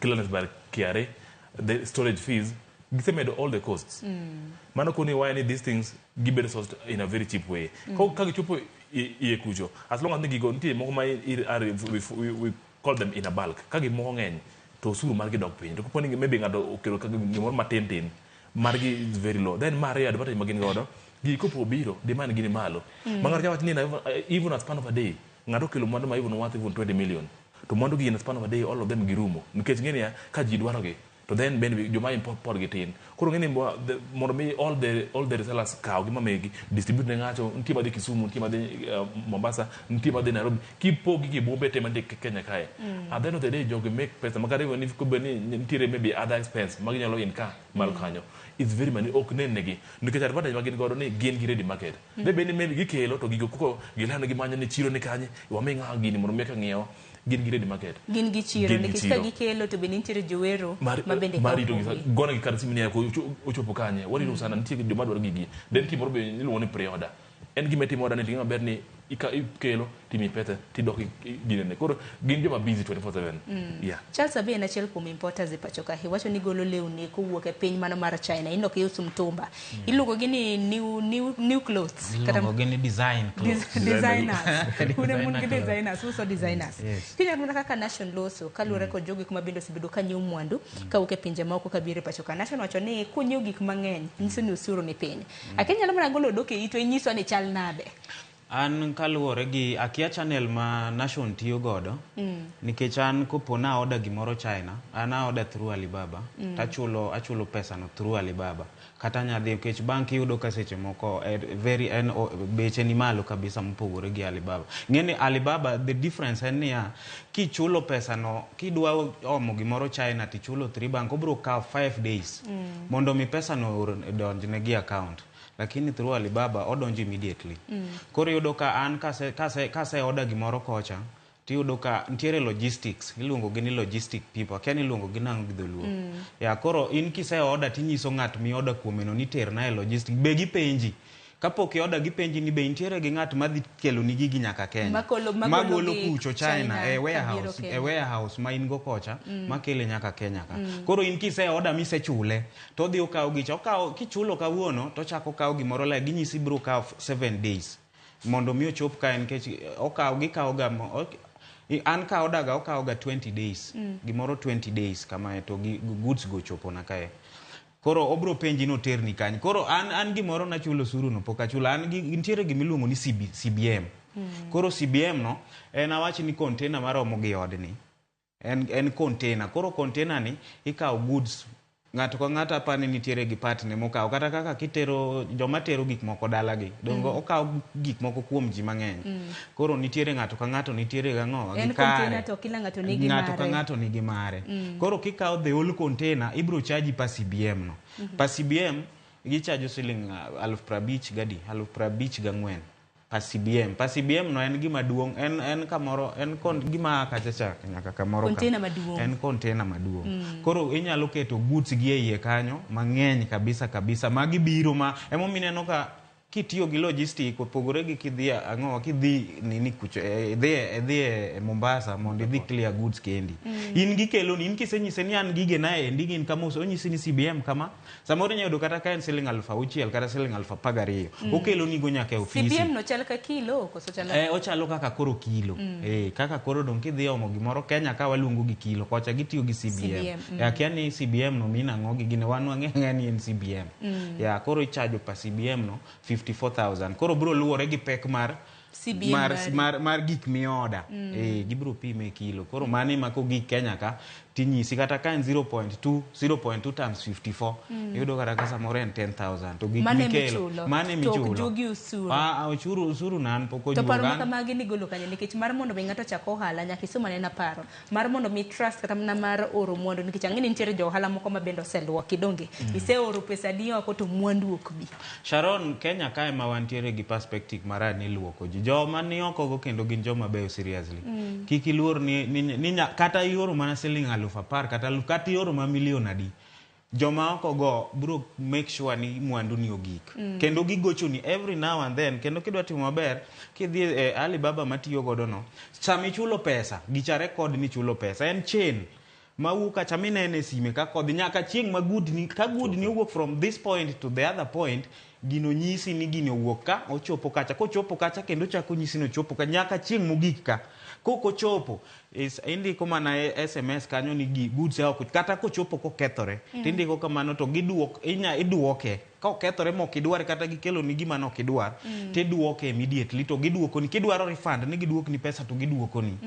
Speaker 6: clearance by KRA, the storage fees. Gisemedo all the costs. Mano koni why ni these things gibedo sourced in a very cheap way. Ka gichopo iye kucho, as long as ni gigo nitie moko ma we call them in a bulk. Ka gimoko ng'eny to osuru margi dok piny. To kapo ni maybe ng'ato okelo ka gimoro matin tin, margi is very low. Then mar ariyo advantage ma gin godo, gigi kopo obiro, demand gi ni malo. Ma ng'ato nyalo wacho ni even a span of a day, ng'ato okelo mwandu ma even worth even 20 million. To mwandu gi in a span of a day, all of them girumo. Nikech ing'e niya, ka ji dwaro gi, to then bende joma import gi tin. Koro ing'e ni mondo mi all the resellers kaw gi mamegi, distribute ne ng'ato, nitie madhi Kisumu, nitie madhi Mombasa, nitie madhi Nairobi, kipogi gi bombe te mantie Kenya kae. At the end of the day, jogi make pesa. Makata even if could be ni nitiere maybe other expense maginyalo incur malo kanyo. It's very many ok nen negi. Nikech advantage ma gin godo ni gin gi ready market. De bed ni maybe gikelo to gigo koko gilando gimanyo ni chiro ni kanye, wami ng'a gini mondo mi eka ng'iew, gin gi ready market.
Speaker 1: Gin gi chiro
Speaker 6: Gin gi
Speaker 1: nikech ka
Speaker 6: chiro.
Speaker 1: gikelo to bende nitiere jowero ma bende
Speaker 6: mar
Speaker 1: kawo
Speaker 6: rito gi
Speaker 1: kuomgi.
Speaker 6: gone gi kata simu ni ochopo kanye warito sana nitie joma dwaro gigi then nitie moro be iluongo ni pre-order en gima itimo order ni ting'e maber ni ikelo timiyi pesa tidok ginene koro gin joma busy 24/7. Yeah.
Speaker 1: Charles Abe en achiel kuom importers e pacho ka. Iwacho ni golo lewni kowuok e piny mano mar China. In ok ius mtumba. Iluongo gi ni new clothes.
Speaker 7: Iluongo gi ni design clothes.
Speaker 1: Designers. Un ema un gi
Speaker 7: Designer clothes.
Speaker 1: designers, uso designers.
Speaker 7: Yes.
Speaker 1: Kinyalo mana kaka Nation loso kaluwore kod jogo ma bende osebedo ka nyiewo mwandu kawuok e pinje maoko kabiro e pacho ka. Nation wacho ni kunyiewo gik mang'eny nyiso ni osuru ni piny. Akia nyalo mana golo odok e itu inyiso ni chal nade.
Speaker 7: An kaluwore gi akia channel ma Nation tiyo godo nikech an kopo na order gimoro China, an a order through Alibaba tachulo achulo pesa no through Alibaba kata anya dhi nikech bank iyudo ka seche moko very en beche ni malo kabisa mopogore gi Alibaba. Ng'eni Alibaba the difference en niya, kichulo pesa no kidwa omo gimoro China tichulo through bank obiro kawo 5 days mondo mi pesa no donjne gi account, lakini through Alibaba odonjo immediately. Koro iyudo ka an kase order gimoro kocha tiyudo ka nitiere logistics iluongo gi ni logistic people akia ni iluongo gi nang'o gi dholuo. Ya koro in kise order tinyiso ng'at mi order kuome no ni terna e logistic be gipenji kapok i order gipenji ni be intiere gi ng'at madhi keloni gigi nyaka Kenya
Speaker 1: Magolo
Speaker 7: magolo
Speaker 1: gi
Speaker 7: kucho China,
Speaker 1: China
Speaker 7: e warehouse
Speaker 1: kabiro Kenya.
Speaker 7: e warehouse ma in go kocha makele nyaka Kenya ka. Koro in kise order misechule to odhi okawo gicha okawo kichulo kawuono to ochako okawo gimoro like ginyisi biro kawo 7 days mondo mi ochop kae nikech okawo gikawo ga an ka order ga okawo ga 20 days gimoro 20 days kamae to gi goods go ochopona kae. Koro obro penji ni oterni kanye. Koro an gimoro nachulo osuru no pok achulo an gi nitiere gimiluongo ni CBM. Koro CBM no en awach ni container maromo gi odni en container. Koro container ni ikawo goods ng'ato ka ng'ato apani nitiere gi part ne mokawo kata kaka kitero joma tero gik moko dalagi dongo okawo gik moko kuom ji mang'eny. Koro nitiere ng'ato ka ng'ato nitiere gang'o
Speaker 1: En
Speaker 7: gi kare.
Speaker 1: container to kila ng'ato nigi
Speaker 7: Ng'ato ka
Speaker 1: mare.
Speaker 7: ng'ato nigi mare. Koro kikawo the whole container ibro charge pa CBM no. Pa CBM gichajo siling 50,000 gadi 54,000 pa CBM. Pa CBM no en gima duong' en kamoro en gima a kacha cha nyaka kamoro ka.
Speaker 1: Container maduong'.
Speaker 7: En container maduong'. Koro inyalo keto goods gi e iye kanyo mang'eny kabisa kabisa magi biro ma emomiyo ineno ka kitiyo gi logistic opogore gi kidhi ang'o kidhi nini kucho idhi e Mombasa mondo idhi clear goods kendi. In gikeloni in kisenyise ni an gigena endi gin kama onyisi ni CBM kama samoro inyalo yudo kata ka en siling 6,000 kata siling 12,000 okeloni go nyaka e ofisi.
Speaker 1: CBM no chal ka kilo koso chal
Speaker 7: Ochalo kaka koro kilo. Kaka koro dong kidhi omo gimoro Kenya ka waluongo gi kilo kocha gitiyo gi CBM.
Speaker 1: CBM,
Speaker 7: Akia ni CBM no mean ang'o gi gine wan wang'e ang'eya ni en CBM. Ya koro ichajo pa CBM no 54,000. Koro biro luwore gi pek mar
Speaker 1: CBM
Speaker 7: mar,
Speaker 1: mari.
Speaker 7: mar gik mioda. Gibiro pime e kilo. Koro mano ema kogik Kenya ka tinyisi kata ka en 0.2 0.2 times 54 iyudo kata ka samoro en 10,000 to gik
Speaker 1: Mano
Speaker 7: mikelo
Speaker 1: emichulo.
Speaker 7: mano
Speaker 1: To ok
Speaker 7: emichulo.
Speaker 1: juogi osuru.
Speaker 7: Ah, osuru na an pok
Speaker 1: To paro ma
Speaker 7: ojuoga.
Speaker 1: kamagi nigolo kanye nikech mar mondo mi ng'ato ochak ohala nyaka isom anena paro mar mondo mi trust kata mana mar oro mwandu nikech ang'e ni nitiere jo ohala moko ma bende oseluoki donge iseoro pesa adi oko to mwandu ok bi.
Speaker 7: Sharon, Kenya kae ma wantiere gi perspective marach ni luoko ji. Joma ni oko go kendo gin joma beyo seriously. Kik iluor ni kata ioro mana siling 10,000 kata aluf kata ioro ma milion adi. Joma oko go bro make sure ni mwandu ni ogik. Kendo gigochoni every now and then kendo kidwa timo maber kidhi e Alibaba matiyo godo no sama ichulo pesa gicha record ni ichulo pesa en chain mawuok kacha minene e sime ka kodhi nyaka chieng' ma good ni ka good ni owuok from this point to the other point Gino nyisi ni gini owuok ka, ochopo kacha. Kochopo kacha kendo ochako nyisi ni ochopo ka nyaka chieng' mogik ka. Kok ochopo, indiko mana SMS kanyo ni goods ok, kata kochopo kokethore, tindiko kamano to giduok, iduoke. Ka okethore mok idwar kata gikelo ni gima nok idwar, tiduoke immediately to giduokoni. Kidwaro refund ni giduokni pesa to giduokoni.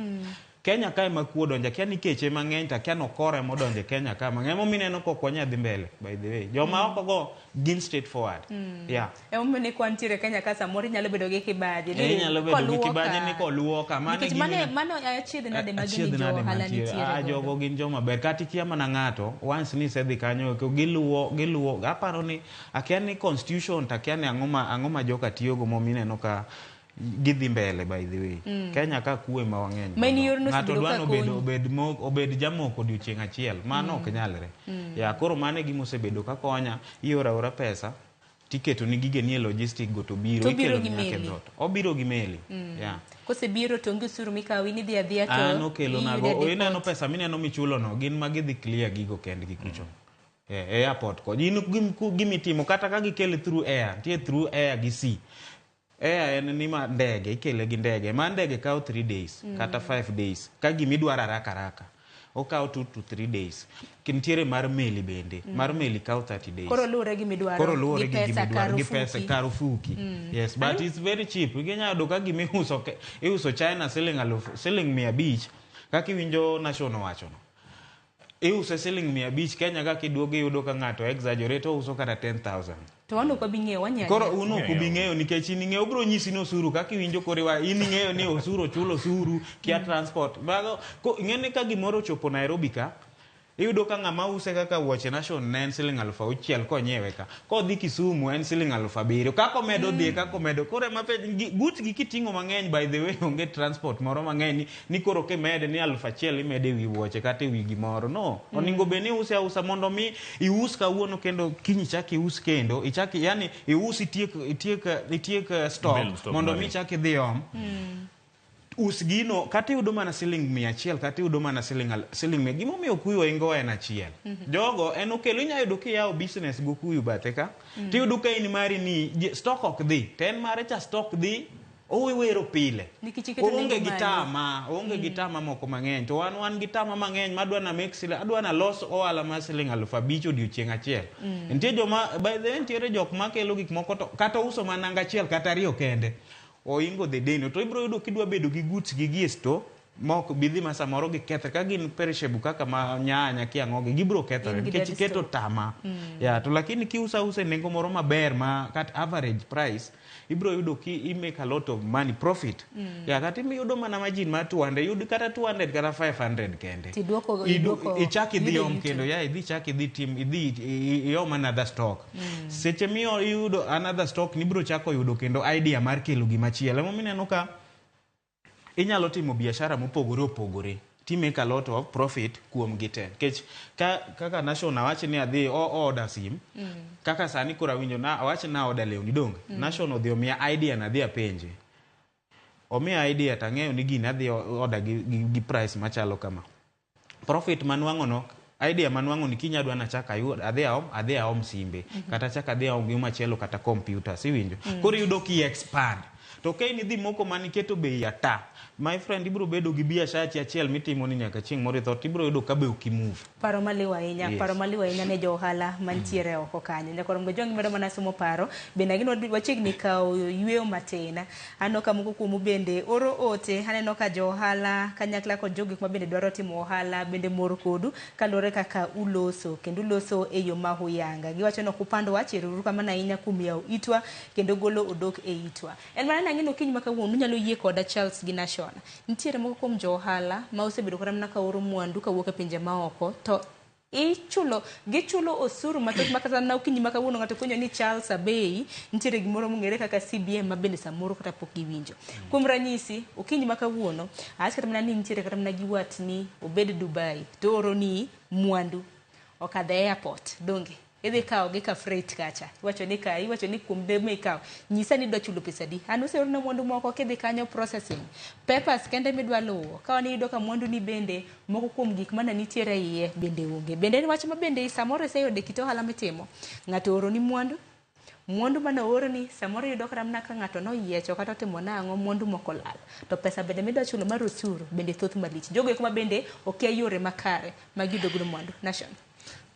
Speaker 7: Kenya kae ma kuo donjo, akia ni keche mang'eny to akia nokore modonjo e Kenya ka mang'eny. Emomiyo ineno ka ok wanyal dhi mbele, by the way. Joma oko go gin straightforward. Yeah.
Speaker 1: Emomiyo ni kwantiere Kenya ka samoro inyalo bedo gi kibaji.
Speaker 7: Eh, inyalo bedo gi kibaji ni koluoka. Mano
Speaker 1: Nikech mano achiedh nade ma gin jo ohala nitiere
Speaker 7: godo. Jogo gin joma ber. Kata ikia mana ng'ato, once ni isedhi kanyo, giluwo. Aparo ni, akia ni constitution to akia ni ang'o ma joka tiyogo momiyo ineno ka gidhi mbele, by the way. Kenya ka kuwe ma wang'eny. Ng'ato dwa ni obed jamoko odiochieng' achiel. Mano ok nyalre. Ya, koro mano e gima osebedo ka konya. Ioro aora pesa, tiketo ni gige nie logistic go to biro.
Speaker 1: Ikelo ni nyaka e dhoot.
Speaker 7: Obiro gi meli. Yeah.
Speaker 1: Kosebiro to onge osuru mikawo, in idhi adhiya to
Speaker 7: An okelo nago. Ineno pesa mineno michulo no, gin ma gidhi clear gigo kendgi kucho. E airport ko. In gimitimo kata ka gikele through air, nitie through air gi sea. Air en ni ma ndege, ikele gi ndege. Ma ndege kawo 3 days, kata 5 days. Ka gimidwaro haraka haraka. Okawo 2 to 3 days. Nitiere mar meli bende. Mar meli kawo 30 days.
Speaker 1: Koro luwore gi midwaro.
Speaker 7: Koro luwore gi gimidwaro. Gi pesa kar ofuki. Yes, but it's very cheap. Inyalo yudo ka gima iuso China siling 500, kaka iwinjo Nation owachono. Iuse siling 500, Kenya kaka iduogo iyudo ka ng'ato exaggerate ouso kata 10,000.
Speaker 1: To wan ok wabi ng'eyo, wanyalo.
Speaker 7: Koro un ok ubi ng'eyo nikech in ing'eyo obiro nyisi ni osuru kaka iwinjo koro iwa in ing'eyo ni osuru ochul osuru kia transport. Mago ing'e ni ka gimoro ochopo Nairobi ka, iyudo ka ng'ama use kaka wuoche Nation ne en siling 6,000 konyiewe ka. Kodhi Kisumu en siling 7,000. Kaka omedo dhi kaka omedo. Koro ema goods gi kiting'o mang'eny, by the way onge transport moro mang'eny ni koro kimede ni 1,000 imede ewi wuoche kata ewi gimoro. No, oningo bed ni iuse ausa mondo mi ius kawuono kendo kiny ichak ius kendo ichak, yani ius itiek stock mondo mi ichak idhi om. Us gino kata iyudo mana siling 100 kata iyudo mana siling 100. Gimomiyo okuyu oingo en achiel. Jogo en okelo inyalo yudo kiyawo business go okuyu bathe ka. Tiyudo ka in mari ni stock ok dhi. To en mare cha stock dhi owero pile. Oonge gi tama, oonge gi tama moko mang'eny. To wan gi tama mang'eny madwa na make siling, adwa na los ohala mar siling 5,000 odiochieng' achiel. Nitie joma, by the way, nitiere jok makelo gik moko to kata uso mana nanga achiel kata ariyo kende. Oingo the deno to ibiro yudo kidwa bedo gi goods gi gi e store mok bidhi ma samoro gikethre ka gin perishable kaka ma nyanya ki ang'o gi gibiro kethore nikech iketo tama. Ya, to lakini kiuso ausa e nengo moro maber ma kat average price ibiro yudo ki i make a lot of money profit. Ya, kata iyudo mana margin mar 200, yud kata 200 kata 500 kende. Ichak idhi om kendo, ya idhi chak idhi tim idhi iom another stock. Seche miyo iyudo another stock nibiro chako yudo kendo idea mar kelo gimachielo. Emomiyo ineno ka inyalo timo biashara mopogore opogore ti make a lot of profit kuom gi te. Nikech kaka Nation awach ni adhi order sim, kaka sani koro awinjo na awach na order lewni donge. Nation odhi omiya idea na adhi apenje. Omiya idea to ang'eyo ni gini adhi order gi price machalo kama. Profit manwang'o no, idea manwang'o ni kiny adwa nachak ayud adhi aom simbe, kata achak adhi aom gimachielo kata computers, iwinjo. Koro iyudo ki expand. To ka in idhi moko maniketo bei ata, my friend, ibiro bedo gi biashara achiel mitimo ni nyaka chieng' moro itho, tibiro yudo ka be ok imove.
Speaker 1: Paro maliw ahinya, paro maliw ahinya ne jo ohala mantiere oko kanyo. Nyakoro Mgojwang' medo mana somo paro, bende agino wachiegni kawo yweyo matin. Aneno ka moko kuomu bende oro ote, aneno ka jo ohala kanyakla kod jogo ma bende dwaro timo ohala bende mor kodu kaluwore kaka uloso kendo uloso e yo ma huyanga. Giwacho ni ok upand wach, ero kamano ahinya kuom yawo itwa kendo golo odok e itwa. En mana nang'eno kiny ma kawuono unyalo yie koda Charles gi Nation. Nitiere moko kuom jo ohala ma osebedo kata mana ka oro mwandu kawuok e pinje maoko to ichulo gichulo osuru mathoth ma kata mana okinyi ma kawuono ng'ato fwenyo ni Charles Abei nitiere gimoro mong'ere kaka CBM ma bende samoro kata pok giwinjo. Kuom ranyisi, okinyi ma kawuono awach kata mana ni nitiere kata mana gi watni obed Dubai to oro ni mwandu okadho e airport donge. Idhi kawo gi ka freight kacha. Iwacho ni ka, iwacho ni kuom de mikawo. Nyisa ni idwa chulo pesa adi. An oseorna mwandu moko kidhi kanyo processing. Papers kende midwa luwo. Ka wan iyudo ka mwandu ni bende moko kuom gik mana nitiere e iye bende onge. Bende en wach ma bende samoro iseyudo e kit ohala mitimo. Ng'ato ooroni mwandu. Mwandu mane oorni samoro iyudo kata mana ka ng'ato noyiecho kata otimo nang'o mwandu moko lal. To pesa bende midwa chulo mar osuru bende thoth malich. Jogo eko ma bende okia yore makare ma giyudo godo mwandu. Nation.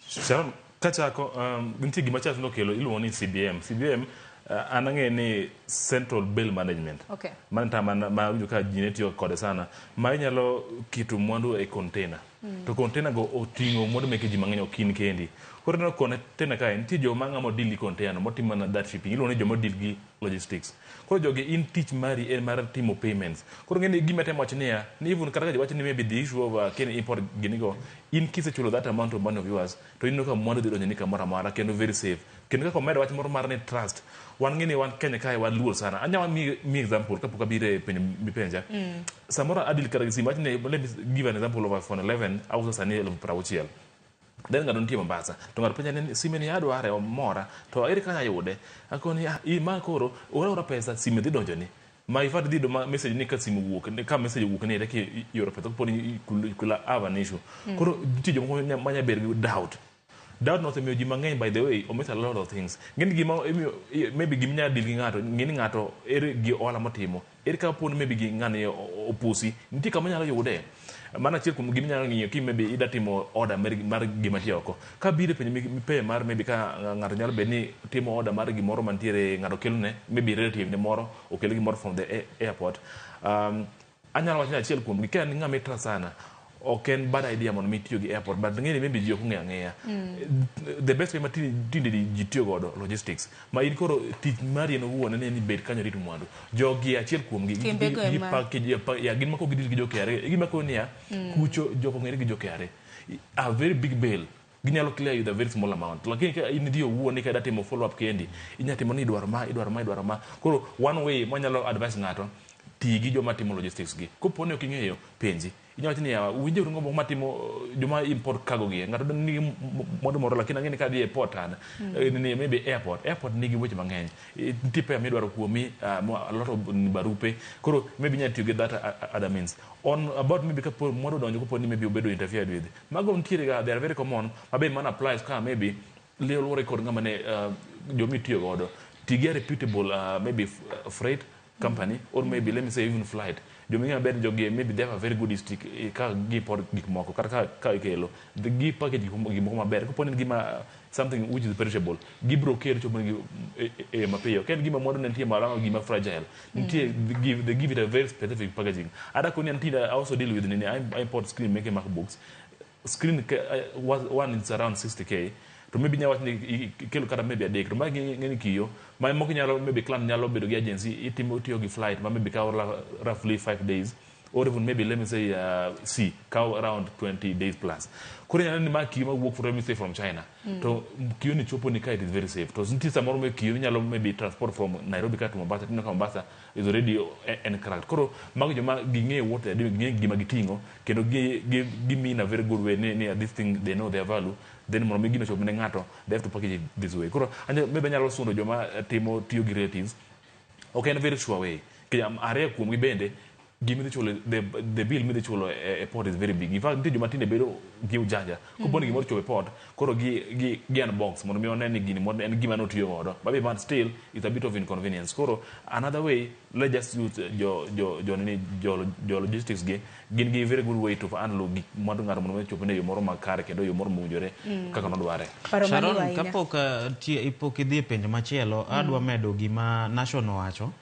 Speaker 6: Sharon, kachako nitie gima Charles nokelo iluongo ni CBM. CBM an ang'e ni Central Bail Management.
Speaker 1: Okay.
Speaker 6: Mano ta ma winjo ka ji ne tiyo kode sana. Ma inyalo keto mwandu e container. To container go oting'o mwandu meke ji mang'eny ok in kendi. Koro ineno container kae nitie joma ng'ama deal gi container no motimo mana that shipping. Iluongo ni joma deal gi logistics. Koro jogi in tich mari en mar timo payments. Koro ng'eni gima temo wacho niya, ni even kata ka ji wacho ni maybe the issue of Ken import gini go, in kisechulo that amount of money of yours, to ineno ka mwandu dhi donjo ni kamoro amora kendo very safe. Kendo kaka omedo wach moro mar ni trust, wan ng'eni wan Kenya kae waluor sana. Anya mi example kapok abiro e penjo mipenja. Samoro adil kata gi simu, wach ni let me give an example of iPhone 11 auso sani 60,000. Then ng'ato nitie Mombasa to ng'ato penja ni sime ni adware omora to ere kaka ayude akoni ah, i ma koro ora ora pesa sime dhi donjo ni ma in fact dhi yudo ma message ni ka simu wuok ka message owuok ni ere ioro pesa kapo ni you could have an issue. Koro nitie jomoko manya bedo gi doubt. Doubt no osemiyo ji mang'eny by the way omiss a lot of things. Ng'eni gima imiyo maybe gima inyalo deal gi ng'ato ng'e ni ng'ato ere gi ohala motimo ere kaka po ni maybe gi ng'ani opusi nitie kama inyalo yude. Mano achiel kuom gima inyalo ng'iyo ki maybe ida timo order mar gima nitie oko. Ka biro e penjo mipenjo mar maybe ka ng'ato nyalo bedo ni timo order mar gimoro mantiere ng'ato kelone maybe relative ne moro okel gimoro from the airport. Anyalo wacho ni achiel kuom gi ka en ng'ama i trust sana ok en bad idea mondo mi itiyo gi airport but ng'eni maybe ji ok ong'eyo ang'eya. The best way ma tinde ji tiyo godo logistics ma in koro tich mari en owuon en ni bed kanyo rit mwandu. Jogi achiel kuom gi gi package ya gin mako gidil gi jo KRA. Gima koni niya kucho jok ong'ere gi jo KRA. A very big bill ginyalo clear you the very small amount. Lakini ka in idhi owuon ni ka ida timo follow up kendi inya timo ni idwaro ma idwaro ma idwaro ma. Koro one way mwanyalo advice ng'ato ti gi joma timo logistics gi. Kopo ni ok ing'eyo penji. Inyalo wacho ni yawa winjo uru ng'ombo matimo joma import cargo gi. Ng'ato nigi mwandu moro lakini ang'e ni kadhi e port an ni maybe airport. Airport nigi weche mang'eny. Nitie pesa midwaro kuomi a lot of barupe. Koro maybe inyalo tiyo gi that other means. On about maybe kapo mwandu odonjo kopo ni maybe obedo interfered with. Mago nitiere ga they are very common. Mabe mana applies ka maybe luwore kod ng'ama ne joma itiyo godo. Ti gi a reputable maybe freight company or maybe let me say even flight. Joma ing'eyo maber ni jogi maybe they have a very good history ka gi import gik moko kata ka ikelo gi package gik moko maber. Kapo ni en gima something which is perishable gibiro kelo chopo negi e mapiyo. Ka en gima mwandu ne nitie malo gima fragile nitie they give it a very specific packaging. Ada koni an tinde I also deal with nini I import screen meke MacBooks. Screen one is around 60k. To maybe inyalo wacho ni ikelo kata maybe adek to magi ng'eni kiyo ma moko inyalo maybe client nyalo bedo gi agency itimo tiyo gi flight ma maybe kawo roughly 5 days or even maybe let me say C kawo around 20 days plus. Koro inyalo ni ma kiyo mawuok from let me say from China to kiyo ni chopo ni ka it is very safe. To nitie samoro ma kiyo inyalo maybe transport from Nairobi ka to Mombasa tineno ka Mombasa is already en cracked. Koro mago joma ging'eyo what they are doing, ging'eyo gima giting'o kendo gi mean a very good way ni this thing they know their value. Then mondo mi gino ochop ne ng'ato they have to package it this way. Koro maybe anyalo sundo joma timo tiyo gi relatives. Ok en very sure way. Ariyo kuom gi bende gima idhi chulo the bill midhi chulo e port is very big. In fact nitie joma tinde bedo gi ujanja. Kopo ni gimoro ochopo e port koro gi unbox mondo mi one ni gini en gima notiyo godo. But but still it's a bit of inconvenience. Koro another way let's just use jo jo jo nini jo jo logistics gi gin gi very good way to handle gik mwandu ng'ato mondo mi ochopne e yo moro makare kendo e yo moro mowinjore kaka nodware.
Speaker 7: Sharon, kapok pok idhi e penjo machielo, adwa medo gima Nation owacho.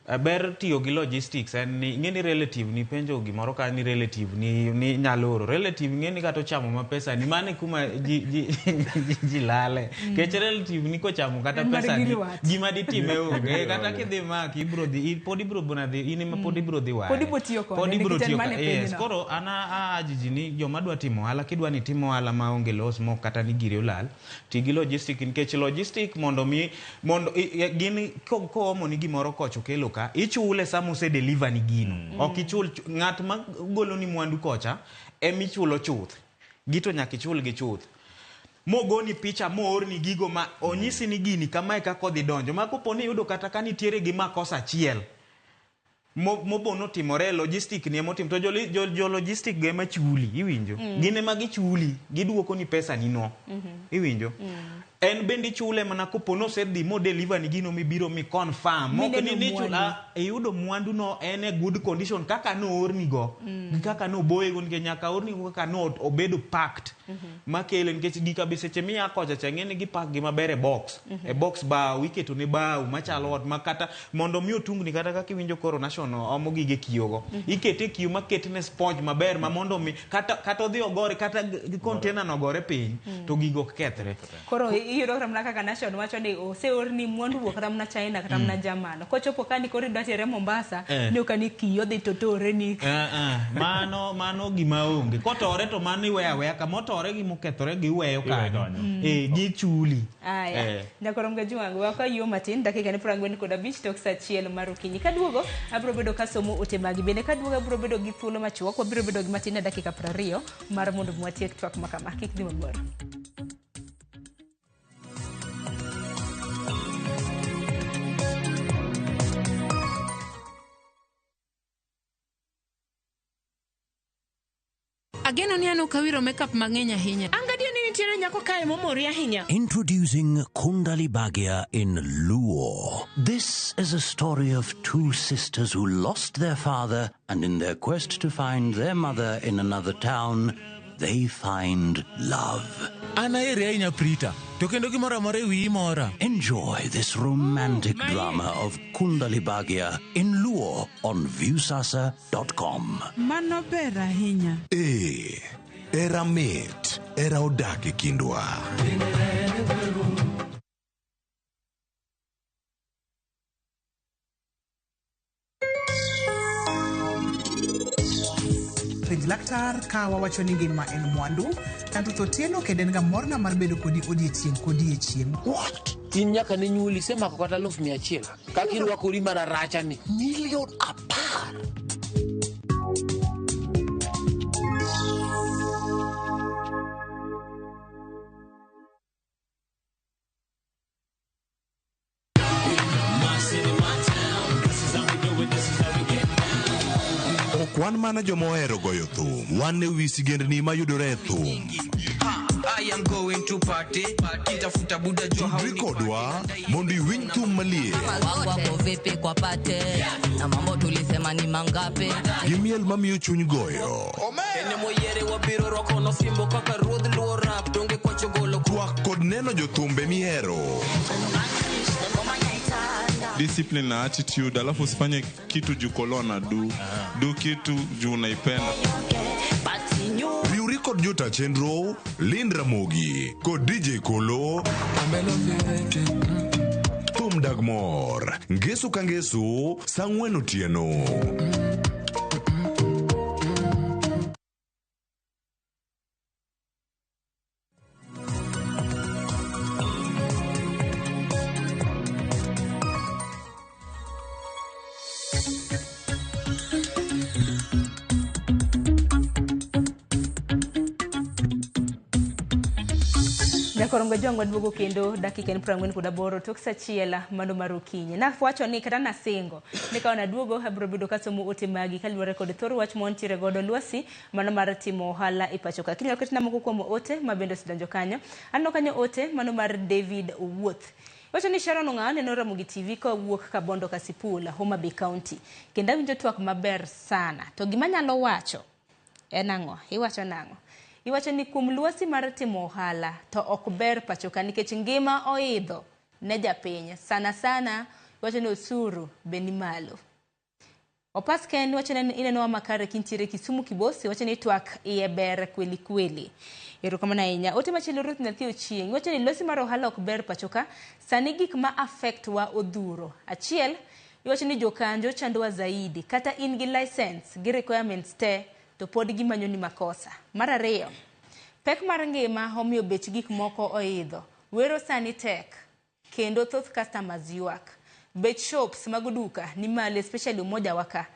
Speaker 7: Ber tiyo gi logistics en ni ing'e ni relative ni penjo gimoro ka ni relative ni nyalo oro. Relative ing'e ni kata ochamo ma pesa ni mano e kuma ji lale. Kech relative ni kochamo kata pesa ni gima ditime onge. Kata kidhi maki ibro dhi pod ibro bona dhi in ema pod ibro dhi ware.
Speaker 13: Pod ibro tiyo kode nikech en mana e
Speaker 7: Yes, koro an a ji ni joma dwa timo ohala kidwa ni tim ohala maonge loss mok kata ni giri olal ti gi logistic nikech logistic mondo mi mondo gin koomo ni gimoro kocha okelo ka ichule sama ose deliver ni gino. Ok ichul ng'at ma golo ni mwandu kocha emichulo chuth. Gito nyaka ichul gi chuth. Mogoni picha moorni gigo ma onyisi ni gini kamae kaka odhi donjo. Ma kopo ni iyudo kata ka nitiere gi makosa achiel mobo notimore logistic ni emotim to jo logistic go ema chuli iwinjo. Gin ema gichuli giduoko ni pesa ni no. Iwinjo. En bende ichule mana kopo nosedhi mo deliver ni gino mibiro mi confirm. Mok
Speaker 1: Mineno
Speaker 7: ni ni
Speaker 1: mwandu.
Speaker 7: chula iyudo mwandu no en e good condition kaka noorni go. Gi kaka noboye go nikech nyaka orni go kaka no obedo packed. Makele nikech gika be seche miya kocha cha ing'e ni gipak gi maber e box. E box bao iketo ne bao machalo ot ma kata mondo mi otungni kata kaka iwinjo koro Nation omo gige kiyo go. Ikete e kiyo maketne sponge maber ma mondo mi kata odhi ogore kata gi container no ogore piny to gigo ok kethre.
Speaker 1: Koro iyudo kata mana kaka Nation wacho ni oseorni mwandu wuok kata mana China kata mana German. Kochopo kani koro idwa tere Mombasa, ni ok ni kiyo dhi to tore ni.
Speaker 7: Mano gima onge. Kotore to mano iweyo aweya kama otore gi mokethore gi iweyo kanyo. Gichuli.
Speaker 1: Aya. Nyakorom Gajuang, wakayo matin dakika ni 45 tok saa 1 mar okinyi. Kaduogo abiro bedo kasomo ote magi. Bende kaduogo abiro bedo gi thuolo machuok, wabiro bedo gi matin e dakika 20 mar mondo watiek twak makama. Kik dhi mabor.
Speaker 8: Ageno ni an ok awiro makeup mang'eny ahinya.
Speaker 4: An gadier ni nitiere nyako kae momori ahinya.
Speaker 9: Introducing Kundali Bhagya in Luo. This is a story of two sisters who lost their father, and in their quest to find their mother in another town, they find love.
Speaker 12: An aheri ahinya Prita, to kendo gimoro amora e wiyi mora.
Speaker 9: Enjoy this romantic drama of Kundali Bhagya in Luo on Viusasa.com.
Speaker 8: Mano ber ahinya.
Speaker 5: Ee, era mit, era odak e kindwa.
Speaker 13: Penj laktar ka wawacho ni ngima en mwandu. Ruth Otieno kendo en ga morna mar bedo kodi odiechieng' kodiechieng'.
Speaker 16: What? In nyaka ne nyuoli isemako kata 100,000 kaka irwakori mararacha ni.
Speaker 3: 10,000,000.
Speaker 5: Ok wan mana joma ohero goyo thum, wan e wi sigendni mayudore e thum.
Speaker 24: I am going to party, kitafuta buda jua
Speaker 5: Tudri kodwa mondo iwinj thum maliet
Speaker 25: Wangu wako vipi kwa pate na mambo tulisema ni mangapi?
Speaker 5: gi miel mamiyo chuny goyo.
Speaker 24: Ene moyiere wabiro rwako nosimbo kaka ruodh luo rap donge kwacho golo
Speaker 5: Twak kod neno jothumbe mihero.
Speaker 26: Discipline na attitude, alafu usifanye kitu juu kolona du kitu juu unaipenda.
Speaker 5: Riwri kod jota chenro Lind Ramogi kod DJ Kolo. Thum dag mor ngeso ka ngeso saa 4 otieno.
Speaker 1: Nyakorom Gajuang, waduogo kendo dakika en 48 tok saa 1 mano mar okinyi. Nawacho ni kata nasingo ni ka naduogo abiro bedo kasomo ote magi kaluwore kod thor wach ma wantiere godo lwasi mano mar timo ohala e pacho ka. Kinyalo ketna moko kuom ote ma bende osedonjo kanyo. Aneno kanyo ote mano mar David Owuoth. Wacho ni Sharon Ong'awo neno Ramogi TV kowuok Kabondo Kasipul, Homa Bay County. Kendo awinjo twak maber sana. To gima nyalo wacho en ang'o? Iwacho nang'o? Iwacho ni kuom lwasi mar timo ohala to ok ber pacho ka nikech ngima oidho ne japiny. Sana sana iwacho ni osuru be ni malo. Opas Ken wacho ni inenowa makare kintiere Kisumu Kibosi, wacho ni twak iye ber kweli kweli. Erokamano ahinya. Ote machielo Ruth Nyathi Ochieng' wacho ni lwasi mar ohala ok ber pacho ka, sani gik ma affect wa odhuro. Achiel, iwacho ni jokanjo chandowa zaidi, kata in gi license gi requirements te to pod gimanyo ni makosa. Mar ariyo, pek mar ngima omiyo bech gik moko oidho. Wero sani tek kendo thoth customers ywak. Bech shops mag duka ni malo especially Umoja wa ka.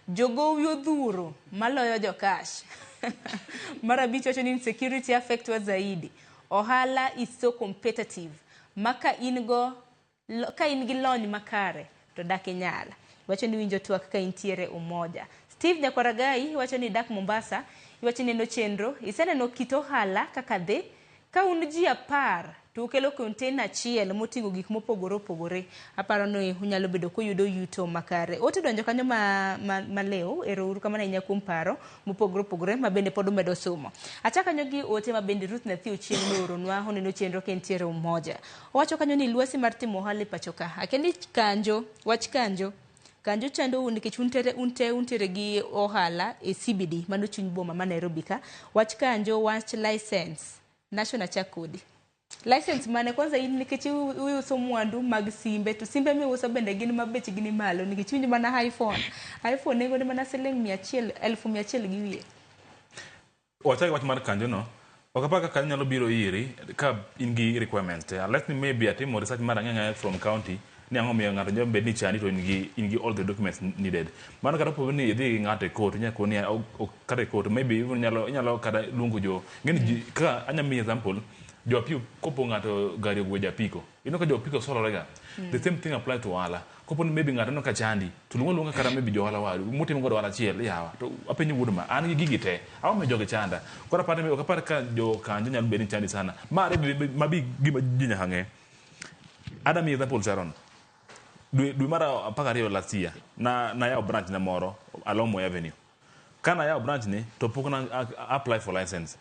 Speaker 1: Jogowi odhuro maloyo jokash. Mar abich wacho ni insecurity affect wa zaidi. Ohala is so competitive ma ka in gi lony makare to dak inyal. Wacho ni winjo twak ka intiere Umoja. Steve Nyakwaragai wacho ni dak Mombasa, iwacho ni neno chenro, iseneno kit ohala kaka dhi Ka un ji 10 to ukelo container achiel moting'o gik mopogore opogore, aparo ni unyalo bedo kuyudo yuto makare. Ote donjo kanyo malew, ero uru kamano ahinya kuom paro mopogore opogore ma bende pod umedo somo. Achak kanyo gi ote ma bende Ruth Nathi Ochieng' nooronwa, oneno chenro ka entiere Umoja. Owacho kanyo ni lwasi mar timo ohala e pacho ka. Akia ni kanjo, wach kanjo, kanjo chandou nikech un te untiere gi ohala e CBD, mano chuny boma ma Nairobi ka. Wach kanjo, wach license, Nation achak kodi. License mane kwanza in nikech iuso mwandu mag simbe to simbe miuso bende gin ma bechgi ni malo nikech iwinjo mana iPhone. iPhone nengone mana siling 100,000 gi wiye.
Speaker 6: Wachak wach mar kanjo no. Ok apar kaka nyalo biro iri ka in gi requirements te. Unless ni maybe atimo research mar ang'e from county ni ang'o miyo ng'ato nyalo bed ni chandi to in gi all the documents needed. Mano kata opo ni idhi gi ng'ato e court, inyalo koni kata e court maybe even inyalo kata luongo jo ng'eni ji kaka anya miyi example jo apiko kopo ng'ato gari ogwe japiko. Ineno ka jo apiko solore ga. The same thing apply to ohala. Kopo ni maybe ng'ato ineno ka chandi to luong aluonga kata maybe jo ohala wadu mutimo godo ohala achiel yawa to apenjo wuod ma an gi gigi te ang'o miyo jogi chanda. Koro aparo ni ok apar ka jo kanjo nyalo bedo ni chandi sana. Ma mabi gima ji nyaka ng'e. Ada miyi example Sharon. Dwe mar 12 last year na nayawo branch na moro along Moi Avenue. Ka nayawo branch ni to pok na apply for license.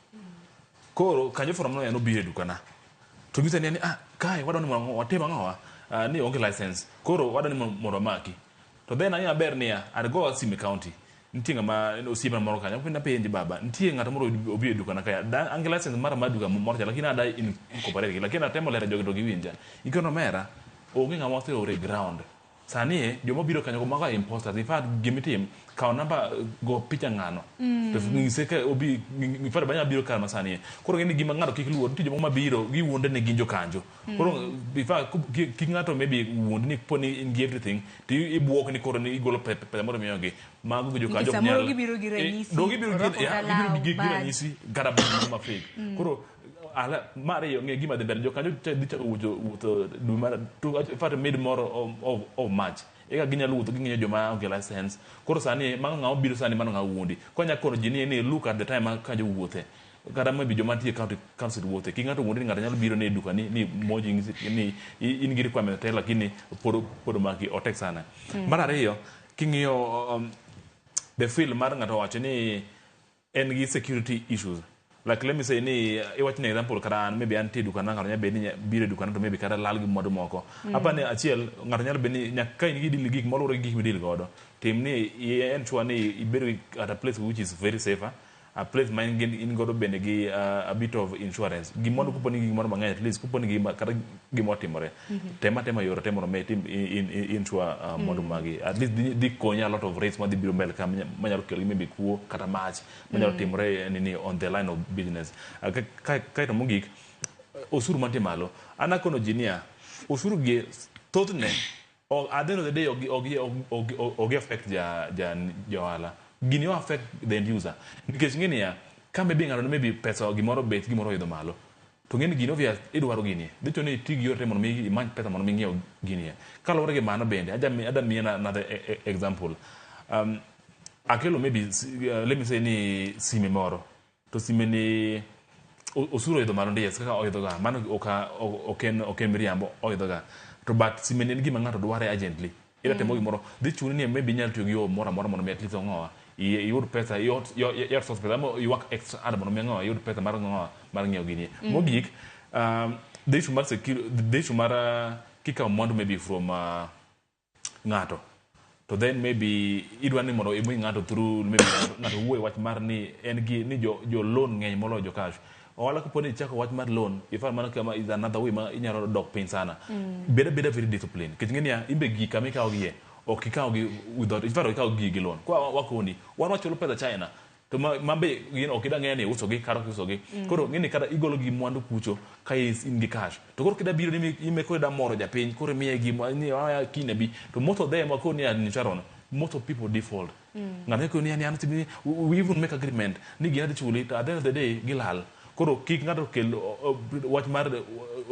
Speaker 6: Koro kanjo from nowhere nobiro e dukana. To ng'isa ni kae wadwa ni mondo watim ang'owa ni onge license. Koro wadwa ni mondo wamaki. To then ang'e maber niya, I'd go asime county. Nitie ng'ama osiepna moro kanyo apenje baba nitie ng'ato moro obiro e dukana kae an gi license mara mar duka moro cha lakini ada incorporate gi lakini atemo lero jogi to giwinja. Gikone omera onge ng'ama oseoro e ground. Sani e joma biro kanyo mago are imposters. In fact gimitim kaw namba go picha ng'ano. To ng'ise ka obi in fact banya biro kar masani e. Koro ng'eni gima ng'ato kik luor nitie jomoko mabiro giwuonde ni gin jokanjo. Koro in fact kik ng'ato maybe wuond ni po ni in gi everything to ibuok ni koro ni igolo pesa moro imiyogi. Mago gi jokanjo ok
Speaker 1: nyal. Gibiro gi ranyisi.
Speaker 6: Dong gibiro gi ranyisi kata ma fake. Koro ala mar ariyo ng'e gima dhi mbele jokanjo dhi chako wuotho dwe mar to in fact mid moro of March eka ginyalo wuotho ging'iyo joma onge license. Koro sani mano ng'ama biro sani mano ng'ama wuondi. Koro anya kono ji ni look at the time ma kanjo wuothe. Kata maybe joma nitie county council wuothe. Kik ng'ato wuondi ni ng'ato nyalo biro ni e duka ni moji ni in gi requirement te lakini pod omaki otek sana. Mar ariyo king'iyo the feel mar ng'ato owacho ni en gi security issues. Like let me say ni iwach ni example kata an maybe antie e duka na ng'ato nyalo bedo ni biro e duka na to maybe kata lal gi mwandu moko. Apa ni achiel ng'ato nyalo bedo ni nyaka ka in gi deal gi gik moluwore gi gik midil godo tim ni ensure ni ibedo at a place which is very safer, a place ma in godo bende gi a bit of insurance. Gimoro kopo ni gimoro mang'eny at least kopo ni gima kata gima otimore. Tema tema yore te mondo mi itim insure mwandu magi. At least dhi konyi a lot of risk madhi biro mbele ka manyalo kelo maybe kuo kata mach manyalo timore nini on the line of business. Kaeto mogik osuru mantie malo. An akono ji niya osuru gi thothne at the end of the day ok affect ja ohala. Gini o affect the end user. Nikech ng'e niya ka maybe ng'ato maybe pesa gimoro bech gimoro oidho malo to ng'e ni gini obvious idwaro gini. Dhi chuno ni iti gi yore mondo mi imany pesa mondo mi ing'iew gini. Kaluwore gi mano bende adwa miyi another example. Akelo maybe let me say ni sime moro to sime ni osuru oidho malo ndi yes kaka oidho ga mano ok en miriambo oidho ga to but sime ni en gima ng'ato dware urgently. Ida timo gimoro dhi chuni ni maybe inyalo tiyo gi yo moro amora mondo mi at least ong'owa iyud pesa i outsource pesa ama i work extra hard mondo mi ong'owa iyud pesa mar ng'owa mar ng'iewo gini. Mogik the issue mar security the issue mar kikawo mwandu maybe from ng'ato to then maybe idwa ni mondo imi ng'ato through maybe ng'ato wuoye wach mar ni en gi ni jo loan ng'eny moloyo jo cash. Ohala kopo ni ichako wach mar loan ifan mano kama is another way ma inyalo dok piny sana. Bed abeda very disciplined. Nikech ing'e niya in be gigi kama ikawo gie ok ikaw gi without in fact ok ikaw gigi gi loan. Kwa wakoni wan wachulo pesa China to ma be gin ok idwa ng'eyo ni iuso gi kata ok iuso gi. Koro ng'e ni kata igolo gi mwandu kucho ka in gi cash. To koro kida biro ni ime koro ida moro japiny koro imiye gima ni kiny abi to most of them wakoni ni Sharon most of people default. Ng'ato koni ni an we even make agreement ni gina dhi chuli to at the end of the day gilal. Koro kik ng'ato kel wach mar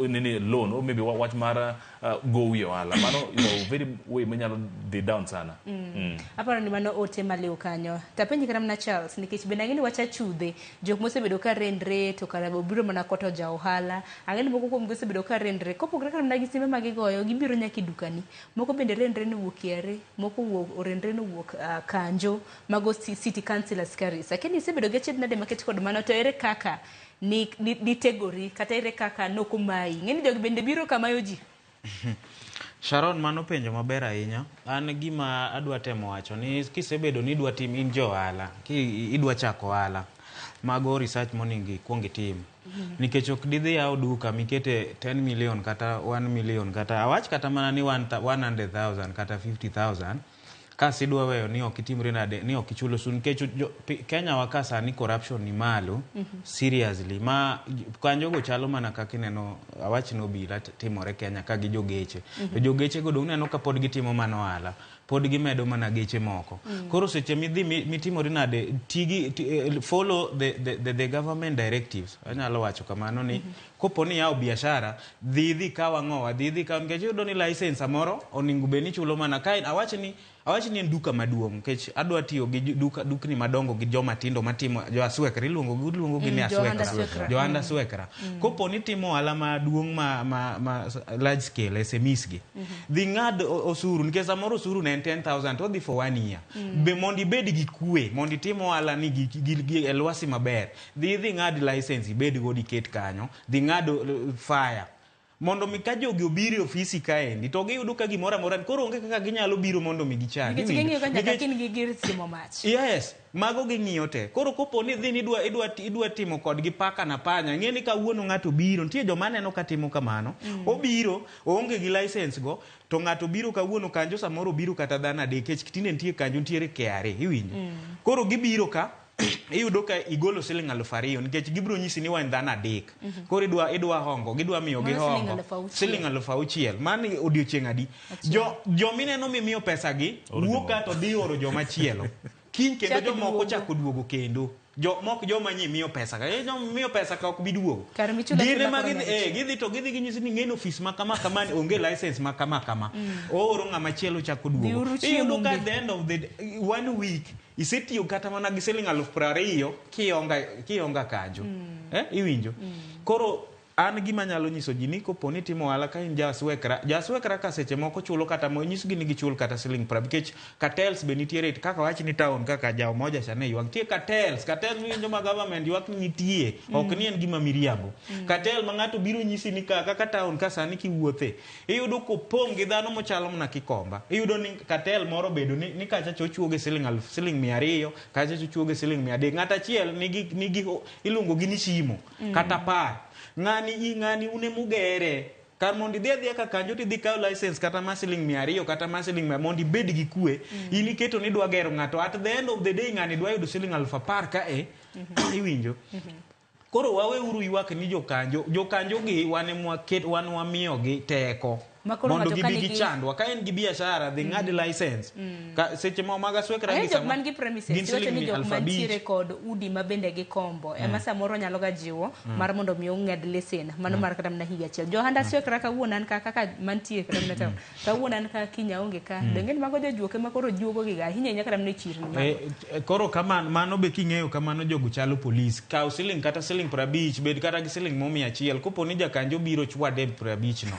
Speaker 6: nini loan or maybe wach mar gowi e ohala. Mano is a very way minyalo dhi down sana.
Speaker 1: Aparo ni mano ote maliw kanyo. Tapenji kata mana Charles, nikech bende ang'e ni wach achudhe, jok mosebedo ka rendre to kara obiro mana koto ja ohala. Ang'e ni moko kuomgi osebedo ka rendre. Kopogore kata mana gi simbe ma gigoyo, gibiro nyaka e dukani. Moko bende rendre ni owuok KRA, moko owuok orendre ni owuok Kanjo, mago City Council askaris. Akia ni isebedo gi achiedh nade maket kod mano, to ere kaka nitegori kata ere kaka nokomayi? Ing'e ni jogi bende biro kamayo ji.
Speaker 7: Sharon, mano penjo maber ahinya. An gima adwa temo wacho ni kisebedo ni idwa tim in jo ohala, ki idwa chako ohala, mago research monego ikuong itim. Nikech ok didhi yawo duka mikete 10 million kata 1 million kata awach kata mana ni 100,000 kata 50,000 kas idwa weyo ni ok itimri nade ni ok ichul osuru nikech Kenya wa ka sani corruption ni malo. Seriously, ma kanjogo chalo mana kaka ineno awach ni obila timore Kenya ka gi jogeche. To jogeche go dong neno ka pod gitimo mana ohala, pod gimedo mana geche moko. Koro seche midhi mitimori nade tigi follow the government directives. Anyalo wacho kamano ni kopo ni yawo biashara, dhi idhi kaw ang'owa, dhi idhi kaw, nikech iyudo ni license samoro onego bed ni ichulo mana ka awach ni en duka maduong', nikech adwa tiyo gi duka, dukni madongo gi joma tindo matimo jo aswekra iluongo gi ni
Speaker 1: Jo-handa
Speaker 7: aswekra
Speaker 1: swekra.
Speaker 7: Jo-handa swekra. Kopo ni timo ohala maduong' ma large scale SMEs gi, dhi ng'ad osuru, nikech samoro osuru ne en 10,000 to odhi for one year. Be mondo ibed gi kwe, mondo itim ohala ni gi e lwasi maber, dhi idhi ng'ad license, ibed godo, iket kanyo, dhi ng'ad fire mondo mi ka jogi obiro e ofisi kaendi to giyudo ka gimoro amora koro onge kaka ginyalo biro mondo mi gichandi.
Speaker 1: Nikech ging'iyo ka nyaka
Speaker 7: Nikech-
Speaker 1: kin gi gir simo mach.
Speaker 7: Yes, mago ging'iyo te. Koro kopo ni dhi ni idwa timo kodgi paka na panya, ng'e ni kawuono ng'ato biro, nitie joma aneno ka timo kamano. Obiro, oonge gi license go, to ng'ato biro kawuono kanjo, samoro obiro kata dhano adek, nikech tinde nitie kanjo nitiere KRA, iwinjo. Koro gibiro ka iyudo ka igolo siling 2000 nikech gibiro nyisi ni wan dhano adek. Koro idwa hongo, gidwa miyogi
Speaker 1: Mano siling
Speaker 7: hongo.
Speaker 1: 6,000.
Speaker 7: Siling 6,000. Mano odiochieng' adi? Jo mineno mimiyo pesa gi
Speaker 6: Oro
Speaker 7: wuok
Speaker 6: jomoko.
Speaker 7: ka to dhi oro joma chielo. Kiny kendo
Speaker 1: Chak
Speaker 7: jomoko
Speaker 1: duogo.
Speaker 7: chako duogo kendo. Jo mok joma nyi miyo pesa ka. Joma miyo pesa ka ok bi duogo.
Speaker 1: Kar michulo
Speaker 7: Gin
Speaker 1: achula
Speaker 7: ema
Speaker 1: koro
Speaker 7: gidhi
Speaker 1: nyaka
Speaker 7: gidhi to gidhi ginyisi ni ng'eni ofis ma kama kama ni onge license ma kama kama. Ooro ng'ama chielo chako duogo.
Speaker 1: Dhiuru chiemo
Speaker 7: Iyudo ka
Speaker 1: onge.
Speaker 7: at the end of the one week isetiyo kata mana gi siling 20,000 kionga kanjo. Iwinjo? Koro an gima nyalo nyiso ji ni kopo ni timo ohala ka in jaswekra, jaswekra ka seche moko chulo kata mo nyisgi ni gichul kata siling 50, nikech cartels be nitiere kaka wach ni town kaka ja Umoja cha ne ywak nitie cartels. Cartels miwinjo ma government ywak ni nitie, ok ni en gima miriambo. Cartel ma ng'ato biro nyisi ni ka kaka town ka sani kiwuothe iyudo kopong' gi dhano mochalo mana kikomba. Iyudo ni cartel moro bedo ni kacha cha ochuoge siling aluf, siling 200, kacha cha ochuoge siling 300. Ng'ato achiel nigi iluongo gi ni shimo kata par ng'ani i ng'ani une mugere kar mondo idhi adhiya ka kanjo tidhi kaw license kata mar siling 200 kata mar siling mia mondo ibed gi kwe. In iketo ni idwa gero ng'ato, at the end of the day ng'ani dwa yudo siling 10,000 ka e iwinjo. Koro waweuru ywak ni jokanjo, jokanjo gi wan ema wan wamiyogi teko
Speaker 1: Ma koro
Speaker 7: mondo
Speaker 1: ng'ato ka
Speaker 7: gibi
Speaker 1: nigi-
Speaker 7: gichandwa. Ka en gi biashara, dhi ng'ad license. Ka seche ma mag aswekra
Speaker 1: Ahinya
Speaker 7: gi
Speaker 1: jok
Speaker 7: samo-
Speaker 1: man gi premises,
Speaker 7: gin
Speaker 1: iwacho ni
Speaker 7: siling
Speaker 1: jok
Speaker 7: 5,000.
Speaker 1: mantiere kod udi ma bende gikombo ema samoro nyalo ga jiwo mar mondo mi ong'ad lesen mano mar kata mana higa achiel. Johanda swekra kawuono an ka kaka mantie kata mana town kawuono an ka, kiny aonge ka. Donge ni mago jojuok ema koro juogo giga ahinya ahinya kata mana e chirni mago.
Speaker 7: Koro kamano mano be king'eyo kamano jogo chalo polis. Kaw siling kata siling 50, bed kata gi siling mo 100. Kopo ni jakanjo biro chwade 50 no,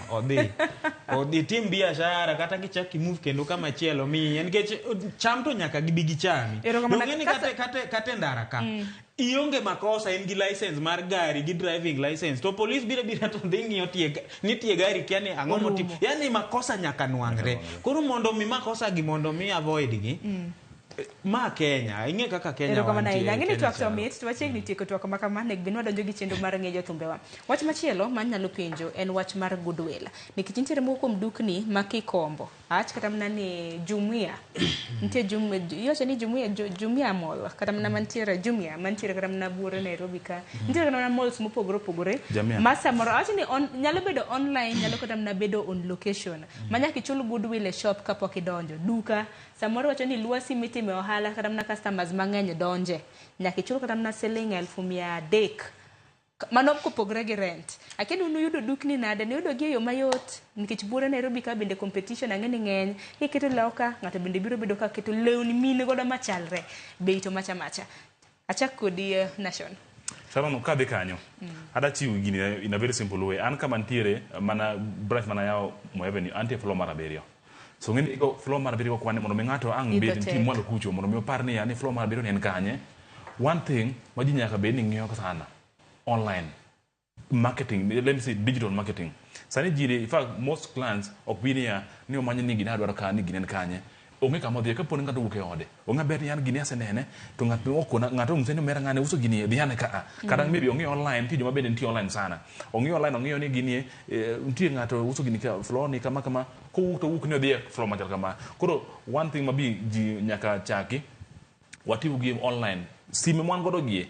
Speaker 7: odhi tim biashara kata kichak imove kendo kama chielo miye, nikech cham to nyaka gibi gichami.
Speaker 1: Erokamano.
Speaker 7: Dong' ni kata e ndara ka ionge makosa, in gi license mar gari gi driving license, to polis biro bira to dhi ng'iyo tie ni tie gari kia ni ang'o motim, yani makosa nyaka nwang're. Koro mondo mi makosa gi mondo mi avoid gi ma Kenya, ing'e kaka Kenya
Speaker 1: Erokamano
Speaker 7: wantie,
Speaker 1: ahinya. Ang'e ni
Speaker 7: Kenya
Speaker 1: twak to
Speaker 7: chalo.
Speaker 1: mit, to wachiegni tieko twak ma kama, nego bed ni wadonjo gi chenro mar ng'e jothumbewa. Wach machielo manyalo penjo en wach mar goodwill. Nikech nitiere moko kuom dukni ma kikombo, awach kata mana ni Jumia, nitie iwacho ni Jumia, Jumia Mall, kata mana mantiere Jumia, mantiere kata mana buore Nairobi ka. Nitiere kata mana malls mopogore opogore.
Speaker 6: Jamia.
Speaker 1: Ma samoro, awacho ni nyalo bedo online, nyalo kata mana bedo on location. Ma nyaka ichul goodwill e shop kapok idonjo. Duka, samoro wacho ni lwasi mitime ohala kata mana customers mang'eny donje. Nyaka ichul kata mana siling 300,000. Mano kopogre gi rent. Akia ni unuyudo dukni nade, nuyudo gi e yo mayot nikech buore Nairobi ka bende competition ang'e ni ng'eny. Kiketo law ka, ng'ato bende biro bedo ka keto lewni mine godo machalre. Bei to macha macha. Achak kodi Nation.
Speaker 6: Sharon, kadhi kanyo, ada chiwo gini in a very simple way. An kama ntiere, mana branch mana yawo Moi Avenue, antie floor mar 7. So ng'eni igo floor mar 7 kwane mondo mi ng'ato ang'
Speaker 1: Idho
Speaker 6: bed nitie
Speaker 1: tek.
Speaker 6: mwalo kucho mondo mi opar ni ya ni floor mar 7 ni en kanye. One thing ma ji nyaka bed ni ng'iyo sana, online marketing, let me say digital marketing. Sani ji, in fact, most clients ok bi niya ni omanyo ni gini adwaro ka ni gini en kanye. Onge kama odhiye kapo ni ng'ato owuok e ode. Onge ber ni an gini asenene to ng'at okona ng'ato onyise ni omera ng'ane uso gini dhi ane ka a. Kata maybe ong'iyo online, nitie joma bende nitie online sana. Ong'iyo online ong'iyo ni gini nitie ng'ato uso gini ka floor ni kama kama kowuok to owuok ni odhi e floor machal kama. Koro one thing ma bi ji nyaka chaki watiyo gi online sime mwan godo gie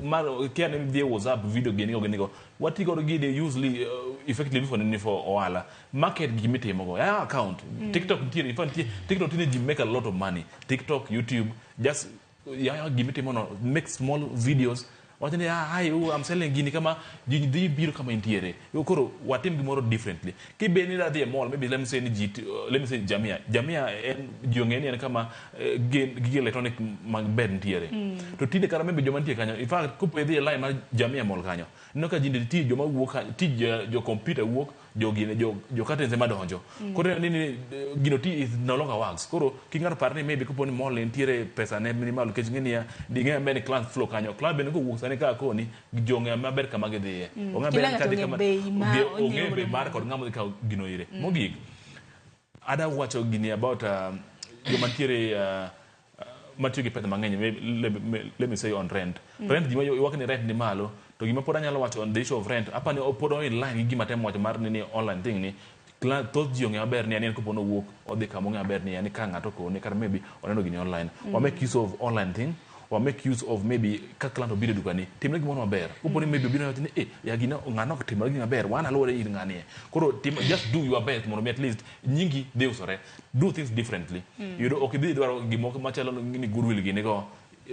Speaker 6: mar kia ni dhi e WhatsApp video gini go gini go wati godo gini usually effectively for nini for ohala market gima itimo go ya account. TikTok nitie, in fact nitie TikTok tinde ji make a lot of money. TikTok, YouTube, just ya gima itimo no, make small videos wacho ni ah, hi, oh, I'm selling gini kama ji dhi biro kama intiere. Yo, koro watim gimoro differently. Kibed ni idhi e mall, maybe let me say ni ji let me say Jamia. Jamia en ji ong'e ni en kama gige electronic mag ber nitiere. To tinde kata maybe joma nitie kanyo, in fact kopo idhi e line mar Jamia Mall kanyo, ineno ka ji nitie joma wuok tij jo computer wuok, jo gine jo curtains ema donjo. Koro ineno ni gino ti is no longer works. Koro kik ng'ato par ni maybe kopo ni mall nitiere pesa ne ni malo nikech ing'e niya, ding'e maber ni client flow kanyo. Client bende kowuok sani ka koni, ji ong'eyo maber kama gidhiye. Ong'e
Speaker 1: Kila
Speaker 6: maber
Speaker 1: ng'ato
Speaker 6: kadhi
Speaker 1: ong'e
Speaker 6: kama
Speaker 1: bei ma
Speaker 6: ong'e
Speaker 1: onyiewo
Speaker 6: bei
Speaker 1: godo
Speaker 6: mar
Speaker 1: mwandu.
Speaker 6: kod ng'ama dhi kawo gino ire. Mogik, ada wacho gini about joma nitiere matiyo gi pesa mang'eny, let me say on rent. Rent gima ywak ni rent ni malo, to gima pod anyalo wacho on the issue of rent, apani pod o in line gi gima temo wacho mar ni online thing ni thoth ji ong'eyo maber ni en kopo nowuok odhi kama ong'eyo maber ni ka ng'ato okone kata maybe oneno gini online. Wa make use of online thing, wa make use of maybe ka client obiro e dukani, timne gimoro maber. Kopo ni maybe obiro wacho ni ya gino ng'ano ok timore gima maber, wan aluwore ir ng'ani e. Koro tim, just do your best mondo mi at least nyingi dhi usore. Do things differently. Yudo ok idhi dwaro gimoko machalo ni goodwill gini go,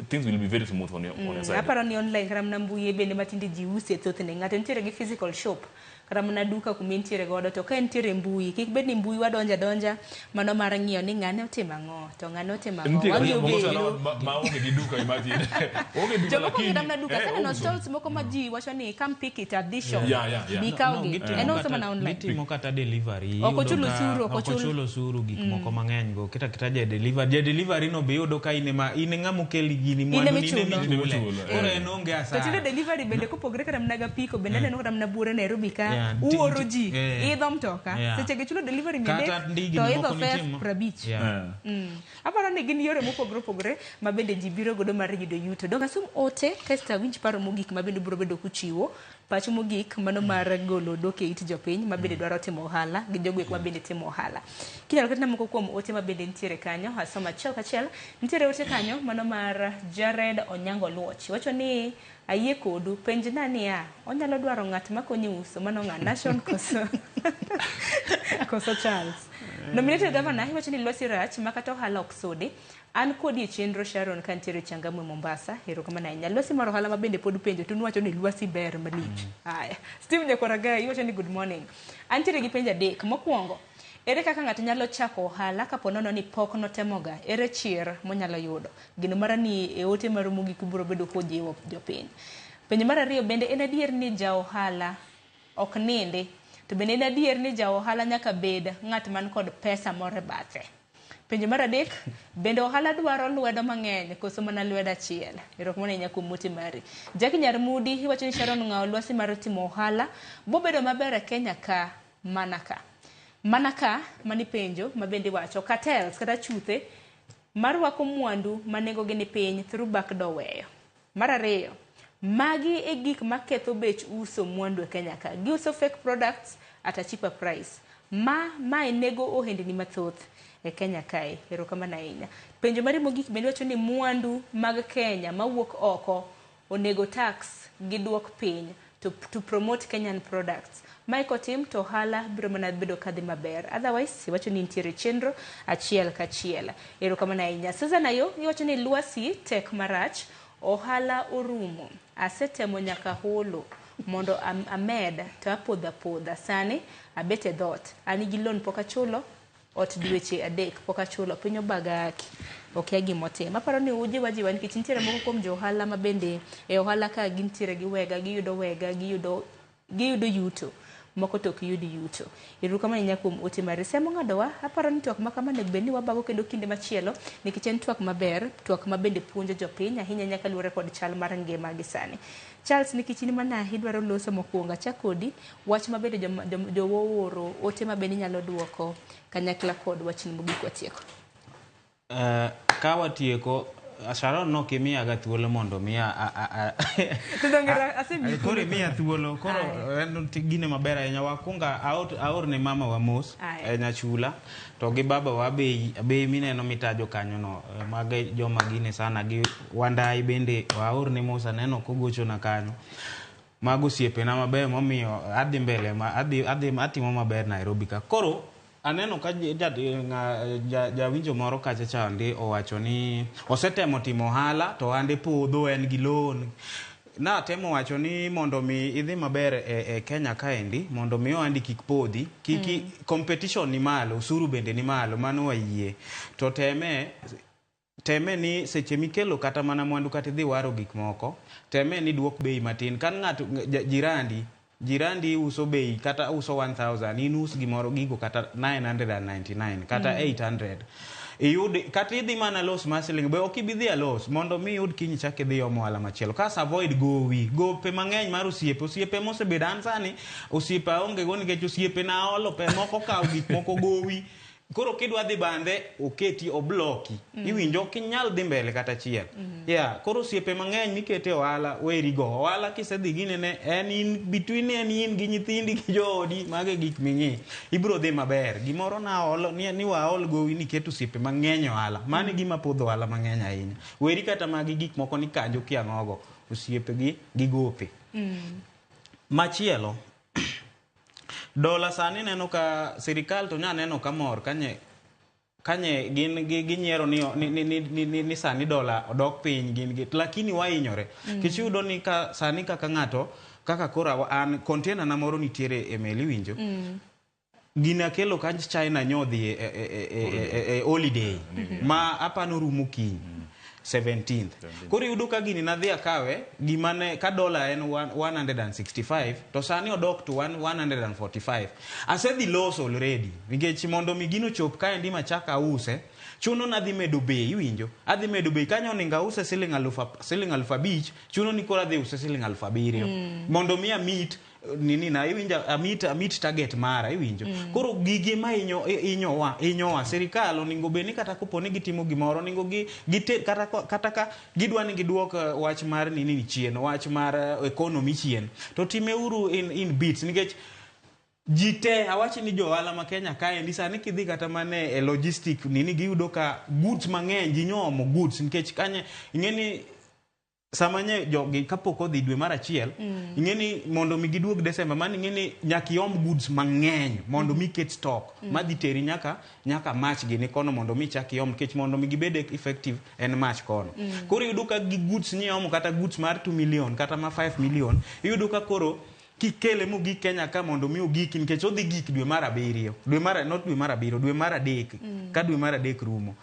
Speaker 6: things will be very smooth on your side.
Speaker 1: Aparo ni online kata mana mbui bende matinde ji use thothne. Ng'ato nitiere gi physical shop kata mana duka kuma entiere godo, to ka entiere e mbui, kik bed ni mbui wadonjo adonja mano mar ng'iyo ni ng'ane otimo ang'o to ng'ane otimo ang'o.
Speaker 6: Nitie
Speaker 1: Wadhi
Speaker 6: moko
Speaker 1: obedo.
Speaker 6: sana maonge gi duka, imagine. Onge duka
Speaker 1: Jomoko onge
Speaker 6: lakini
Speaker 1: kata mana duka. Aseneno
Speaker 6: ouso.
Speaker 1: stalls moko ma ji wacho ni come pick it at this shop.
Speaker 6: Yeah.
Speaker 1: Bi
Speaker 7: No,
Speaker 1: kawgi.
Speaker 7: gitimo
Speaker 1: En ouso
Speaker 7: kata-
Speaker 1: mana online.
Speaker 7: Gitimo kata delivery.
Speaker 1: Ok
Speaker 7: Iyudo
Speaker 1: ochul
Speaker 7: ka
Speaker 1: osuru, ok
Speaker 7: ok
Speaker 1: ochul-
Speaker 7: ochul osuru gik moko mang'eny go. Kata kata ja delivery, ja delivery no be iyudo ka in ema in e ng'ama okeli gini
Speaker 1: In
Speaker 7: mwandu
Speaker 1: ema
Speaker 7: ni in ema
Speaker 1: ichulo.
Speaker 6: In ema
Speaker 7: ichule.
Speaker 6: ichulo,
Speaker 7: Koro
Speaker 6: eh.
Speaker 7: en onge
Speaker 1: To tinde
Speaker 7: asara.
Speaker 1: delivery bende kopogre kata mana gapiko bende aneno kata mana buore Nairobi ka
Speaker 7: Yeah,
Speaker 1: uoro ji idho mtoka seche gichulo delivery
Speaker 7: Kata
Speaker 1: 300
Speaker 7: ndigni
Speaker 1: to idho
Speaker 7: moko
Speaker 1: fare
Speaker 7: nitie ma-
Speaker 1: 50.
Speaker 6: Yeah.
Speaker 1: Aparo ni gin yore mopogore opogore ma bende ji biro godo mar yudo yuto. Dong asum ote kasto awinj paro mogik ma bende biro bedo kuchiwo. Pachu mogik mano mar golo dok e it jopiny ma bende dwaro timo ohala gi jogo eko ma bende timo ohala. Kinyalo ketna moko kuom ote ma bende nitiere kanyo, asom achiel kachiel. Nitiere ote kanyo mano mar Jared Onyango Luoch. Wacho ni ayie kodu, penjna niya, onyalo dwaro ng'at makonye uso, mano ng'a, Nation koso Charles. Nominated governor iwacho ni lwasi rach ma kata ohala ok sudi. An kodi e chenro Sharon ka nitiere Changamwe Mombasa. Erokamano ahinya. Lwasi mar ohala ma bende pod penjo to nuwacho ni lwasi ber malich. Haya. Steve Nyakwaragai iwacho ni good morning. Antiere gi penjo adek. Mokwongo, ere kaka ng'ato nyalo chako ohala kapo nono ni pok notemoga? Ere chir monyalo yudo? Geno mara ni e ote maru mogik ubiro bedo kujiwo jopiny. Penjo mar ariyo bende en adier ni ja ohala ok nindi? To bende en adier ni ja ohala nyaka bed ng'at man kod pesa moro e bathe? Penjo mar adek, bende ohala dwaro lwedo mang'eny koso mana lwedo achiel? Erokamano ahinya kuom ote mari. Jackie Nyarmudi iwacho ni Sharon ng'awo lwasi mar timo ohala bobedo maber e Kenya ka mana ka. Mana ka mani penjo ma bende iwacho cartels kata chuthe marwako mwandu ma nengogi ni piny through back door weyo. Mar ariyo, magi e gik maketho bech uso mwandu e Kenya ka. Giuso fake products at a cheaper price. Mae nego ohendni mathoth e Kenya kae. Erokamano ahinya. Penjo mari mogik bende wacho ni mwandu mag Kenya mawuok oko onego tax gi duok piny to promote Kenyan products. Mae kotim to ohala biro mana bedo kadhi maber. Otherwise, iwacho ni nitiere chenro achiel kachiel. Erokamano ahinya. Susan Ayo, iwacho ni lwasi tek marach, ohala orumo. Asetemo nyaka holo. mondo amed to apodho apodha. Sani abet e dhoot, an gi loan pok achulo, ot dweche 3 pok achulo, piny obaga haki, okia gimotim. Aparo ni ujiwa jiwa nikech nitiere moko kuom jo ohala ma bende e ohala ka gintiere gi wega, giyudo wega, giyudo yuto, moko to ok yud yuto. Erokamano ahinya kuom ote mari. Semo ng'adowa, aparo ni twak ma kama onego bed ni wabago kendo kinde machielo nikech en twak maber, twak ma bende puonjo jopiny ahinya ahinya kaluwore kod chal mar ngima gi sani. Charles, nikech in mana idwaro loso mokwongo, achak kodi wach ma bende jowo ooro, ote ma bende inyalo duoko kanyakla kod wachni mogik watieko.
Speaker 7: Ka watieko, Sharon nok imiyaga thuolo mondo miya koro imiya thuolo koro en gine maber ahinya. Wakunga aor ne mama wa mos Nyachula to gi baba wa Abei mineno mitajo kanyo no, mago joma gine sana gi Wandai bende waor ne mos, aneno kogochona kanyo. Mago osiepena mabeyo momiyo adhi mbele adhi atimo maber Nairobi ka. Koro aneno ka jawinjo moro kacha chande owacho ni osetemo timo ohala to ohande podho, en gi loan. Natemo wacho ni mondo mi idhi maber e Kenya kaendi, mondo mi ohandi kik podhi, kiki competition ni malo, osuru bende ni malo, mano wayie. To teme ni seche mikelo kata mana mwandu kata idhi waro gik moko, teme ni duok bei matin. Kan ng'ato jirandi uso bei kata uso 1000, in us gimoro gigo kata 999 kata 800. Iyud kata idhi mana los mar siling be ok ibi dhi a los mondo mi iyud kiny chak idhi omo ohala machielo. Kas avoid gowi, gope mang'eny mar osiepe, osiepe mosebedo an sani osiepe aonge go nikech osiepe na olo pe moko kawo gik moko gowi. Koro kidwa dhi bande oketi obloki. Iwinjo ok inyal dhi mbele kata achiel. Yeah, koro osiepe mang'eny mikete ohala weri go. Ohala kisedhi ginene en in between en in gi nyithindi gi joodi, mago e gik ming'i. Ibiro dhi maber. Gimoro na olo ni waol gowi ni ket osiepe mang'eny ohala. Mano e gima podho ohala mang'eny ahinya. Weri kata magi gik moko ni kanjo kia ang'ogo. Osiepe gi gope. Machielo dola sani neno ka sirikal to nya neno ka mor kanye gin ginyiero ni sani dola odok piny gin gi, lakini wahinyore. Nikech iyudo ni ka sani kaka ng'ato kaka koro an container na moro nitiere e meli winjo. Gina kelo ka China nyodhi e holiday ma apano rumo kiny 17th. Koro iyudo ka gini nadhi akawe gimane ka dola en 165 to sani odok to 145. Asedhi loso already nikech mondo mi gino chop kaendi machak ause chuno nadhi medo bei iwinjo. Adhi medo bei kanyo oningo ause siling 5,000 chuno ni koro adhi use siling 7,000 mondo mi amit nini na iwinjo amit target mara iwinjo. Koro gigi ma inyowa sirikal oningo bed ni kata kopo ni gitimo gimoro oningo gi kata ka gidwa ni giduok wach mar nini chien, wach mar economy chien, to timeuru in bits nikech ji te awachi ni jo ohala ma Kenya kaendi sani kidhi kata mana e logistic nini giyudo ka goods mang'eny ji nyoomo goods nikech kanye ing'eni sama nye jogi kapok odhi dwe mar achiel ing'e ni mondo mi giduog December mano ing'e ni nyaka iom goods mang'eny mondo mi ket stock madhi teri nyaka March gini kono mondo mi chak iom nikech mondo mi gibed effective en March kono. Koro iyudo ka gi goods niomo kata goods mar 2 million kata ma 5 million iyudo ka koro kikele mogik Kenya ka mondo mi ogik nikech odhi gik dwe mar 7 dwe mar not dwe mar 7 dwe mar 3 ka dwe mar 3 rumo.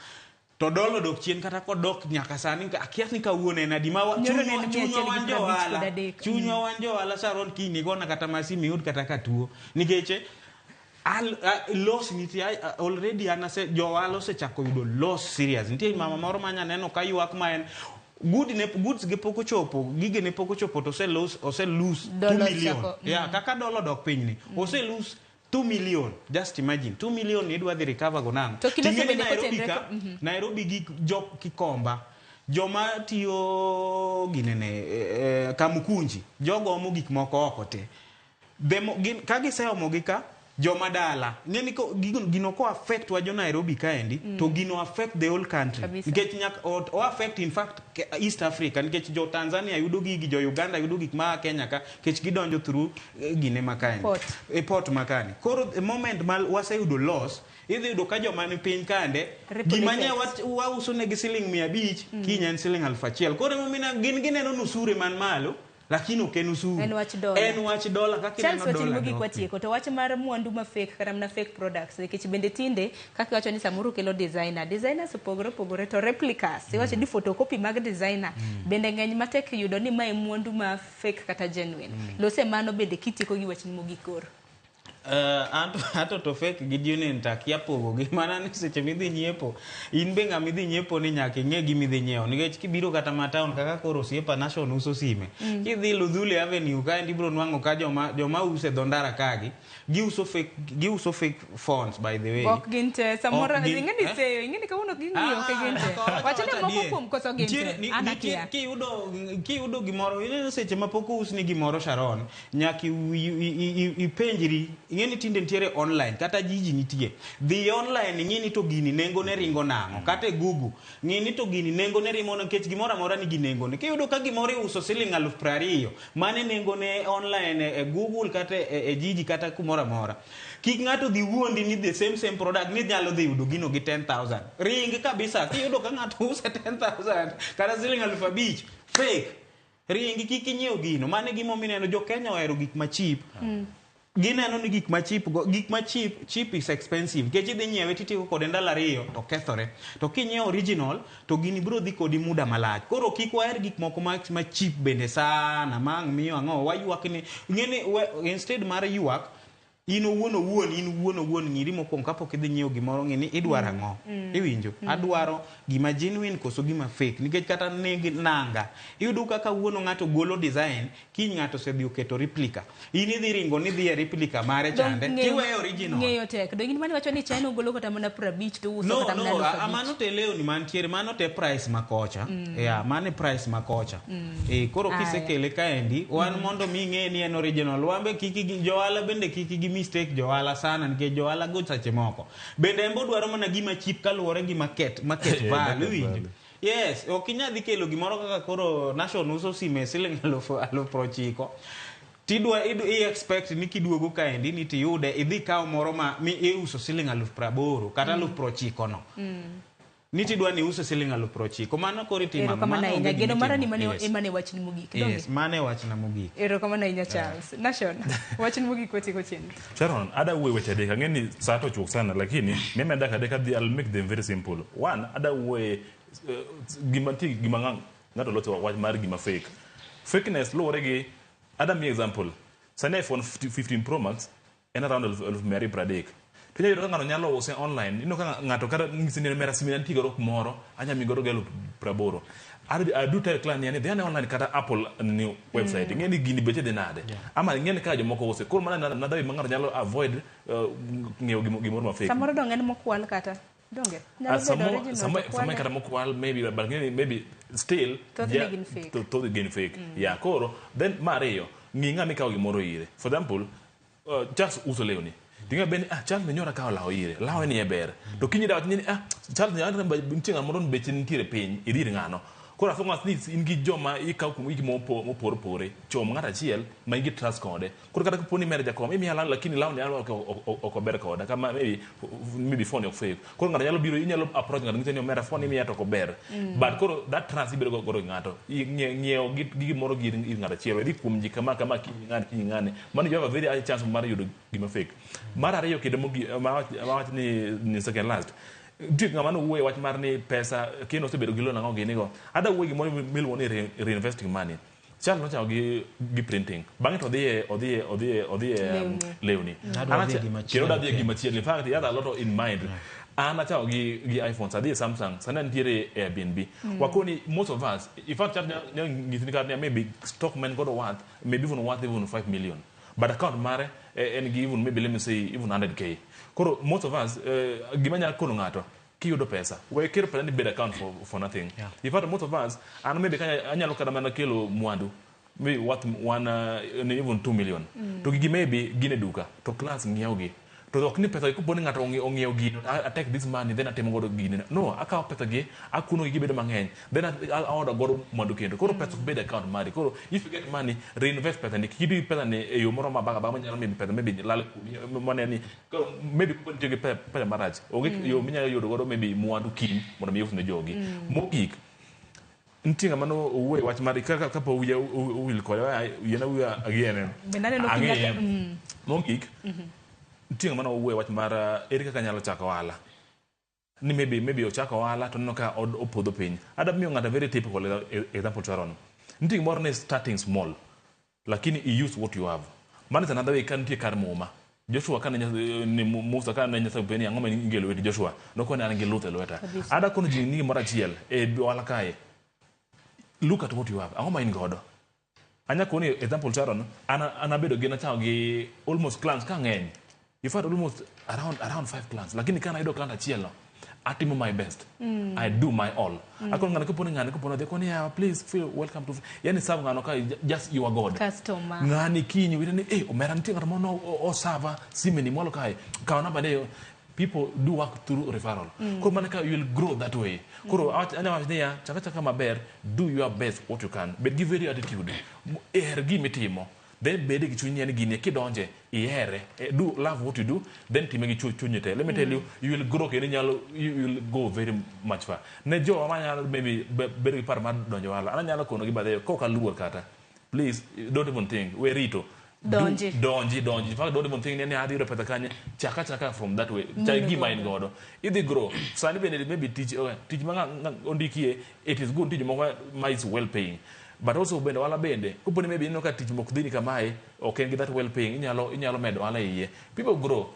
Speaker 7: To dolo dok chien kata kodok nyaka sani akia ni kawuono en adi ma chunywa wan jo ohala Sharon kiny igona kata masim iyud kata ka tuo nikech loss nitie already an ase jo ohala osechako yudo loss serious. Nitie mama moro manya neno ka ywak ma en goods gi pok ochopo, gige ne pok ochopo to ose lose 2 million. Yeah, kaka dolo dok piny ni ose lose 2 million, just imagine 2 million idwa dhi recover go nang'o. Nairobi ka, Nairobi gi jo Kikomba, joma tiyo ginene Kamukunji, jogo omo gik moko oko te. Ka giseomo gi ka joma dala, ng'eni gino ko affect wa jo Nairobi kaendi, to gino affect the whole country. Nikech nyaka o affect in fact East Africa nikech jo Tanzania yudo gigi, jo Uganda yudo gik ma Kenya ka nikech gidonjo through gine makaendi. E port makani. Koro the moment ma waseyudo loss, idhi yudo ka joma ni piny kande gima nye wauso negi siling 500 kiny en siling 1000. Koro emomiyo gin gineno nusure man malo. Lakini ok en usuru.
Speaker 1: En wach dola.
Speaker 7: En wach dola kaka
Speaker 1: Charles
Speaker 7: ineno
Speaker 1: wachni
Speaker 7: dola
Speaker 1: mogik
Speaker 7: dok piny.
Speaker 1: watieko to wach mar mwandu ma fake kata mana fake products nikech bende tinde kaka iwacho ni samoro kelo designer designers opogore opogore to replicas iwacho ni photocopy mag designer bende ng'eny matek yudo ni mae mwandu ma fake kata genuine lose mano bende kitieko gi wachni mogik koro.
Speaker 7: Anto to fake gi genuine to akia pogo gi mana ni seche midhi nyiepo in be ng'ama idhi nyiepo ni nyaka ing'e gima idhi nyiewo nikech kibiro kata ma town kaka koro osiepa Nation uso sime. Kidhi Luthuli Avenue kaendi ibiro nwang'o ka joma uso e dho ndara kagi giuso fake phones by the way.
Speaker 1: Ok gin te samoro
Speaker 7: Ok gin-
Speaker 1: ing'e ni
Speaker 7: eh?
Speaker 1: seyo ing'e ni kawuono ok ging'iyo ok gin te. Wachne moko kuom koso gin te. An akia.
Speaker 7: Kiyudo gimoro ineno seche ma pok ousni gimoro Sharon nyaka ipenjri ing'e ni tinde nitiere online kata jiji nitie dhi online ing'i ni to gini nengone ringo nang'o kata e Google ng'i ni to gini nengone ringo nang'o nikech gimoro amora nigi nengone kiyudo ka gimoro iuso siling 20,000 mane nengone online e Google kata e jiji kata kumoro amora kik ng'ato dhi wuondi ni the same product ni nyalo dhi yudo gino gi 10,000 ring kabisa kiyudo ka ng'ato use 10,000 kata siling 5,000 fake ring kik inyiew gino mano e gimomiyo ineno jo Kenya ohero gik ma cheap. Gineno ni gik ma cheap go gik ma cheap cheap is expensive nikech idhi nyiewe titiyo kode ndalo ariyo to kethore to kinyiewo original to gini biro dhi kodi muda malach koro kik waher gik moko ma cheap bende sana ma ang' miyo ang'o waywak ni ing'eni instead mar ywak in owuon owuon in wuon owuon ng'iri mokwongo kapok idhi nyiewo gimoro ng'i ni idwaro ang'o. Iwinjo adwaro gima genuine koso gima fake nikech kata neg nanga iyudo kaka wuono ng'ato golo design kiny ng'ato osedhi oketo replica in idhi ringo ni dhi e replica mare chande tiweyo original.
Speaker 1: Ng'eyo tek do in mane wacho ni China ogolo kata mana 50 to uso kata mana 5,000.
Speaker 7: Mano te lewni mantiere mano te price makocha. Yeah, mano e price makocha. Koro kisekele kaendi wan mondo mi ing'e ni en original wan be kik johala bende kik gi mistake johala sana nikech johala go seche moko bende en bo dwaro mana gima cheap kaluwore gi market value iwinjo. Yes, ok inyal dhi kelo gimoro kaka koro Nation uso sime siling 90,000 tidwa i expect ni kiduogo kaendi ni tiyude idhi kaw moro ma mi iuso siling 80,000 kata 90,000 no. Ni tidwa ni use siling 90,000 mano koro itimo ang'o?
Speaker 1: Erokamano
Speaker 7: Mano
Speaker 1: ahinya.
Speaker 7: onge
Speaker 1: Geno
Speaker 7: gima
Speaker 1: mara ni
Speaker 7: itimo.
Speaker 1: mane
Speaker 7: Yes.
Speaker 1: emane wachni mogik. Donge?
Speaker 7: Yes, mano e wachna mogik.
Speaker 1: Erokamano ahinya Charles. Nation, wachni mogik watieko chenro.
Speaker 6: Sharon, ada wuoyo weche adek. Ang'e ni saa to ochuok sana, lakini mimi adek adek adhi, I'll make them very simple. One, ada wuoye gima nitie gima ng'ato loso wach mar gima fake. Fakeness luwore gi, ada miyi example. Sani iPhone 15 Pro Max en around 230,000. To inyalo yudo ka ng'ato nyalo use online. Ineno ka ng'ato kata nyisi ni omera simu nitie godo kumoro, anya miyi godo gi 80,000. I do tell client ni dhi ane online kata Apple ni website. Ing'e ni gini beche dhi nade. Ama ing'e ni ka jomoko use. Koro mano another way ma ng'ato nyalo avoid ng'iewo gimoro ma fake.
Speaker 1: Samoro dong en mokwal kata. Donge? Nyalo bedo original to
Speaker 6: Samoro
Speaker 1: kwale.
Speaker 6: kata mokwal maybe, but ng'e ni maybe still
Speaker 1: Thothne gin fake.
Speaker 6: Thothne gin fake. Yeah, koro then mar ariyo, ng'i ng'ama ikawo gimoro ire. For example, Charles uso lewni. Ting'e bende Charles ni nyora kawo law ire. Lawe ni e ber. To kiny idwa wacho ni Charles ni aneno nitie ng'ama moro ni beche nitiere piny, idhi ir ng'ano. Koro as long as ni in gi joma ikawo kuom gik mopore opore, chom ng'ato achiel ma in gi trust kode. Koro kata kapo ni imero jakom, imiya law lakini law ni ok ober koda. Kama maybe phone ok fake. Koro ng'ato nyalo biro, inyalo approach ng'ato ng'ise ni omera phone imiya to ok ober. But koro that trust ibedo godo gi ng'ato. Ng'iewo gi gimoro gi ir ng'ato achiel. Idhi kuom ji kama kama kiny ng'ani kiny ng'ani. Mano you have a very high chance mar yudo gima fake. Mar ariyo kendo mogik, mawach ni second last. Nitie ng'ama nowuoyo wach mar ni pesa kendo osebedo gi loan ang'o gini go. Ada wuoyo gimoro miluongo ni reinvesting money. Charles nochako gi printing. Bang'e to odhi e lewni.
Speaker 7: Adwa dhi e gimachielo.
Speaker 6: Kendo adhi e gimachielo. In fact, he had a lot in mind. An achako gi iPhones, adhi e Samsung, sani antiere e Airbnb. Wakoni most of us, in fact, Charles nyalo nyisi ni kata ni maybe stock man godo worth, maybe even worth even 5 million. But account mare en gi even maybe let me say even 100K. Koro most of us, gima nyalo kono ng'ato, kiyudo pesa, we kelo pesa ni bed account for nothing. In fact, most of us, an maybe kanya anyalo kata mana kelo mwandu, maybe worth one, even 2 million. To gigi maybe gin e duka, to class ng'iewo gi. To ok ni pesa kapo ni ng'ato ong'iewo gino, I take this money then atimo godo gini. No, akawo pesa gi, akuno gi gibedo mang'eny. Then I order godo mwandu kendo. Koro pesa ok bed e account mari. Koro if you get money, reinvest pesa ni. Kik iti gi pesa ni e yo moro ma baga baga manyalo maybe pesa maybe lal kuomi, mane ni koro maybe kapo ni itiyo gi pesa marach, onge yo minyalo yudo godo maybe mwandu kiny mondo mi ius ne jogi. Mogik, Nitie ng'ama nowuoyo e wach mar kaka kapo wiya owil kode yiena wiya agiene.
Speaker 1: Bende aneno
Speaker 6: Ang'eye.
Speaker 1: kinyaka
Speaker 6: Mogik, nitie ng'ama nowuoyo e wach mar ere kaka anyalo chako ohala. Ni maybe ochako ohala to oneno ka opodho piny. Adwa miyo ng'ato a very typical example Sharon. Nitie gimoro ni starting small, lakini you use what you have. Mano is another way ka nitie kar muma. Joshua kane ni Musa kane Nyasaye openje ni ang'o ma in gi e lweti Joshua, nokone an gi luth e lweta.
Speaker 1: Kabisa.
Speaker 6: Adwa kono ji ni gimoro achiel e ohala kae. Look at what you have. Ang'o ma in godo? Anya koni example Sharon, an abedo gi nachako gi almost clients ka ng'eny. In fact almost around 5 clients. Lakini kana ayudo client achiel no, atimo my best. I do my all. Akono ng'ano koponi ng'ani koponi odhi akoni yeah, please feel welcome to. Yani serve ng'ano ka just you are God.
Speaker 1: Customer.
Speaker 6: Ng'ani kiny wito ni omera nitie ng'ato moro osava sime ni mwalo kae. Kaw namba ne people do work through referral. Koro mana ka you will grow that way. Koro anya wacho niya, chaka chaka maber, do your best what you can. Bed gi very attitude. Her gima itimo. Then bed gi chuny ni gini kidonje ihere. Do love what you do, then time gi chunyi te. Let me tell you, you will grow kendo inyalo, you will go very much far. Ne jowa manyalo maybe bedo gi paro mar donjo ohala, an anyalo kono gi badhe kok aluor kata. Please, don't even think. We rito.
Speaker 1: Donji.
Speaker 6: Donji, donji. In fact, don't even think ni adhi yudo pesa kanye. Chaka chaka from that way. Chak gima in godo. Idhi grow. Sani bende maybe tich, okay, tich ma ondikie, it is good tich moko ma is well paying. But also bende ohala bende, kopo ni maybe ineno ka tich mok dhini kamae, ok en gi that well paying, inyalo medo ohala e iye. People grow.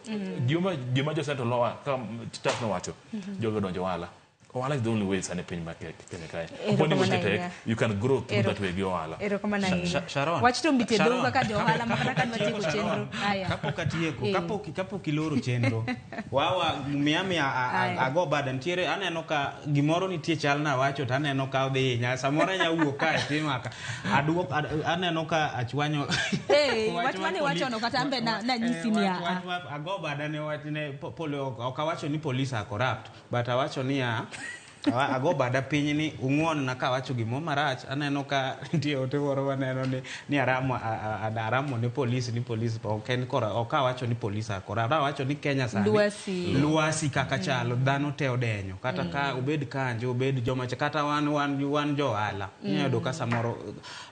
Speaker 6: Gima jo Central Lower, kaka Charles nowacho, jogo donjo ohala. Ohala is the only way sani piny mar Kenya kae. Kopo ni weche tek, you can grow through that way gi ohala.
Speaker 1: Erokamano ahinya.
Speaker 7: Sharon.
Speaker 1: Wach to mbite
Speaker 7: Sharon.
Speaker 1: dhou kaka jo ohala ma kata ka dwa tieko chenro. Aya.
Speaker 7: Kapok atieko, kapok iloro chenro. Wawa miya
Speaker 1: Aya.
Speaker 7: ago bada nitiere aneno ka gimoro nitie chal na wacho to aneno ka odhi hinya. Samoro anya wuok kae tima ka aduok aneno ka achwanyo.
Speaker 1: Wach mane wachono kata ambe na nyisi ni a.
Speaker 7: Wach ma ago bada ne wach ne pole ok awacho ni police are corrupt, but awacho niya ago bada piny ni ung'uon na kawacho gimoro marach aneno ka nitie ote moro maneno ni aramo aramo ne police ni police ok en kora ok awacho ni police are corrupt awacho ni Kenya sani
Speaker 1: Lwasi.
Speaker 7: lwasi kaka chalo dhano te odenyo kata ka obed kanjo obed joma kata wan jo ohala inyalo yudo ka samoro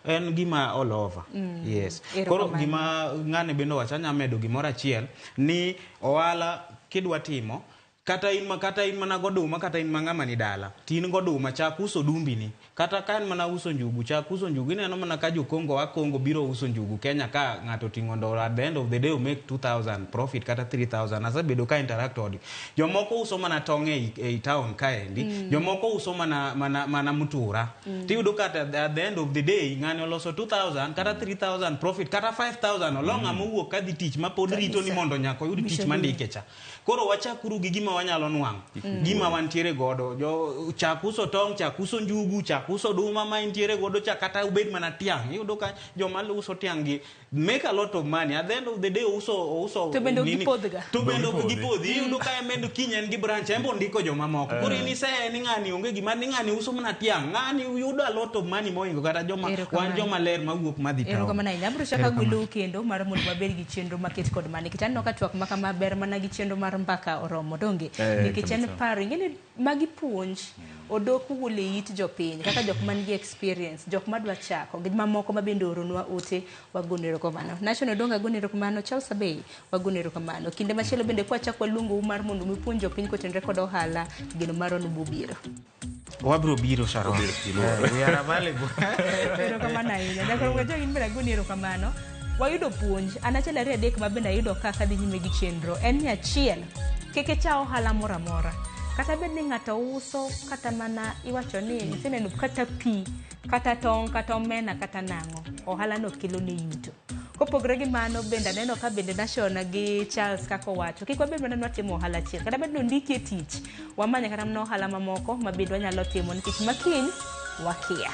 Speaker 7: en gima all over. Yes, koro
Speaker 1: Erokamano.
Speaker 7: gima ng'ane bende owacho anya medo gimoro achiel ni ohala kidwa timo kata in kata in mana goduma kata in ma ng'ama ni dala to in goduma chak uso dumbini kata ka en mana uso njugu chak uso njugu ineno mana ka jokongo wa Kongo biro uso njugu Kenya ka ng'ato oting'o ndoo at the end of the day o make 2000 profit kata 3000 asebedo ka interact kodgi jomoko uso mana tong' ei town kaendi jomoko uso mana mutura tiyudo ka at the end of the day ng'ani oloso 2000 kata 3000 profit kata 5000 olo ng'ama owuok kadhi tich ma pod rito ni mondo nyaka oyud tich mandike cha koro wachakuru gi gima wanyalo nwang'o gima wantiere godo jo chak uso tong' chak uso njugu chak uso duma ma intiere godo cha kata ubed mana tiang' iyudo ka joma uso tiang' gi make a lot of money at the end of the day uso
Speaker 1: To bende ok
Speaker 7: nini-
Speaker 1: gipodhga.
Speaker 7: to bende ok
Speaker 6: Gipodhi.
Speaker 7: gipodhi iyudo ka en bende kiny en gi branch en be ondiko jomamoko koro in iseye ni ng'ani onge gima ni ng'ani uso mana tiang' ng'ani yudo a lot of money mohingo kata joma
Speaker 1: Erokamano.
Speaker 7: wan joma ler mawuok madhi town
Speaker 1: Erokamano ahinya. Abiro chako
Speaker 7: Erokamano.
Speaker 1: agwelou kendo mar mondo wabed gi chenro maket kod mane. Nikech aneno ka twak ma kama ber mana gi chenro mar mbaka oromo donge. Nikech en
Speaker 6: Kabisa.
Speaker 1: paro ing'eni magi puonj odok wuol e it jopiny kaka jok man gi experience jok madwa chako gi mamoko ma bende ooronwa ote wagone erokamano. National Odongo agone erokamano, Charles Abey wagone erokamano. Kinde machielo bende kwachako waluongou mar mondo mi puonj jopiny kotenore kod ohala geno marwa nobobiro.
Speaker 7: Wabiro biro Sharon. We are available.
Speaker 1: Erokamano ahinya. Nyakoro wacho in bende agoni erokamano. Wayudo puonj. An achiel ariyo adek ma bende ayudo ka kadhi nyime gi chenro en ni achiel kik icha ohala moro amora. Kata bed ni ng'ato uso kata mana iwacho ni iseneno kata pi kata tong' kata omena kata nang'o ohala no kelo ne yuto. Kopogore gi mano bende aneno ka bende Nashon gi Charles kaka owacho kik wabed mana ni watimo ohala achiel kata bed ni ondiki e tich wamany kata mana ohala mamoko ma bende wanyalo timo nikech makiny wakia.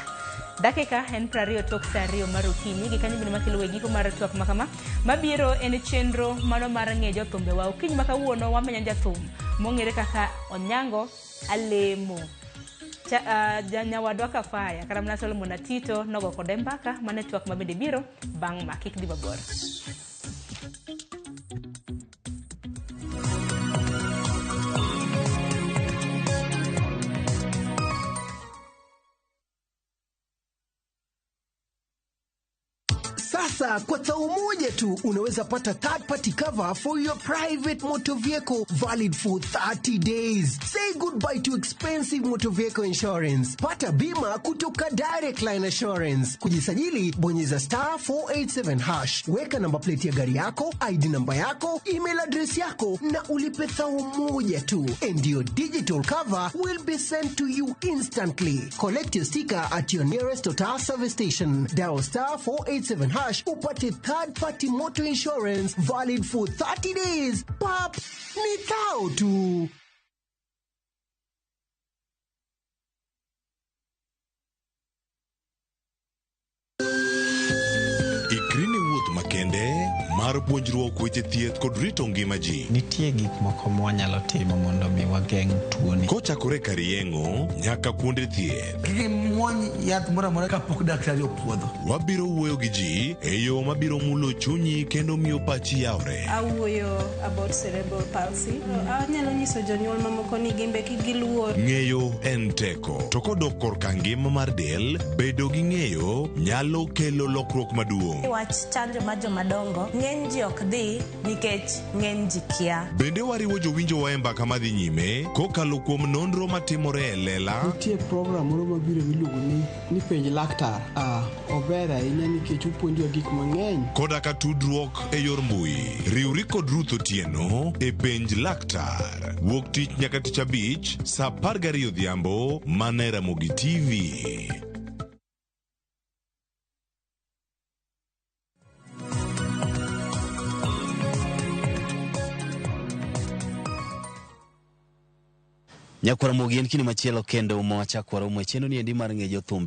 Speaker 1: Dakika en 20 tok saa 2 mar okinyi gi kanyo bende makelo we giko mar twak makama mabiro en chenro mano mar ng'e jothumbewa okinyi ma kawuono wamenyo jathum mong'ere kaka Onyango Alemo. Nyawadwa Kafaya kata mana Solomon Atito nogo kode mbaka mane twak ma bende biro bang' ma kik dhi mabor.
Speaker 2: Sasa kwa thao moja tu unaweza pata third party cover for your private motor vehicle valid for 30 days. Say goodbye to expensive motor vehicle insurance. Pata bima kutoka Direct Line Assurance. Kujisajili, bonyeza star 487 hash, weka namba plate ya gari yako, ID namba yako, email address yako na ulipe thao moja tu, and your digital cover will be sent to you instantly. Collect your sticker at your nearest Total service station. Dial star 487 hash upate third party motor insurance valid for 30 days. Pap, ni thao tu.
Speaker 5: Ikri ne wuoth makende mar puonjruok weche thieth kod rito ngima ji.
Speaker 11: Nitie gik moko mwanyalo timo mondo mi wageng' tuoni.
Speaker 5: Kochakore kar yeng'o nyaka kuonde thieth.
Speaker 14: Kik imuony yath moro amora kapok daktari opuodho.
Speaker 5: Wabiro wuoyo gi ji e yo mabiro mulo chunyi kendo miyo pachi yawre.
Speaker 15: Awuoyo about cerebral palsy. Anyalo nyiso jonyuol mamoko ni gimbe kik giluor.
Speaker 5: Ng'eyo en teko, to kodok korka ngima mar del, bedo gi ng'eyo nyalo kelo lokruok maduong'.
Speaker 17: Wach chanjo mar jomadongo ng'eny ji ok dhi nikech ng'eny ji kia.
Speaker 5: Bende wariwo jowinjowa e mbaka madhi nyime kokalo kuom nonro matimore e lela.
Speaker 18: Nitie program moro mabiro miluongo ni ni penj laktar. Ah, ober ahinya nikech opuonjowa gik mang'eny.
Speaker 5: Koda ka tudruok e yor mbui. Riwri kod Ruth Otieno e penj laktar. Wuok tich nyaka tich abich saa 12 odhiambo mana e Ramogi TV.
Speaker 20: Nyakwar Ramogi en kinde machielo kendo ma wachak waromo e chenro ni endi mar ng'e jothumbe.